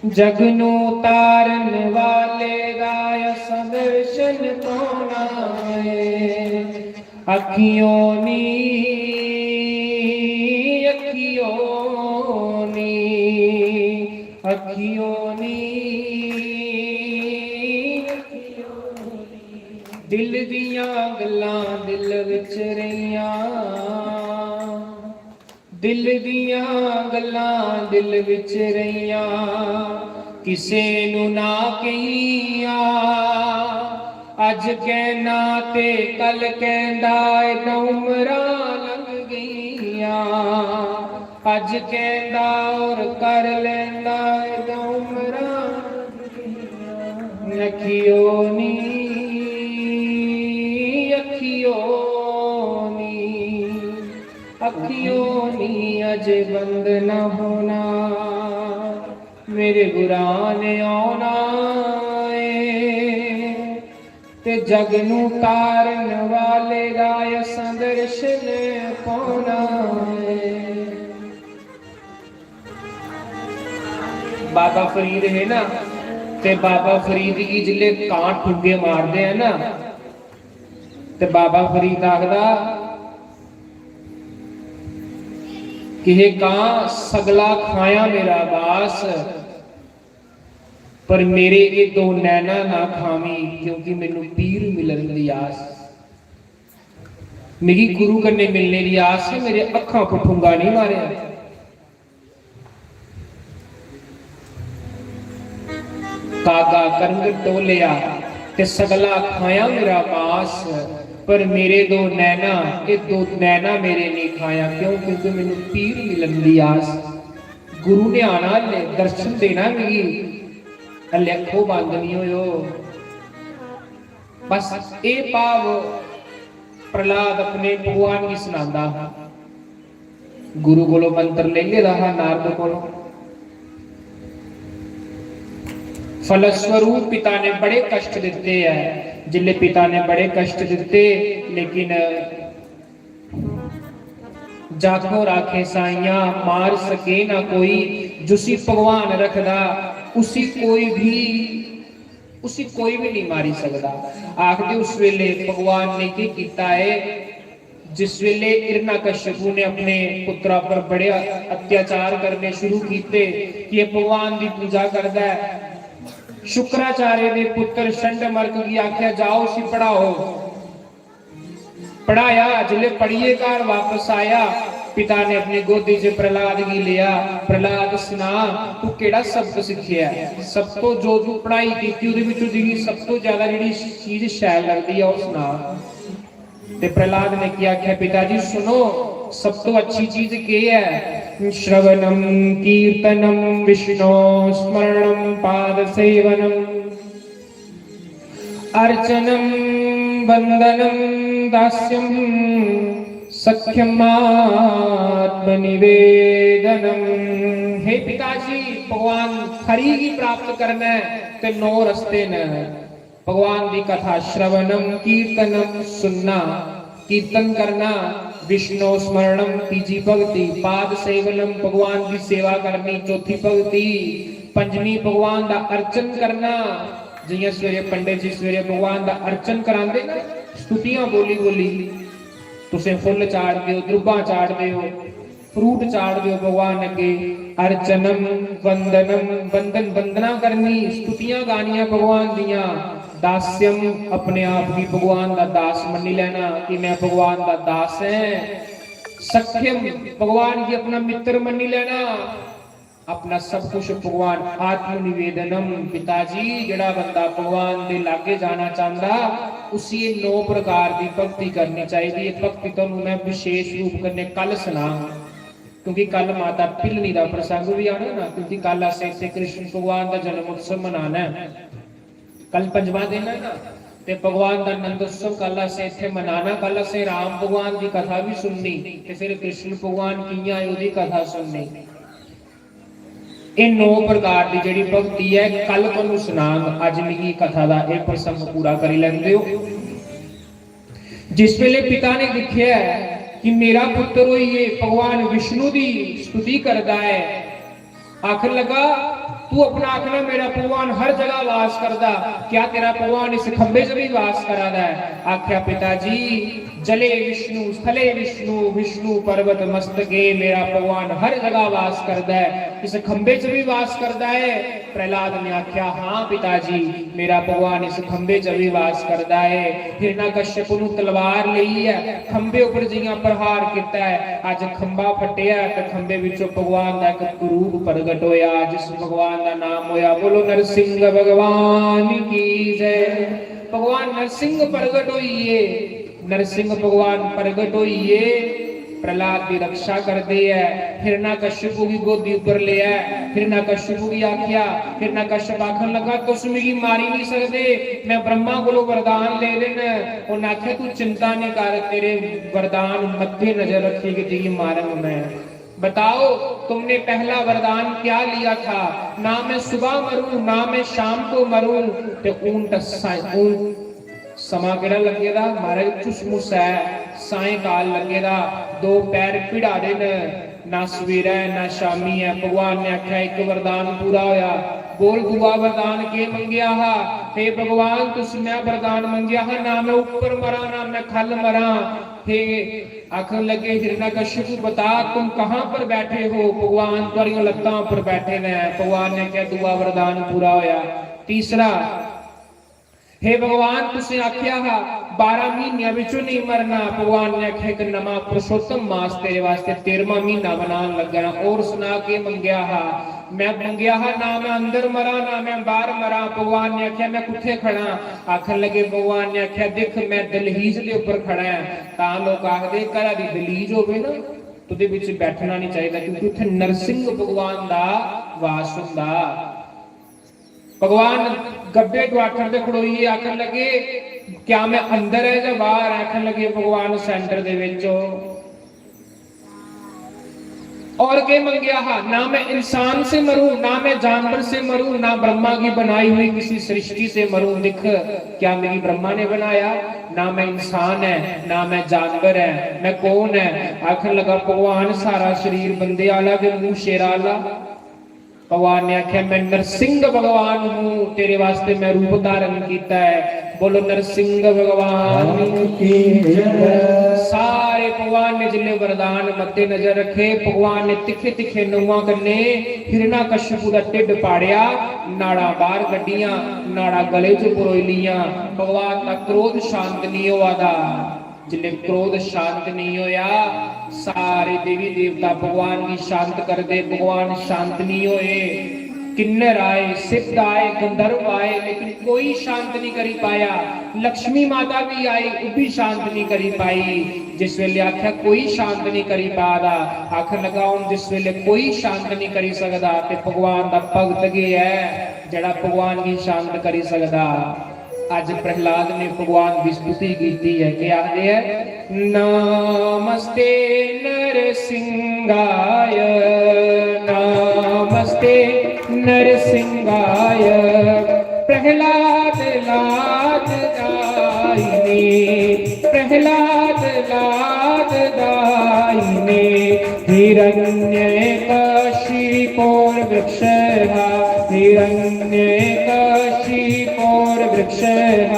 जग नू तारन वाले दा असां दर्शन पाना ऐ। अक्खियों नी, अक्खियों नी, अक्खियों नी, अक्खियों नी। दिल दियां गल्लां दिल विच रहियां, दिल दियां गल्लां दिल विच रहियां, किसे नू ना कहियां। अज कहना ते कल कहंदा ऐ, तां उमरां लंघ गईयां। अज कहंदा और कर लैंदा ऐ, तां उमरां लंघ गईयां। अखियो नी, अखियो नी, अखियों नी अजे बंद ना होना, मेरे गुरां ने औना ऐ। ते जग नू तारन वाले दा असां दर्शन पाना ऐ। बाबा फरीद है ना, ते बाबा फरीद गी जिसले कां ठुंगे मारदे हैं ना, ते बाबा फरीद आखदा कि हे कां, सगला खाया मेरा बास, पर मेरे ये दो नैना ना खावी, क्योंकि मैनू पीर मिलन दी आस। मिगी गुरु कन्नै मिलने दी आस है, मेरे अक्खां पर ठुंगा नहीं मारेआ। कागा करंग टोलिया ते सगला खाया मेरा मास, पर मेरे दो नैना, ये दो नैना मेरे नहीं खाया। क्यों? क्योंकि मैनू पीर मिलन दी आस। गुरु ने आना हल्ले, दर्शन देना मिगी, हल्ले अक्खो बंद नहीं होयो। बस ये भाव प्रहलाद अपने भगवान गी सनांदा हा। गुरु कोलों मंत्र लेई लेदा हा, नारद कोलों। फलस्वरूप पिता ने बड़े कष्ट दिते ऐ। जिसले पिता ने बड़े कष्ट दिते, लेकिन जाखो राखे साइयां, मार सके ना कोई। जिसी भगवान रखदा, उसी कोई भी, उसी कोई भी नहीं मारी सकदा। आखदे उस वेले भगवान ने की कीता है, जिस वेले हिरण्यकश्यपु ने अपने पुत्रा पर बड़े अत्याचार करने शुरू कीते कि ये भगवान दी पूजा करदा है, शुक्राचार्य दे पुत्र शंडमर्क गी आख्या, "जाओ, उसी पढ़ाओ।" पढ़ाया, जिसले पढ़िए घर वापस आया, पिता ने अपनी गोदी च प्रहलाद गी लिया। "प्रहलाद, सना, तू केड़ा सबक सिक्खेआ है? सब तो, जो तू पढ़ाई कीती, ओहदे विचों तुगी सब तो ज्यादा जेहड़ी चीज शैल लगदी है, ओह सना।" ते प्रहलाद ने की आख्या, "पिता जी, सुनो, सब तो अच्छी चीज केह है?" "श्रवणम कीर्तनम विष्णो स्मरणम पाद सेवनम अर्चनम वंदनम दास्यम सख्यम आत्मनिवेदनम।" हे पिता जी, भगवान हरि गी प्राप्त करना है ते नौ रस्ते न। भगवान दी कथा, श्रवणम कीर्तनम, सुनना, कीर्तन करना, विष्णु स्मरणम, तीजी भक्ति, पाद सेवनम, भगवान दी सेवा करनी, चौथी भक्ति, पंजमी भगवान दा अर्चन करना। जियां सवेरे पंडित जी सवेरे भगवान दा अर्चन करांदे ना, स्तुतियां बोली बोली, तुसें फुल्ल चाढ़दे हो, द्रुब्बां चाढ़दे हो, फ्रूट चाढ़दे हो भगवान अग्गे। अर्चनम वंदनम, वंदन, वंदना करनी, स्तुतियां गानियां भगवान दियां। दास्यम, अपने आप गी भगवान दा दास मन्नी लैना कि मैं भगवान दा दास ऐ। सख्यम, भगवान गी अपना मित्र मन्नी लैना। अपना सब कुछ भगवान। आत्म निवेदनम, पिता जी, जेड़ा बंदा भगवान दे लागे जाना चाहंदा, उसी ये नौ प्रकार दी भक्ति करनी चाहिदी। ये भक्ति तुहानू मैं विशेष रूप कन्नै कल सनांग, क्योंकि कल माता भिल्लनी दा प्रसंग भी आना ना, क्योंकि कल असें इत्थे कृष्ण भगवान दा जन्म उत्सव मनाना है। कल पंजवां दिन है ना, ते भगवान दा नंद उत्सव कल असें इत्थे मनाना। कल असें राम भगवान दी कथा भी सुननी ते फिर कृष्ण भगवान कियां आए, ओहदी कथा सुननी। एह नौ प्रकार दी जेहड़ी भक्ति है, कल तुहानू सुनांग। अज मिगी कथा दा एह प्रसंग पूरा करी लैंदे हो। जिस वेले पिता ने दिखेआ कि मेरा पुत्र होइए भगवान विष्णु दी स्तुति करदा है, आखन लगा, "तू अपना आखना, मेरा भगवान हर जगह वास करदा, क्या तेरा भगवान इस खंबे च भी वास करा दा है?" आख्या, "पिता जी, जले विष्णु, स्थले विष्णु, विष्णु पर्वत मस्तके, मेरा भगवान हर जगह वास करदा है, इस खंबे च भी वास करदा है?" प्रहलाद ने आख्या, "हाँ पिता जी, मेरा भगवान इस खंबे च भी वास करदा है।" हिरण्यकश्यप नू तलवार लेई है, खंबे उपर जियां प्रहार किता है, अज खंबा फटिया ते खंबे विचों भगवान दा एक रूप प्रगट होया, जिस भगवान दा नाम होया, बोलो, नरसिंह भगवान की जय। भगवान नरसिंह प्रगट होइए, नरसिंह भगवान प्रगट होइए, प्रहलाद दी रक्षा करदे ऐ। हिरण्यकश्यपु गी गोदी उपर लेआ, हिरण्यकश्यपु गी आख्या, हिरण्यकश्यप आखन लगा, "तुस मिगी मारी नहीं सकदे, मैं ब्रह्मा कोलों वरदान ले दे न।" उन्हें आख्या, "तू चिंता नहीं कर, तेरे वरदान मद्देनजर रखिए कि तुझे मारंग मैं।" बताओ, तुमने पहला वरदान क्या लिया था? ना मैं सुबह मरूं, ना मैं शाम को मरूं। ते ऊंट सा-, ऊंट, समां केड़ा लग्गे दा? महाराज, झुसमुस ऐ, सायंकाल लग्गे दा, दो पैर भिड़ा दे न, ना सवेरा ऐ, ना शामी ऐ। भगवान ने आख्या, "इक वरदान पूरा होया।" बोल, दूआ वरदान के मंगेआ हा? "हे भगवान, तुस मैं वरदान मंगेआ हा, ना मैं ऊपर मरां, ना मैं खल मरां।" हे आखन लगे, "हिरण्यकश्यपु, बता, तुम कहां पर बैठे हो?" भगवान थुआड़ियां लत्तां पर बैठे ने। भगवान ने कहा, "दूआ वरदान पूरा होया।" तीसरा, "हे भगवान, तुसें आख्या हा बारह महीनियां विचों नहीं मरना।" भगवान ने आख्या, "एक नवा पुरुषोत्तम मास तेरे वास्ते तेरहवां महीना बनान लगा।" और सुना के मंगेआ हा? मैं मंगेआ हा, ना मैं अंदर मरां, ना मैं बाहर मरां। भगवान ने आख्या, मैं कुत्थे खड़ा? आखन लगे, भगवान ने आख्या, दिख, मैं दलहीज दे उपर खड़ा हां। तां लोक आखदे, घरा दी दलहीज होवे ना, ओदे विच बैठना नहीं चाहिदा, क्योंकि उत्थे नरसिंह भगवान दा वास हुंदा। भगवान गब्बे डुआठर दे खड़ोइयै आखन लगे, क्या मैं अंदर ऐ जां बाहर ऐ? आखन लगे, भगवान center दे विच ओ। और के मंगेआ हा? ना मैं इंसान से मरूं, ना मैं जानवर से मरूं, ना ब्रह्मा की बनाई हुई किसी सृष्टि से मरूं। दिख, क्या मिगी ब्रह्मा ने बनाया? ना मैं इंसान ऐ, ना मैं जानवर ऐ, मैं कौन ऐ? आखन लगा, भगवान, सारा शरीर बंदे आला ते मूंह शेरा आला। भगवान ने आख्या, मैं नरसिंह भगवान हूं, तेरे वास्ते मैं रूप धारण किया है। बोलो नरसिंह भगवान की जय। सारे भगवान ने जिन्ने वरदान मद्दे नजर रखे, भगवान ने तिखे तिखे नौहां कन्ने हिरणाकश्यपु दा ढिड्ड पाड़ेआ, नाड़ां बाहर कड्ढियां, नाड़ां गले च परोई लियां। भगवान दा क्रोध शांत नहीं होआ दा। जिसले क्रोध शांत नहीं होया, सारे देवी देवता भगवान गी शांत करदे, भगवान शांत नहीं होए। किन्नर आए, सिद्ध आए, गंधर्व आए, लेकिन कोई शांत नहीं करी पाया। लक्ष्मी माता भी आई, वो भी शांत नहीं करी पाई। जिस वेले आख्या कोई शांत नहीं करी पा दा, आखन लगा, हूं जिस वेले कोई शांत नहीं करी सकदा, ते भगवान दा भगत गै ऐ जेड़ा भगवान गी शांत करी सकदा। अज प्रहलाद ने भगवान दी स्तुति कीती है, के आखदे है? नामस्ते नरसिंहाय, नामस्ते नरसिंहाय, प्रहलाद लाद दायिने, प्रहलाद लाद दायिने। हिरण्यकशिपोर्वृक्षः, हिरण्यकशिपोर्वृक्षः,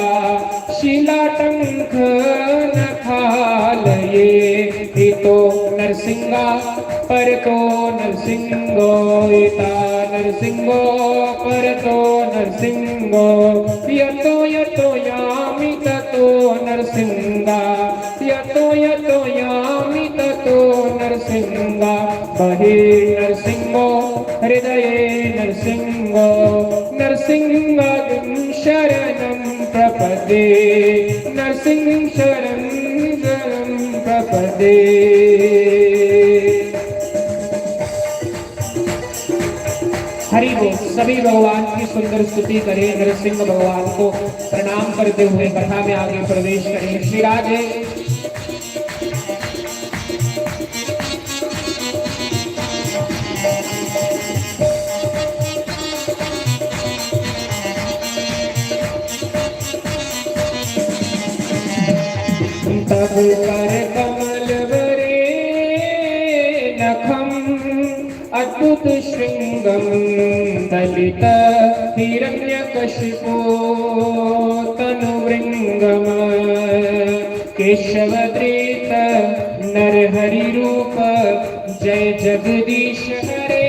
शिलाटङ्कनखालये। इतो नरसिंहा परतो नरसिंहो, इता नरसिंहो परतो नरसिंहो। यतो यतो यामि ततो नरसिंहा, यतो यतो यामि ततो नरसिंहा। बहिर्नरसिंहो हृदये नरसिंहो, नरसिंहादिं शरणं प्रपद्ये, नरसिंह शरणं शरणं प्रपद्ये। हरि बोल। सभी भगवान की सुंदर स्तुति करें, नरसिंह भगवान को प्रणाम करते हुए कथा में आगे प्रवेश करें। श्री राधे। तव कर कमल वरे नखम अद्भुत श्रृंगम दलित हिरण्यकशिपो तनुवृंगम। केशव प्रीत नर हरि रूप जय जगदीश हरे।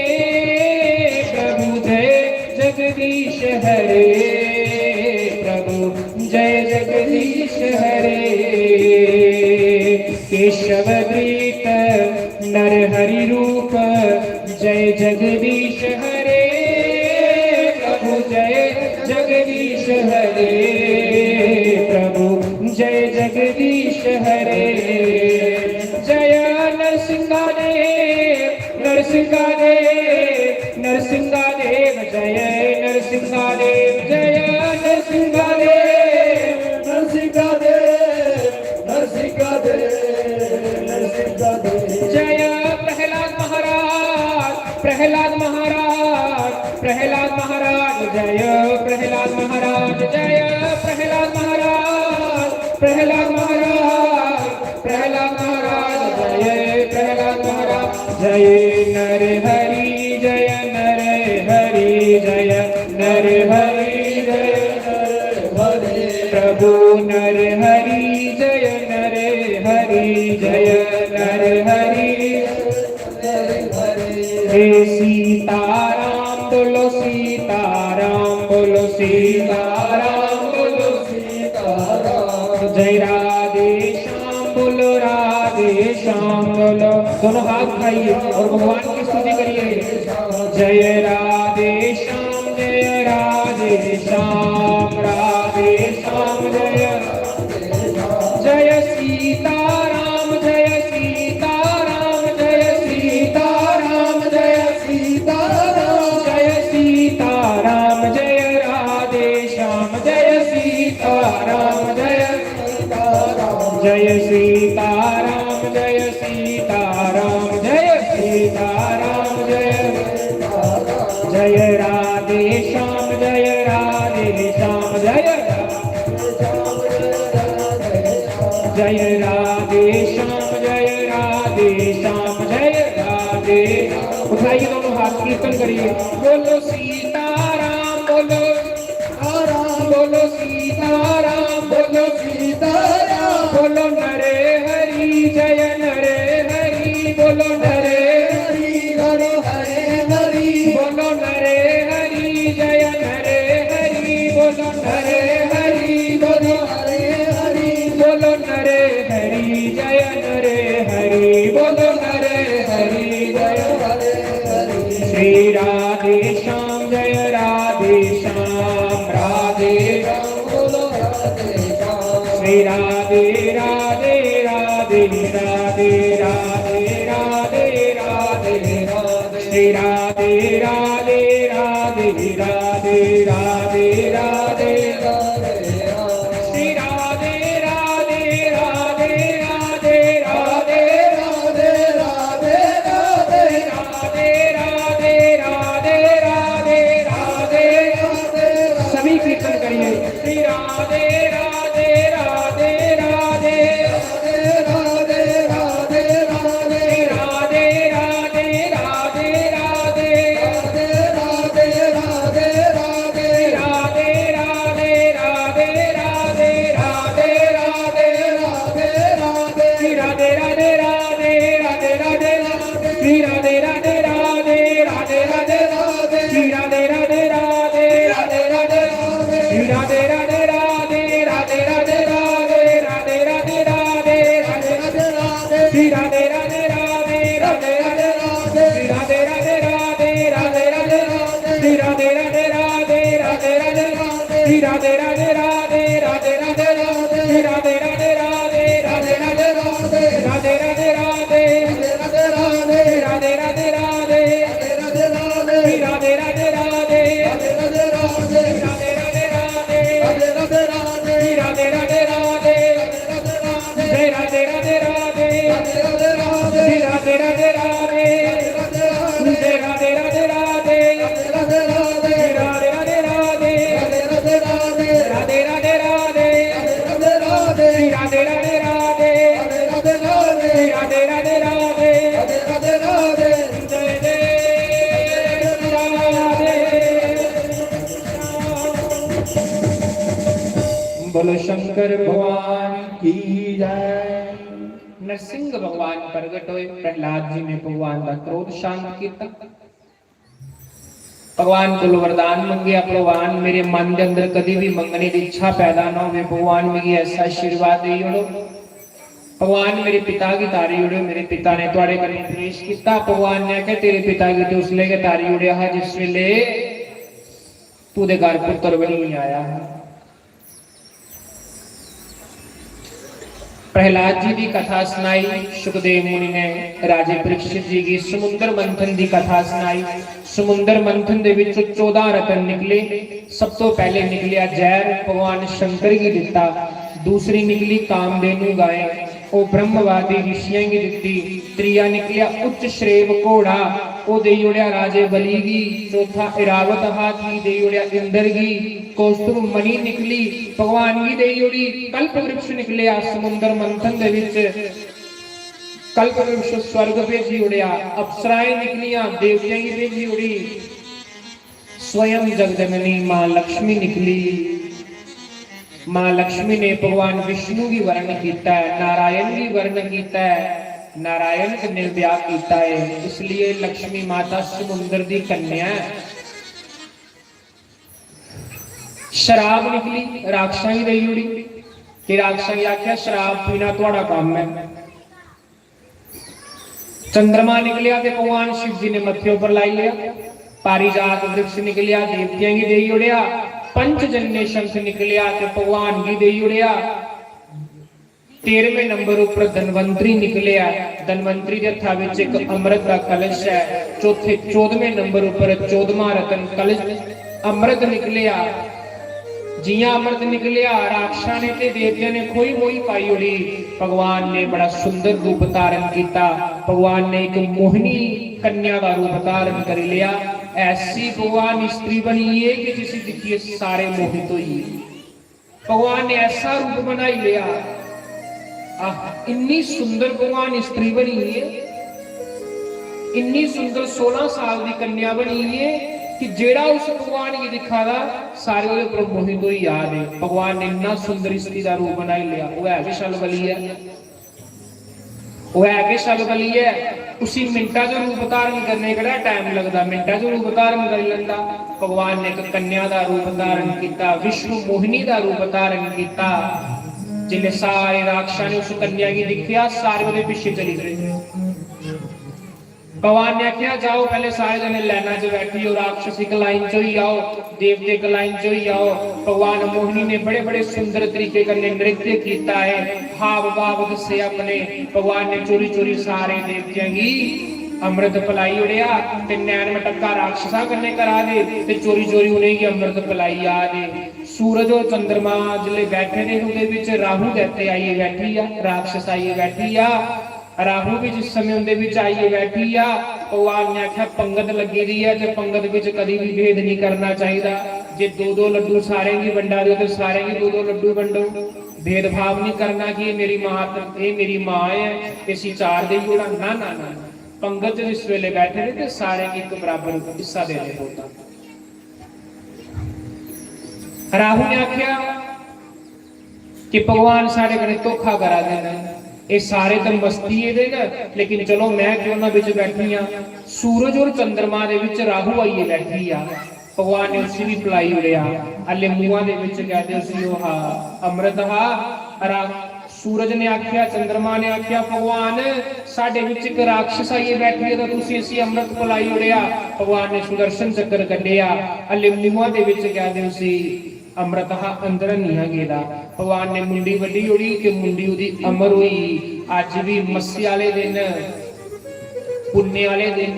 प्रभु जय जगदीश हरे। प्रभु जय जगदीश हरे। केशव प्रीत नर हरि रूप जय जगदीश हरे। प्रभु जय जगदीश हरे। प्रभु जय जगदीश हरे। जय नरसिंहा देव, नरसिंहा देव, नरसिंहा देव, जय नरसिंहा देव, जय नरसिंहा देव, नरसिंहा देव, नरसिंहा देव, नरसिंहा देव। जय प्रहलाद महाराज, प्रहलाद महाराज, प्रहलाद महाराज, जय प्रहलाद महाराज, जय प्रहलाद महाराज, प्रहलाद महाराज, प्रहलाद महाराज, जय प्रहलाद महाराज। जय नर हरि, जय नर हरि, जय नर हरि, जय नर हरि। प्रभु नर हरि, जय नर हरि, जय नर हरि। हे सीताराम बोलो, सीताराम बोलो, सीताराम बोलो, सीताराम। जय राधे श्याम बोलो, राधे श्याम बोलो, दोनों हाथ उठाइए और भगवान की स्तुति करिए। जय राधे श्याम, जय राधे श्याम, राधे श्याम, जय जय सीताराम, जय सीताराम, जय सीताराम, जय सीताराम, जय सीताराम, जय राधे श्याम, जय सीताराम, जय जय सीताराम, जय सीताराम, जय सीताराम, जय जय राधे श्याम, जय राधे श्याम, जय जय राधे श्याम, जय राधे श्याम, जय राधे। उठाइए दोनों हाथ, कीर्तन करिए। बोलो सीताराम, बोलो सीताराम, बोलो सीताराम, बोलो सीताराम, बोलो नरे हरि जय नरे हरि, बोलो नरे हरि, बोलो हरे हरि, बोलो नरे हरि जय नरे हरि, बोलो नरे हरि, बोलो हरे हरि, बोलो नरे हरि जय नरे हरि, बोलो नरे हरि जय हरे हरि। श्री राधे श्याम, जय राधे श्याम, राधे श्याम, बोलो राधे श्याम। श्री राधे राधे राधे राधे राधे राधे राधे राधे। श्री राधे राधे राधे राधे राधे राधे। श्री राधे राधे राधे राधे राधे राधे राधे राधे राधे राधे राधे राधे राधे। सभी कीर्तन करिए। श्री राधे राधे राधे राधे राधे राधे राधे राधे। श्री राधे राधे राधे राधे राधे राधे राधे राधे। श्री राधे राधे राधे राधे राधे राधे राधे राधे। श्री राधे राधे राधे राधे राधे राधे। श्री राधे राधे राधे राधे राधे राधे। श्री राधे राधे राधे राधे राधे राधे। श्री राधे राधे राधे राधे राधे राधे राधे राधे राधे राधे। श्री राधे राधे राधे राधे राधे राधे। श्री राधे राधे राधे राधे राधे राधे। श्री राधे राधे राधे राधे राधे राधे। श्री राधे राधे राधे राधे राधे राधे। श्री राधे राधे राधे राधे राधे राधे। राधे राधे राधे। राधे राधे राधे। श्री राधे राधे राधे। राधे राधे राधे। श्री राधे राधे राधे। श्री राधे राधे राधे। जय राधे राधे राधे। श्री राधे राधे राधे। जय राधे राधे राधे। श्री राधे राधे राधे। राधे राधे राधे। राधे राधे राधे। श्री राधे राधे राधे। श्री राधे राधे राधे। जय जय राधे। बोलो शंकर भगवान की जय। नरसिंह भगवान प्रगट होए, प्रहलाद जी ने भगवान दा क्रोध शांत किया। भगवान कोलों वरदान मंगेआ, "भगवान, मेरे मन दे अंदर कदी भी मंगने दी इच्छा पैदा ना होवे। भगवान, मिगी ऐसा आशीर्वाद देई ओड़ो। भगवान, मेरे पिता गी तारी ओड़ो।" मेरे पिता ने थुआड़े कन्नै द्वेष कीता। भगवान ने आखेआ, "तेरे पिता गी ते उसलै गै तारी ओड़ेआ हा, जिस वेले तू ओह्दे घर पुत्र बनियै आया हा।" प्रहलाद जी दी कथा सनाई, सुखदेव मुनि ने राजे परीक्षित जी गी समुंदर मंथन दी कथा सनाई। समुंदर मंथन दे विच चौदां रतन निकले। सब तो पहले निकलेआ जहर, भगवान शंकर गी दिता। दूसरी निकली कामधेनु गाय, ओह ब्रह्मवादी ऋषियें गी दिती। त्रीया निकलेआ उच्च श्रेव घोड़ा, ओह देई ओड़ेआ राजे बलि गी। चौथा इरावत हाथी देई ओड़ेआ इंद्र गी। कौस्तुभ मणि निकली, भगवान गी देई ओड़ी। कल्प वृक्ष निकलेआ समुंदर मंथन दे विच। कल्प वृक्ष स्वर्ग भेजी ओड़ेआ। अप्सराएं निकलियां, देवतें गी भेजी ओड़ी। स्वयं जगजननी मां लक्ष्मी निकली। मां लक्ष्मी ने भगवान विष्णु गी वर्ण कीता है, नारायण गी वर्ण कीता है, नारायण कन्नै ब्याह कीता है, इसलिए लक्ष्मी माता समुंदर दी कन्या है। शराब निकली, राक्षसां गी देई ओड़ी। ते राक्षसां गी आखेआ, "शराब पीना थुआड़ा कम्म ऐ।" चंद्रमा निकलेआ ते भगवान शिव जी ने मत्थे उप्पर लाई लेआ। पारिजात वृक्ष निकलेआ, देवतियां गी देई ओड़ेआ। पंचजन्य शंख निकलेआ ते भगवान गी देई ओड़ेआ। तेरहवें नंबर उप्पर धन्वंतरी निकलेआ। धन्वंतरी दे हत्था विच इक अमृत दा कलश ऐ। चौथे, चौदहवें नंबर उप्पर चौदहवां रतन कलश अमृत निकलेआ। जियां अमृत निकलेआ, राक्षसां ने ते देवतें ने खोई मोही पाई ओड़ी। भगवान ने बड़ा सुंदर रूप धारण किया। भगवान ने एक मोहिनी कन्या का रूप धारण कर लिया। ऐसी भगवान स्त्री बनी है कि जिसे दिखिए सारे मोहित होइए। भगवान ने ऐसा रूप बनाई लिया। आह, इन्नी सुंदर भगवान स्त्री बनी है, इन्नी सुंदर सोलह साल की कन्या बनी है कि जेड़ा उस भगवान गी दिखा दा, सारे ओहदे उप्पर मोहित होई जा दे। भगवान ने इन्ना सुंदर स्त्री का रूप बनाई लिया। वह है कि छलबली है? वह है कि छलबली है? उसी मिंटा च रूप धारण करने केड़ा टाइम लगदा, मिंटा च रूप धारण कर लेंदा। भगवान ने एक कन्या का रूप धारण किया, विश्व मोहिनी का रूप धारण किया। जिन्हें सारे राक्षसां ने उस कन्या की दिखिया, सारे ओहदे पीछे चली गए। भगवान ने आख्या, "जाओ, पहले सारे जने लाइना च बैठी जाओ, राक्षस इक लाइन च होई जाओ, देवते इक लाइन च होई जाओ।" भगवान मोहिनी ने बड़े बड़े सुंदर तरीके कन्नै नृत्य किया है, हाव भाव दस्से अपने। भगवान ने चोरी चोरी सारे देवतियां गी अमृत पिलाई ओड़ेआ। ते नैन मटक्का राक्षसा कन्नै करा दे ते चोरी चोरी उ'नेंगी अमृत पिलाई आ दे। सूरज और चंद्रमा जिसले बैठे दे, उं'दे बिच राहु दैत्य आइयै बैठी आ, राक्षस आइयै बैठी आ। राहु भी जिस समय उंदे विच आइयै बैठी आ, भगवान ने आख्या, "पंगत लगी दी है ते पंगत विच कदी भी भेद नहीं करना चाहिदा। जे दो दो लड्डू सारें गी बंडा दे ते सारें गी दो दो लड्डू बंडो। भेदभाव नहीं करना कि ये मेरी मां, ये मेरी मां है, इसी चार देई ओड़ां।" ना, ना, ना, ना। पंगत च जिस वेले बैठे दे ते सारें गी इक बराबर हिस्सा देने पौंदा। राहु ने आख्या कि भगवान साढ़े कन्नै धोखा करा दे न, एह् सारे ते मस्ती दे न, लेकिन चलो मैं क्यों ना बिच बैठी आं। सूरज और चंद्रमा दे विच राहु आइयै बैठी आ। भगवान ने उसी भी पिलाई ओड़ेआ। हल्ले मुंहा दे विच कहदे उसी ओह् हा, अमृत हा। रा-, सूरज ने आख्या, चंद्रमा ने आख्या, "भगवान, साढ़े विच इक राक्षस आइयै बैठी ऐ, तां तुसी इसी अमृत पिलाई ओड़ेआ।" भगवान ने सुदर्शन चक्कर कड्ढेआ, हल्ले मुंहा दे विच कहदे उसी अमृत हा, अंदर निं हा गेदा। भगवान ने मुंडी बड्ढी ओड़ी कि मुंडी ओह्दी अमर होई। अज्ज बी मस्से आह्ले दिन, पुन्ने आह्ले दिन,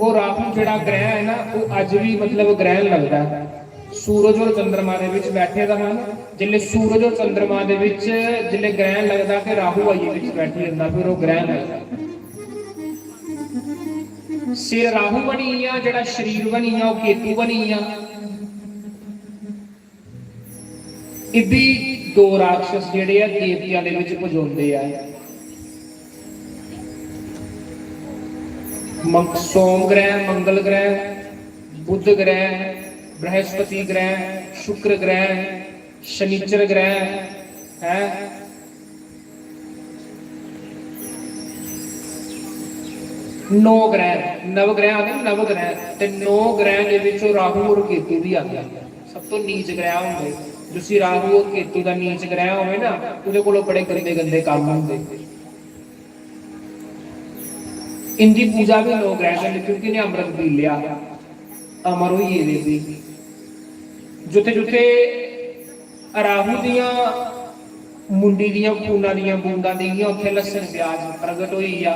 ओह् राहु जेह्ड़ा ग्रह है ना, ओह् अज्ज बी, मतलब, ग्रहण लगदा ऐ। सूरज और चंद्रमा दे विच बैठे दा हा ना, जिसले सूरज और चंद्रमा दे विच जिसले ग्रहण लगदा ते राहु आइयै विच बैठी जंदा, फिर ओह् ग्रहण लगदा। सिर राहु बनी गेआ, जेह्ड़ा शरीर बनी गेआ, ओह् केतु बनी गेआ। इब्बी दो राक्षस जेह्ड़े ऐ देवतेआं दे विच पजोंदे ऐ। मंग-, सोम ग्रह, मंगल ग्रह, बुध ग्रह, बृहस्पति ग्रह, शुक्र ग्रह, शनिचर ग्रह है। नौ ग्रह, नवग्रह आखदे ना, नवग्रह, ते नौ ग्रह दे विच राहु और केतु भी आंदे। सब तो नीच ग्रह होंदे, जिसी राहु और केतु दा नीच ग्रह होवे ना, ओहदे कोलों बड़े गंदे गंदे काम होंदे। इंदी पूजा भी नौ ग्रह करनी, क्योंकि इन्हें अमृत पी लिया, अमर होई गेदे भी। जिथे जिथे राहु दियां मुंडी दियां खूना दियां बूंदां डिग्गियां, उत्थे लस्सन प्याज प्रगट होई गेआ।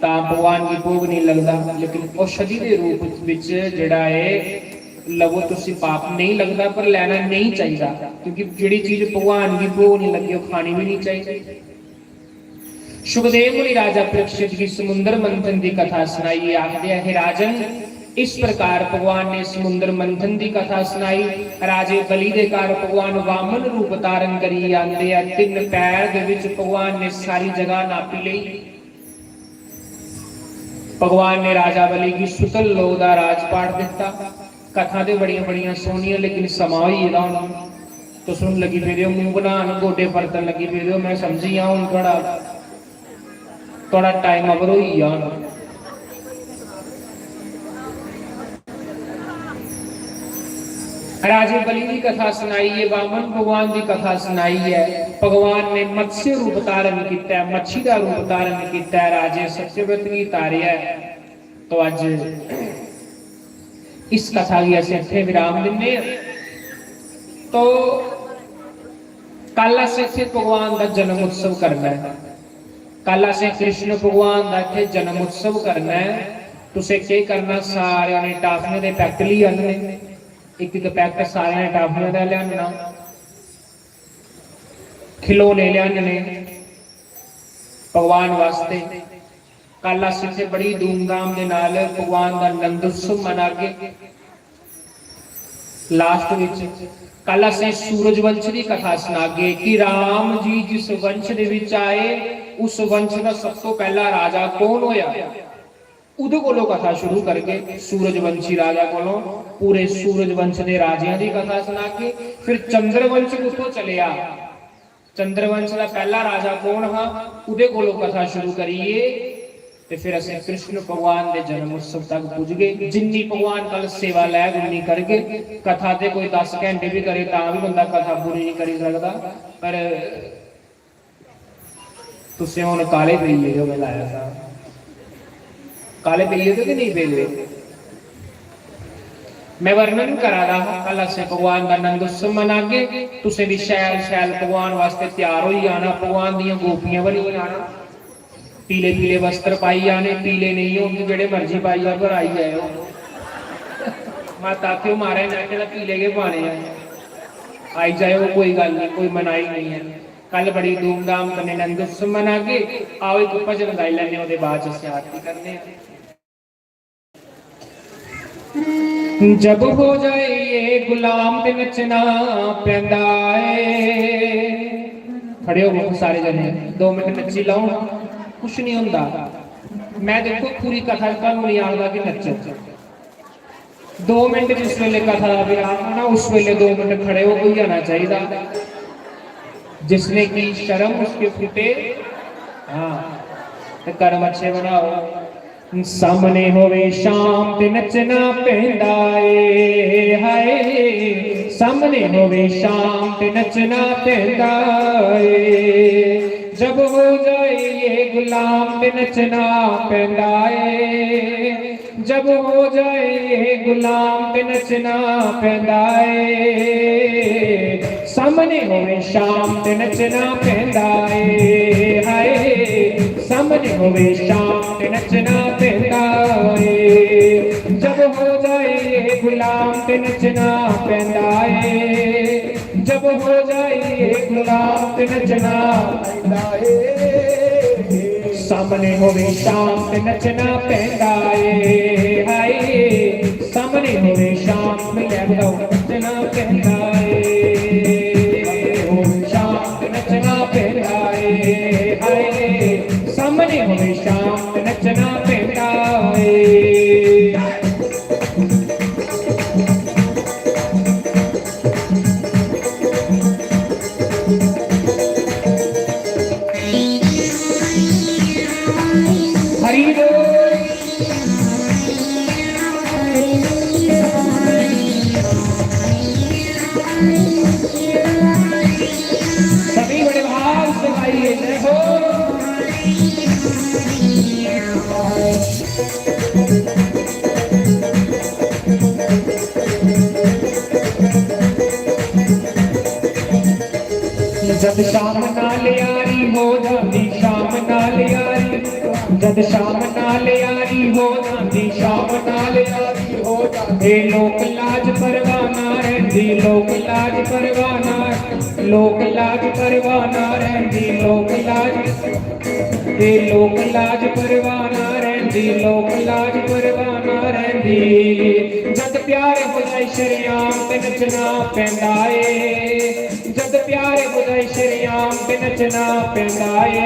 तां भगवान गी भोग नहीं लगदा, लेकिन औषधि दे रूप विच जेह्ड़ा ऐ लवो, तुसी पाप नहीं लगदा, पर लैना नहीं चाहिदा, क्योंकि जेह्ड़ी चीज भगवान गी भोग नहीं लग्गी, ओह् खानी भी नहीं चाहिदी। सुखदेव मुनि राजा परीक्षित गी समुंदर मंथन दी कथा सनाइयै आखदे, "हे राजन, इस प्रकार भगवान ने समुंदर मंथन दी कथा सनाई।" राजे बलि दे घर भगवान वामन रूप धारण करियै आंदे ऐ। तिन्न पैर दे विच भगवान ने सारी जगह नापी लेई। भगवान ने राजा बलि गी सुतल लोक दा राजपाट दित्ता। कथा ते बड़ियां बड़ियां सोहनियां, लेकिन समां होई गेदा होना। तुस हुन लगी पेदे ओ मूंह बनान, गोडे परतन लगी पेदे ओ। मैं समझी गेआ हुन थुआढ़ा, थुआढ़ा टाइम ओवर होई गेआ हुन। राजे बलि दी कथा सनाई ऐ, वामन भगवान दी कथा सनाई ऐ। भगवान ने मत्स्य रूप धारण कीता ऐ, मच्छी दा रूप धारण कीता ऐ, राजे सत्यव्रत गी तारेआ ऐ। तो अज्ज इस कथा गी असें इत्थें विराम दिन्ने आं। तो कल असें इत्थें भगवान दा जन्म उत्सव करना ऐ। कल असें कृष्ण भगवान दा इत्थें जन्म उत्सव करना ऐ। तुसें केह् करना, सारेआं ने टाफियां दे पैकेट लेई आह्नने, इक इक पैकेट सारेआं ने टाफियां दा लेआनना, खिलौने लेआनने भगवान वास्तै। कल अस इत्थै बड़ी धूमधाम दे नाल भगवान दा नंदोत्सव मनागे। लास्ट विच कल असें सूरज वंश दी कथा सनागे कि राम जी जिस वंश दे विच आए, उस वंश दा सब तो पैह्ला राजा कौन होया, उदे कोलों कथा शुरू करगे। सूरजवंशी राजा कोलों पूरे सूरजवंश दे राजेआं दी कथा सनागे। फिर चंद्रवंश कुत्थों चलेआ, चंद्रवंश दा पैह्ला राजा कौन हा, उदे कोलों कथा शुरू करियै ते फिर असें कृष्ण भगवान दे जन्म उत्सव तक पुजगे। जिन्नी भगवान कल सेवा लैग उन्नी करगे। कथा ते कोई दस घैंटे भी करे तां भी बंदा कथा पूरी नहीं करी सकदा। पर तुसें हुन काले पेई गेदे ओ, में लाया था। काले पेई गेदे कि नेईं पेई गेदे? में वर्णन करा दा हा, कल असें भगवान दा नंद उत्सव मनागे। तुसें भी शैल शैल भगवान वास्ते त्यार होई जाना, भगवान दियां गोपियां बनी जाना, पीले पीले वस्त्र पाई जाने, पीले नेईं होन ते जेह्ड़े मर्जी पाई जाओ, पर आई जाएओ। मत आखेओ, "महाराज, में आखेआ पीले गै पाने आ।" आई जाएओ, कोई गल्ल नेईं, कोई मनाही नेईं ऐ। कल बड़ी धूमधाम कन्नै नंद उत्सव मनागे। आओ, इक भजन गाई लैने, ओह्दे बाद च असें आरती करने आं। जब हो जाए ये गुलाम ते नच्चना पैंदा ऐ। खड़े होवो सारे जने, दो मिनट नच्ची लैओ, कुछ नहीं होंदा। मैं देखो पूरी कथा च तुहानू नहीं आखदा कि नच्चो। दो मिनट जिस वेले कथा दा विराम होना, उस वेले दो मिनट खड़े हो, होई जाना चाहिदा। जिसने की शर्म उसके फूटे, हाँ, ते कर्म अच्छे बनाओ। सामने होवे शाम ते नचना पैंदा ए, हाय। सामने होवे शाम ते नचना पैंदा ए। जब हो जाए ये गुलाम ते नचना पैंदा ए। जब हो जाए ये गुलाम ते नचना पैंदा ए। सामने होवे शाम ते नचना पैंदा ए, हाय। सामने होवे शाम ते नचना पैंदा ए। जब हो जाए ये गुलाम ते नचना पैंदा ए। जब हो जाए ये गुलाम ते नचना पैंदा ए। सामने होवे शाम ते नचना पैंदा ए, हाय। सामने होवे शाम, मिलै बताओ, नचना पैंदा ए। होवे शाम ते नचना पैंदा ए, हाय। सामने होवे शाम ते नचना पैंदा ए। हरि बोल। सभी बड़े भाव से गाइए, जय हो। जद शाम नाल यारी हो जांदी, शाम नाल यारी, जद शाम नाल यारी हो जांदी, शाम नाल यारी हो जांदी। ए लोक लाज परवाना रैंदी, लोक लाज परवाना, लोक लाज परवाना रैंदी, लोक लाज, ए लोक लाज परवाना रैंदी, लोक लाज परवाना रैंदी। जद प्यार हो जाए शरेआम ते नचना पैंदा ए, जद प्यार हो जाए शरेआम ते नचना पैंदा ए।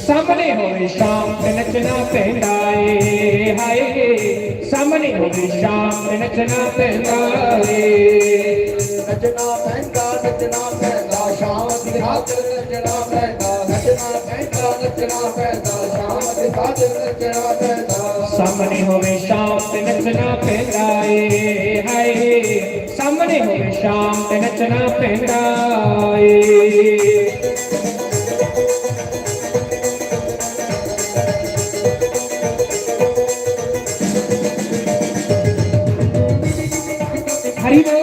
सामने होवे शाम ते नचना पैंदा ए, हाय। सामने होवे शाम ते नचना पैंदा ए। नचना पैंदा, नचना पैंदा, शाम दी रात नचना पैंदा, नचना ਪੈਂਦਾ, ਨੱਚਣਾ ਪੈਂਦਾ, ਸ਼ਾਮ ਦੇ ਬਾਅਦ ਨੱਚਣਾ ਪੈਂਦਾ। ਸਾਹਮਣੇ ਹੋਵੇ ਸ਼ਾਮ ਤੇ ਨੱਚਣਾ ਪੈਂਦਾ ਏ, ਹਾਏ। ਸਾਹਮਣੇ ਹੋਵੇ ਸ਼ਾਮ ਤੇ ਨੱਚਣਾ ਪੈਂਦਾ ਏ। ਹਰੀ ਬੋਲ।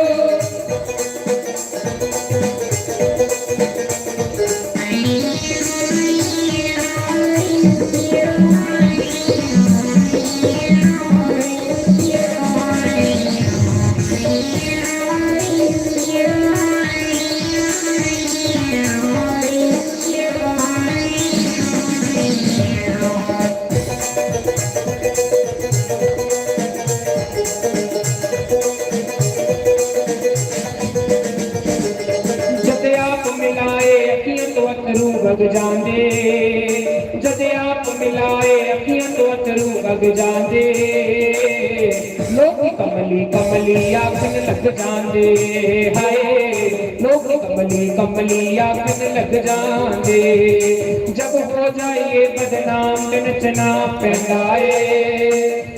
जद आप मिलाए अखियां तो अथरू बग जांदे, जद आप मिलाए अखियां तो अथरू बग जांदे। लोग कमली कमली आखन लग जांदे, हाय। लोग कमली कमली आखन लग जांदे। जब हो जाइए बदनाम ते नचना पैंदा ਏ,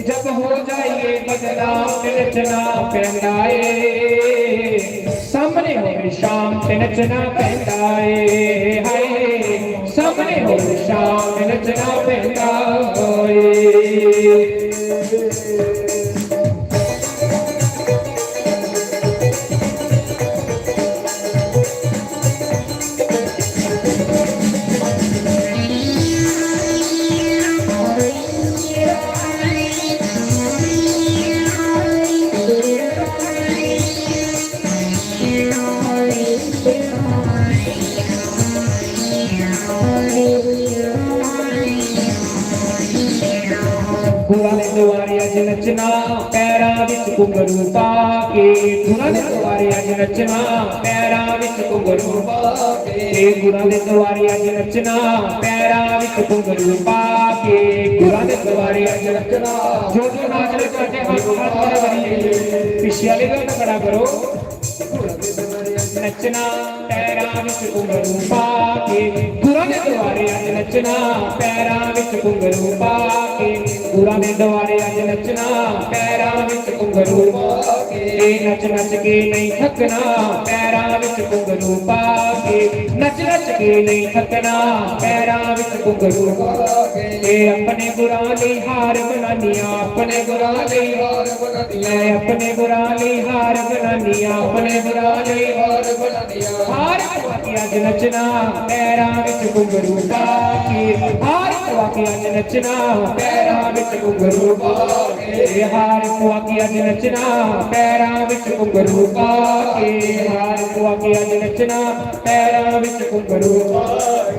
जब हो जाइए बदनाम ते नचना पैंदा ਏ। सामने होवे शाम ते नचना पैंदा ਏ, हाय। सामने होवे शाम ते नचना पैंदा ਏ। गुरां दे दुआरे अज्ज नच्चना, पैरां विच घुंघरू पा के। गुरां दे दुआरे अज्ज नच्चना, पैरां विच घुंघरू पा के। गुरां दे दुआरे अज्ज नच्चना, पैरां विच घुंघरू पा के। गुरां दे दुआरे अज्ज नच्चना। जो जो नाच रहे, छोटे हाथ, हाथ खड़ा करिए, पीछे वाले भी खड़ा करो। नचना पैरां विच घुंघरू पा के, गुरां दे दुआरे अज्ज नचना, पैरां विच घुंघरू पा के, गुरां दे दुआरे अज्ज नचना, पैरां विच घुंघरू पा के। नच नच के नहीं थकना, पैरां विच घुंघरू पा के, नच नच के नहीं थकना, पैरां विच घुंघरू पा के। अपने गुरां लई हार बनानियां, अपने गुरां लई हार बनानियां, अपने गुरां लई हार बनानियां, अपने गुरां लई हार बनानियां। हार पवा के अज्ज नच्चना, पैरां विच घुंघरू पा के। हार पवा के अज्ज नच्चना, पैरां विच घुंघरू पा के। हार पवा के अज्ज नच्चना, पैरां विच घुंघरू पा के। हार पवा के अज्ज नच्चना, पैरां विच घुंघरू पा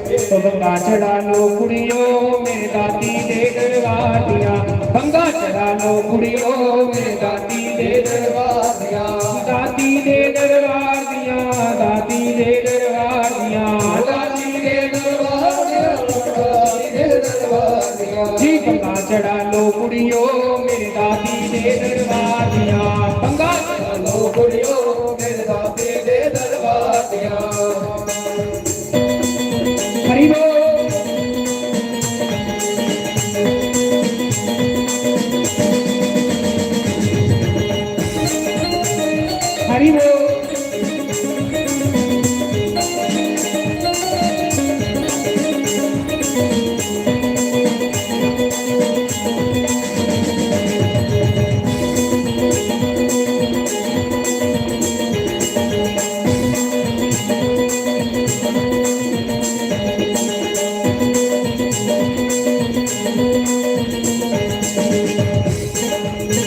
के। तो बंगा चढ़ा लो कुड़ियो, मेरे दाती दे दरबार दियां। बंगा चढ़ा लो कुड़ियो, मेरे दाती दे दरबार दियां। दाती दे दरबार दियां, दाती दे दरबार दियां। दाती दे दरबार दियां, दाती दे दरबार दियां। जी बंगा चढ़ा लो कुड़ियो, मेरे दाती दे दरबार दियां। बंगा चढ़ा लो कुड़ियो, मेरे दाती दे दरबार दियां। हरि बोल। हरि बोल।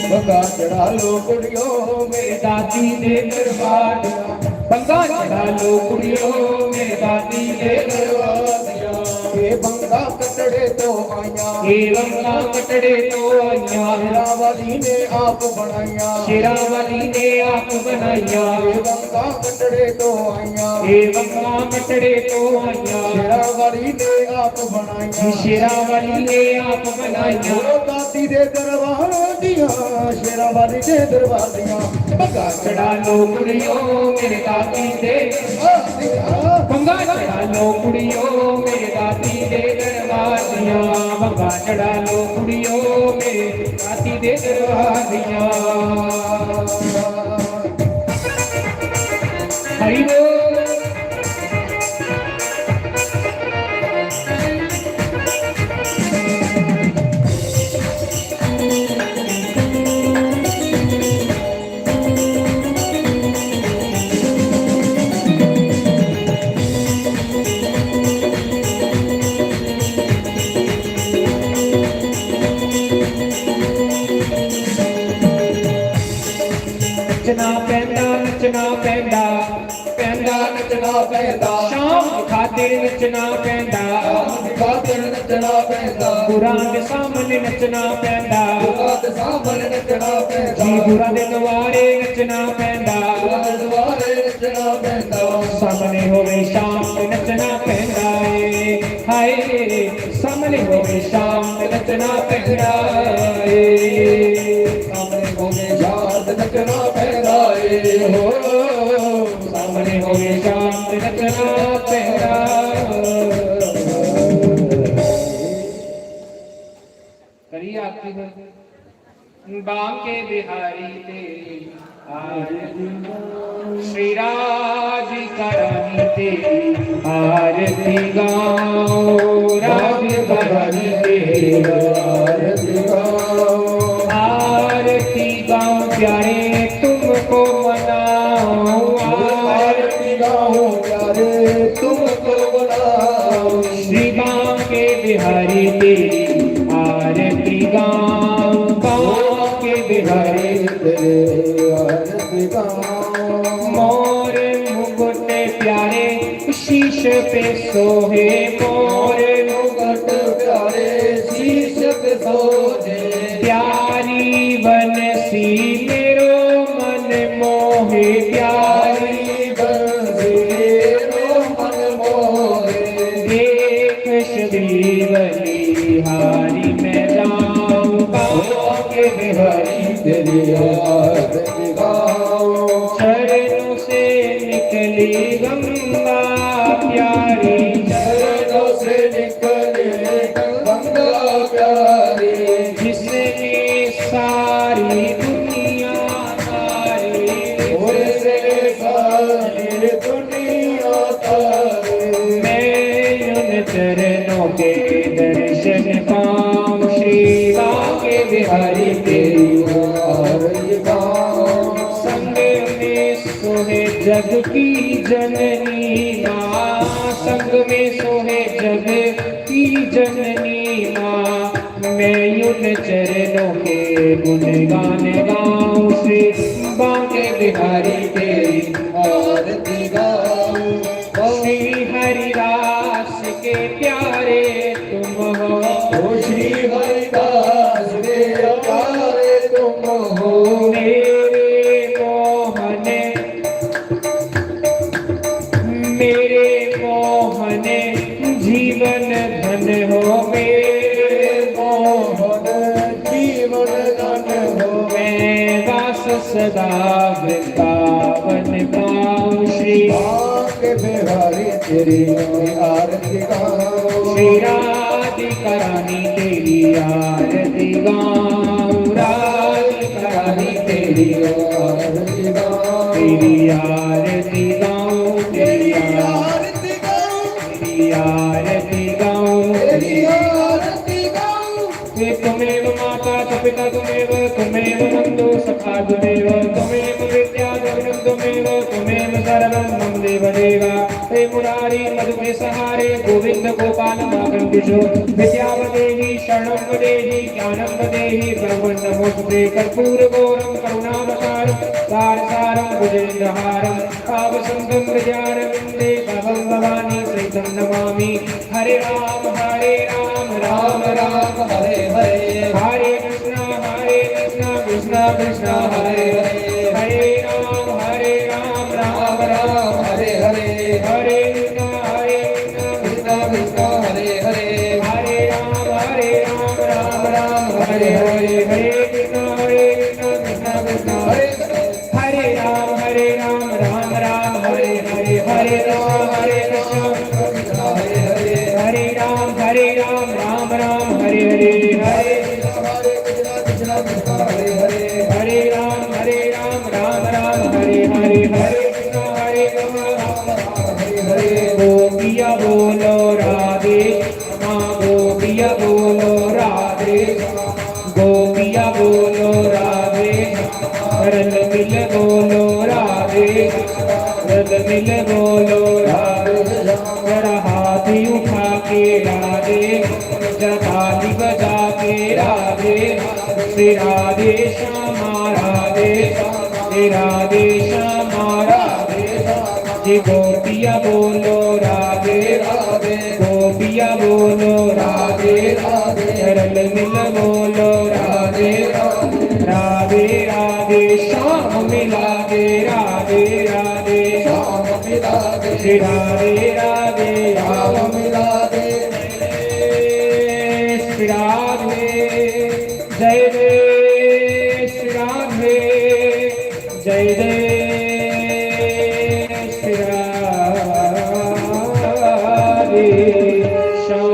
बंगा चढ़ा लो कुड़ियो, मेरे दाती दे दरबार दियां। बंगा चढ़ा लो कुड़ियो, मेरे दाती दे दरबार दियां। ये बंगा कटड़े तो आइयां, ये बंगा कटड़े तो आइयां। शेरां वाली ने आप बनाइयां, शेरां वाली ने आप बनाइयां। ये बंगा कटड़े तो आइयां, ये बंगा कटड़े तो आइयां। शेरां वाली ने आप बनाइयां, शेरां वाली ने आप बनाइयां। ओ दाती दे दरबार दियां, शेरां वाली दे दरबार दियां। बंगा चढ़ा लो कुड़ियो, मेरे दाती दे दरबार दियां। चढ़ा लो कुड़ियो मेरे दाती दे दरबार दियां, बंगा चढ़ा लो कुड़ियो मेरे दाती दे दरबार दियां। हरि बोल। नचना पैंदा, नचना पैंदा, पैंदा नचना पैंदा। शाम खातिर नचना पैंदा, शाम खातिर नचना पैंदा। बुरां दे सामने नचना पैंदा, बुरां दे सामने नचना पैंदा। जी बुरां दे दुआरे नचना पैंदा, बुरां दे दुआरे नचना पैंदा। सामने होवे शाम ते नचना पैंदा ਏ। हाय, सामने होवे शाम ते नचना पैंदा ਏ। सामने होवे शाम ते नचना पैंदा ਏ। हो, सामने होवे शाम ते नचना पैंदा। करिए आखिर। बांके बिहारी तेरी आरती गाऊं, श्री राधिका रानी तेरी आरती गाऊं, राधिका रानी तेरी आरती गाऊं। आरती गाऊं प्यारे तुमको मनाऊं, आरती गाऊं प्यारे तुमको मनाऊं। श्री बांके बिहारी तेरी आरती गाऊं, बांके बिहारी तेरी आरती गाऊं। मोर मुकुट प्यारे शीश पे सोहे, मोर मुकुट प्यारे शीश पे सोहे। प्यारी बंसी मेरो मन मोहे, प्यारी बंसी मेरो मन मोहे। देख श्री बलिहारी मैं जाऊं, बांके बिहारी तेरी आरती गाऊं। चरणों से निकली गंगा प्यारी, चरणों से निकली गंगा प्यारी। जिसने सारी दुनिया तारी, जिसने सारी दुनिया तारी। मैं उन चरणों के दर्शन पाऊं, श्री बांके बिहारी तेरी आरती गाऊं। संग में सोहे जग की जननी माँ, संग में सोहे जग की जननी माँ। मैं उन चरणों के गुणगान गाऊं, श्री बांके बिहारी तेरी आरती गाऊं। श्री हरिदास के प्यारे तुम हो, ओ श्री हरिदास के प्यारे तुम हो। मेरे मोहन, मेरे मोहन जीवन धन हो, मेरे मोहन जीवन धन हो। मैं वास सदा वृंदावन पाऊं, श्री बांके बिहारी तेरी आरती गाऊं। श्री राधिका रानी तेरी आरती गाऊं, राधिका रानी तेरी आरती गाऊं, तेरी आरती गाऊं, तेरी आरती गाऊं, तेरी आरती गाऊं, तेरी आरती गाऊं। हे त्वमेव माता च पिता त्वमेव, त्वमेव बंधु सखा त्वमेव, त्वमेव विद्या द्रविणं त्वमेव, त्वमेव सर्वं मम देव देव। हे मुरारी मधुकेश हरे गोविंद गोपाल माखन किशोर, विद्या वदेहि शरणं वदेहि ज्ञानं वदेहि ब्रह्मं नमोस्तुते। कर्पूर घोरं करुणावतारं सार सारं भुजगेन्द्र हारं भावसंतं हृदयारविन्दे भवं भवानी सहितं नमामि। हरे राम हरे राम राम राम हरे हरे। हरे कृष्णा हरे कृष्णा कृष्णा कृष्णा हरे हरे। हरे राम हरे राम राम राम हरे हरे। हरे कृष्णा हरे कृष्णा कृष्णा कृष्णा हरे हरे। हरे राम हरे राम राम राम हरे हरे। हरे कृष्णा हरे कृष्णा कृष्णा कृष्णा हरे हरे। हरे राम हरे राम राम राम हरे हरे। हरे कृष्णा हरे कृष्णा हरे हरे हरे कृष्णा कृष्णा कृष्णा हरे हरे, हरे राम हरे राम राम राम हरे हरे, हरे कृष्णा हरे कृष्णा राम राम हरे हरे। गोपिया बोलो राधे श्यामा, गोपिया बोलो राधे श्यामा, गोपिया बोलो राधे श्यामा, रल मिल बोलो राधे श्यामा, रल मिल बोलो राधे श्यामा। जरा हाथ उठा के राधे, जरा ताली बजा के राधे, श्री राधे श्यामा राधे, श्री राधे श्यामा राधे। जी गोपिया बोलो राधे राधे, गोपिया बोलो राधे राधे, रल मिल बोलो राधे राधे, राधे राधे श्याम मिला दे, राधे राधे श्याम मिला दे, राधे राधे श्याम मिला दे। श्री राधे, जय जय श्री राधे, जय जय श्री राधे श्याम।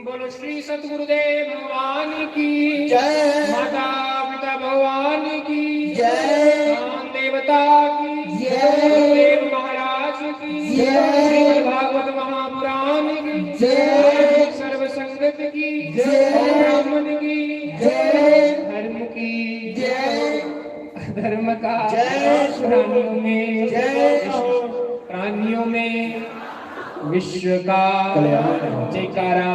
बोलो श्री सतगुरुदेव भगवान की जय। माता पिता भगवान की जय। दान देवता की जय। गुरुदेव महाराज की जय। श्रीमद् भागवत महापुराण की जय। सर्व संगत की जय। ब्राह्मण की जय। धर्म की जय। धर्म का जय। प्राणियों में जय। प्राणियों में विश्व का कल्याण हो। जयकारा।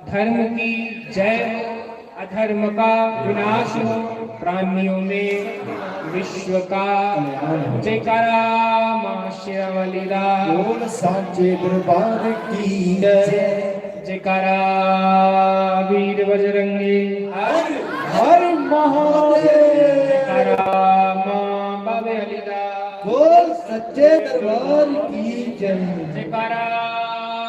धर्म की जय हो, अधर्म का विनाश हो, प्राणियों में विश्व का कल्याण हो। जयकारा माँ शेरावाली दा। बोल सांचे दरबार की जय। जयकारा वीर बजरंगी। हर हर महादेव। जयकारा माँ बाबे वाली दा। बोल सच्चे दरबार की जय। जयकारा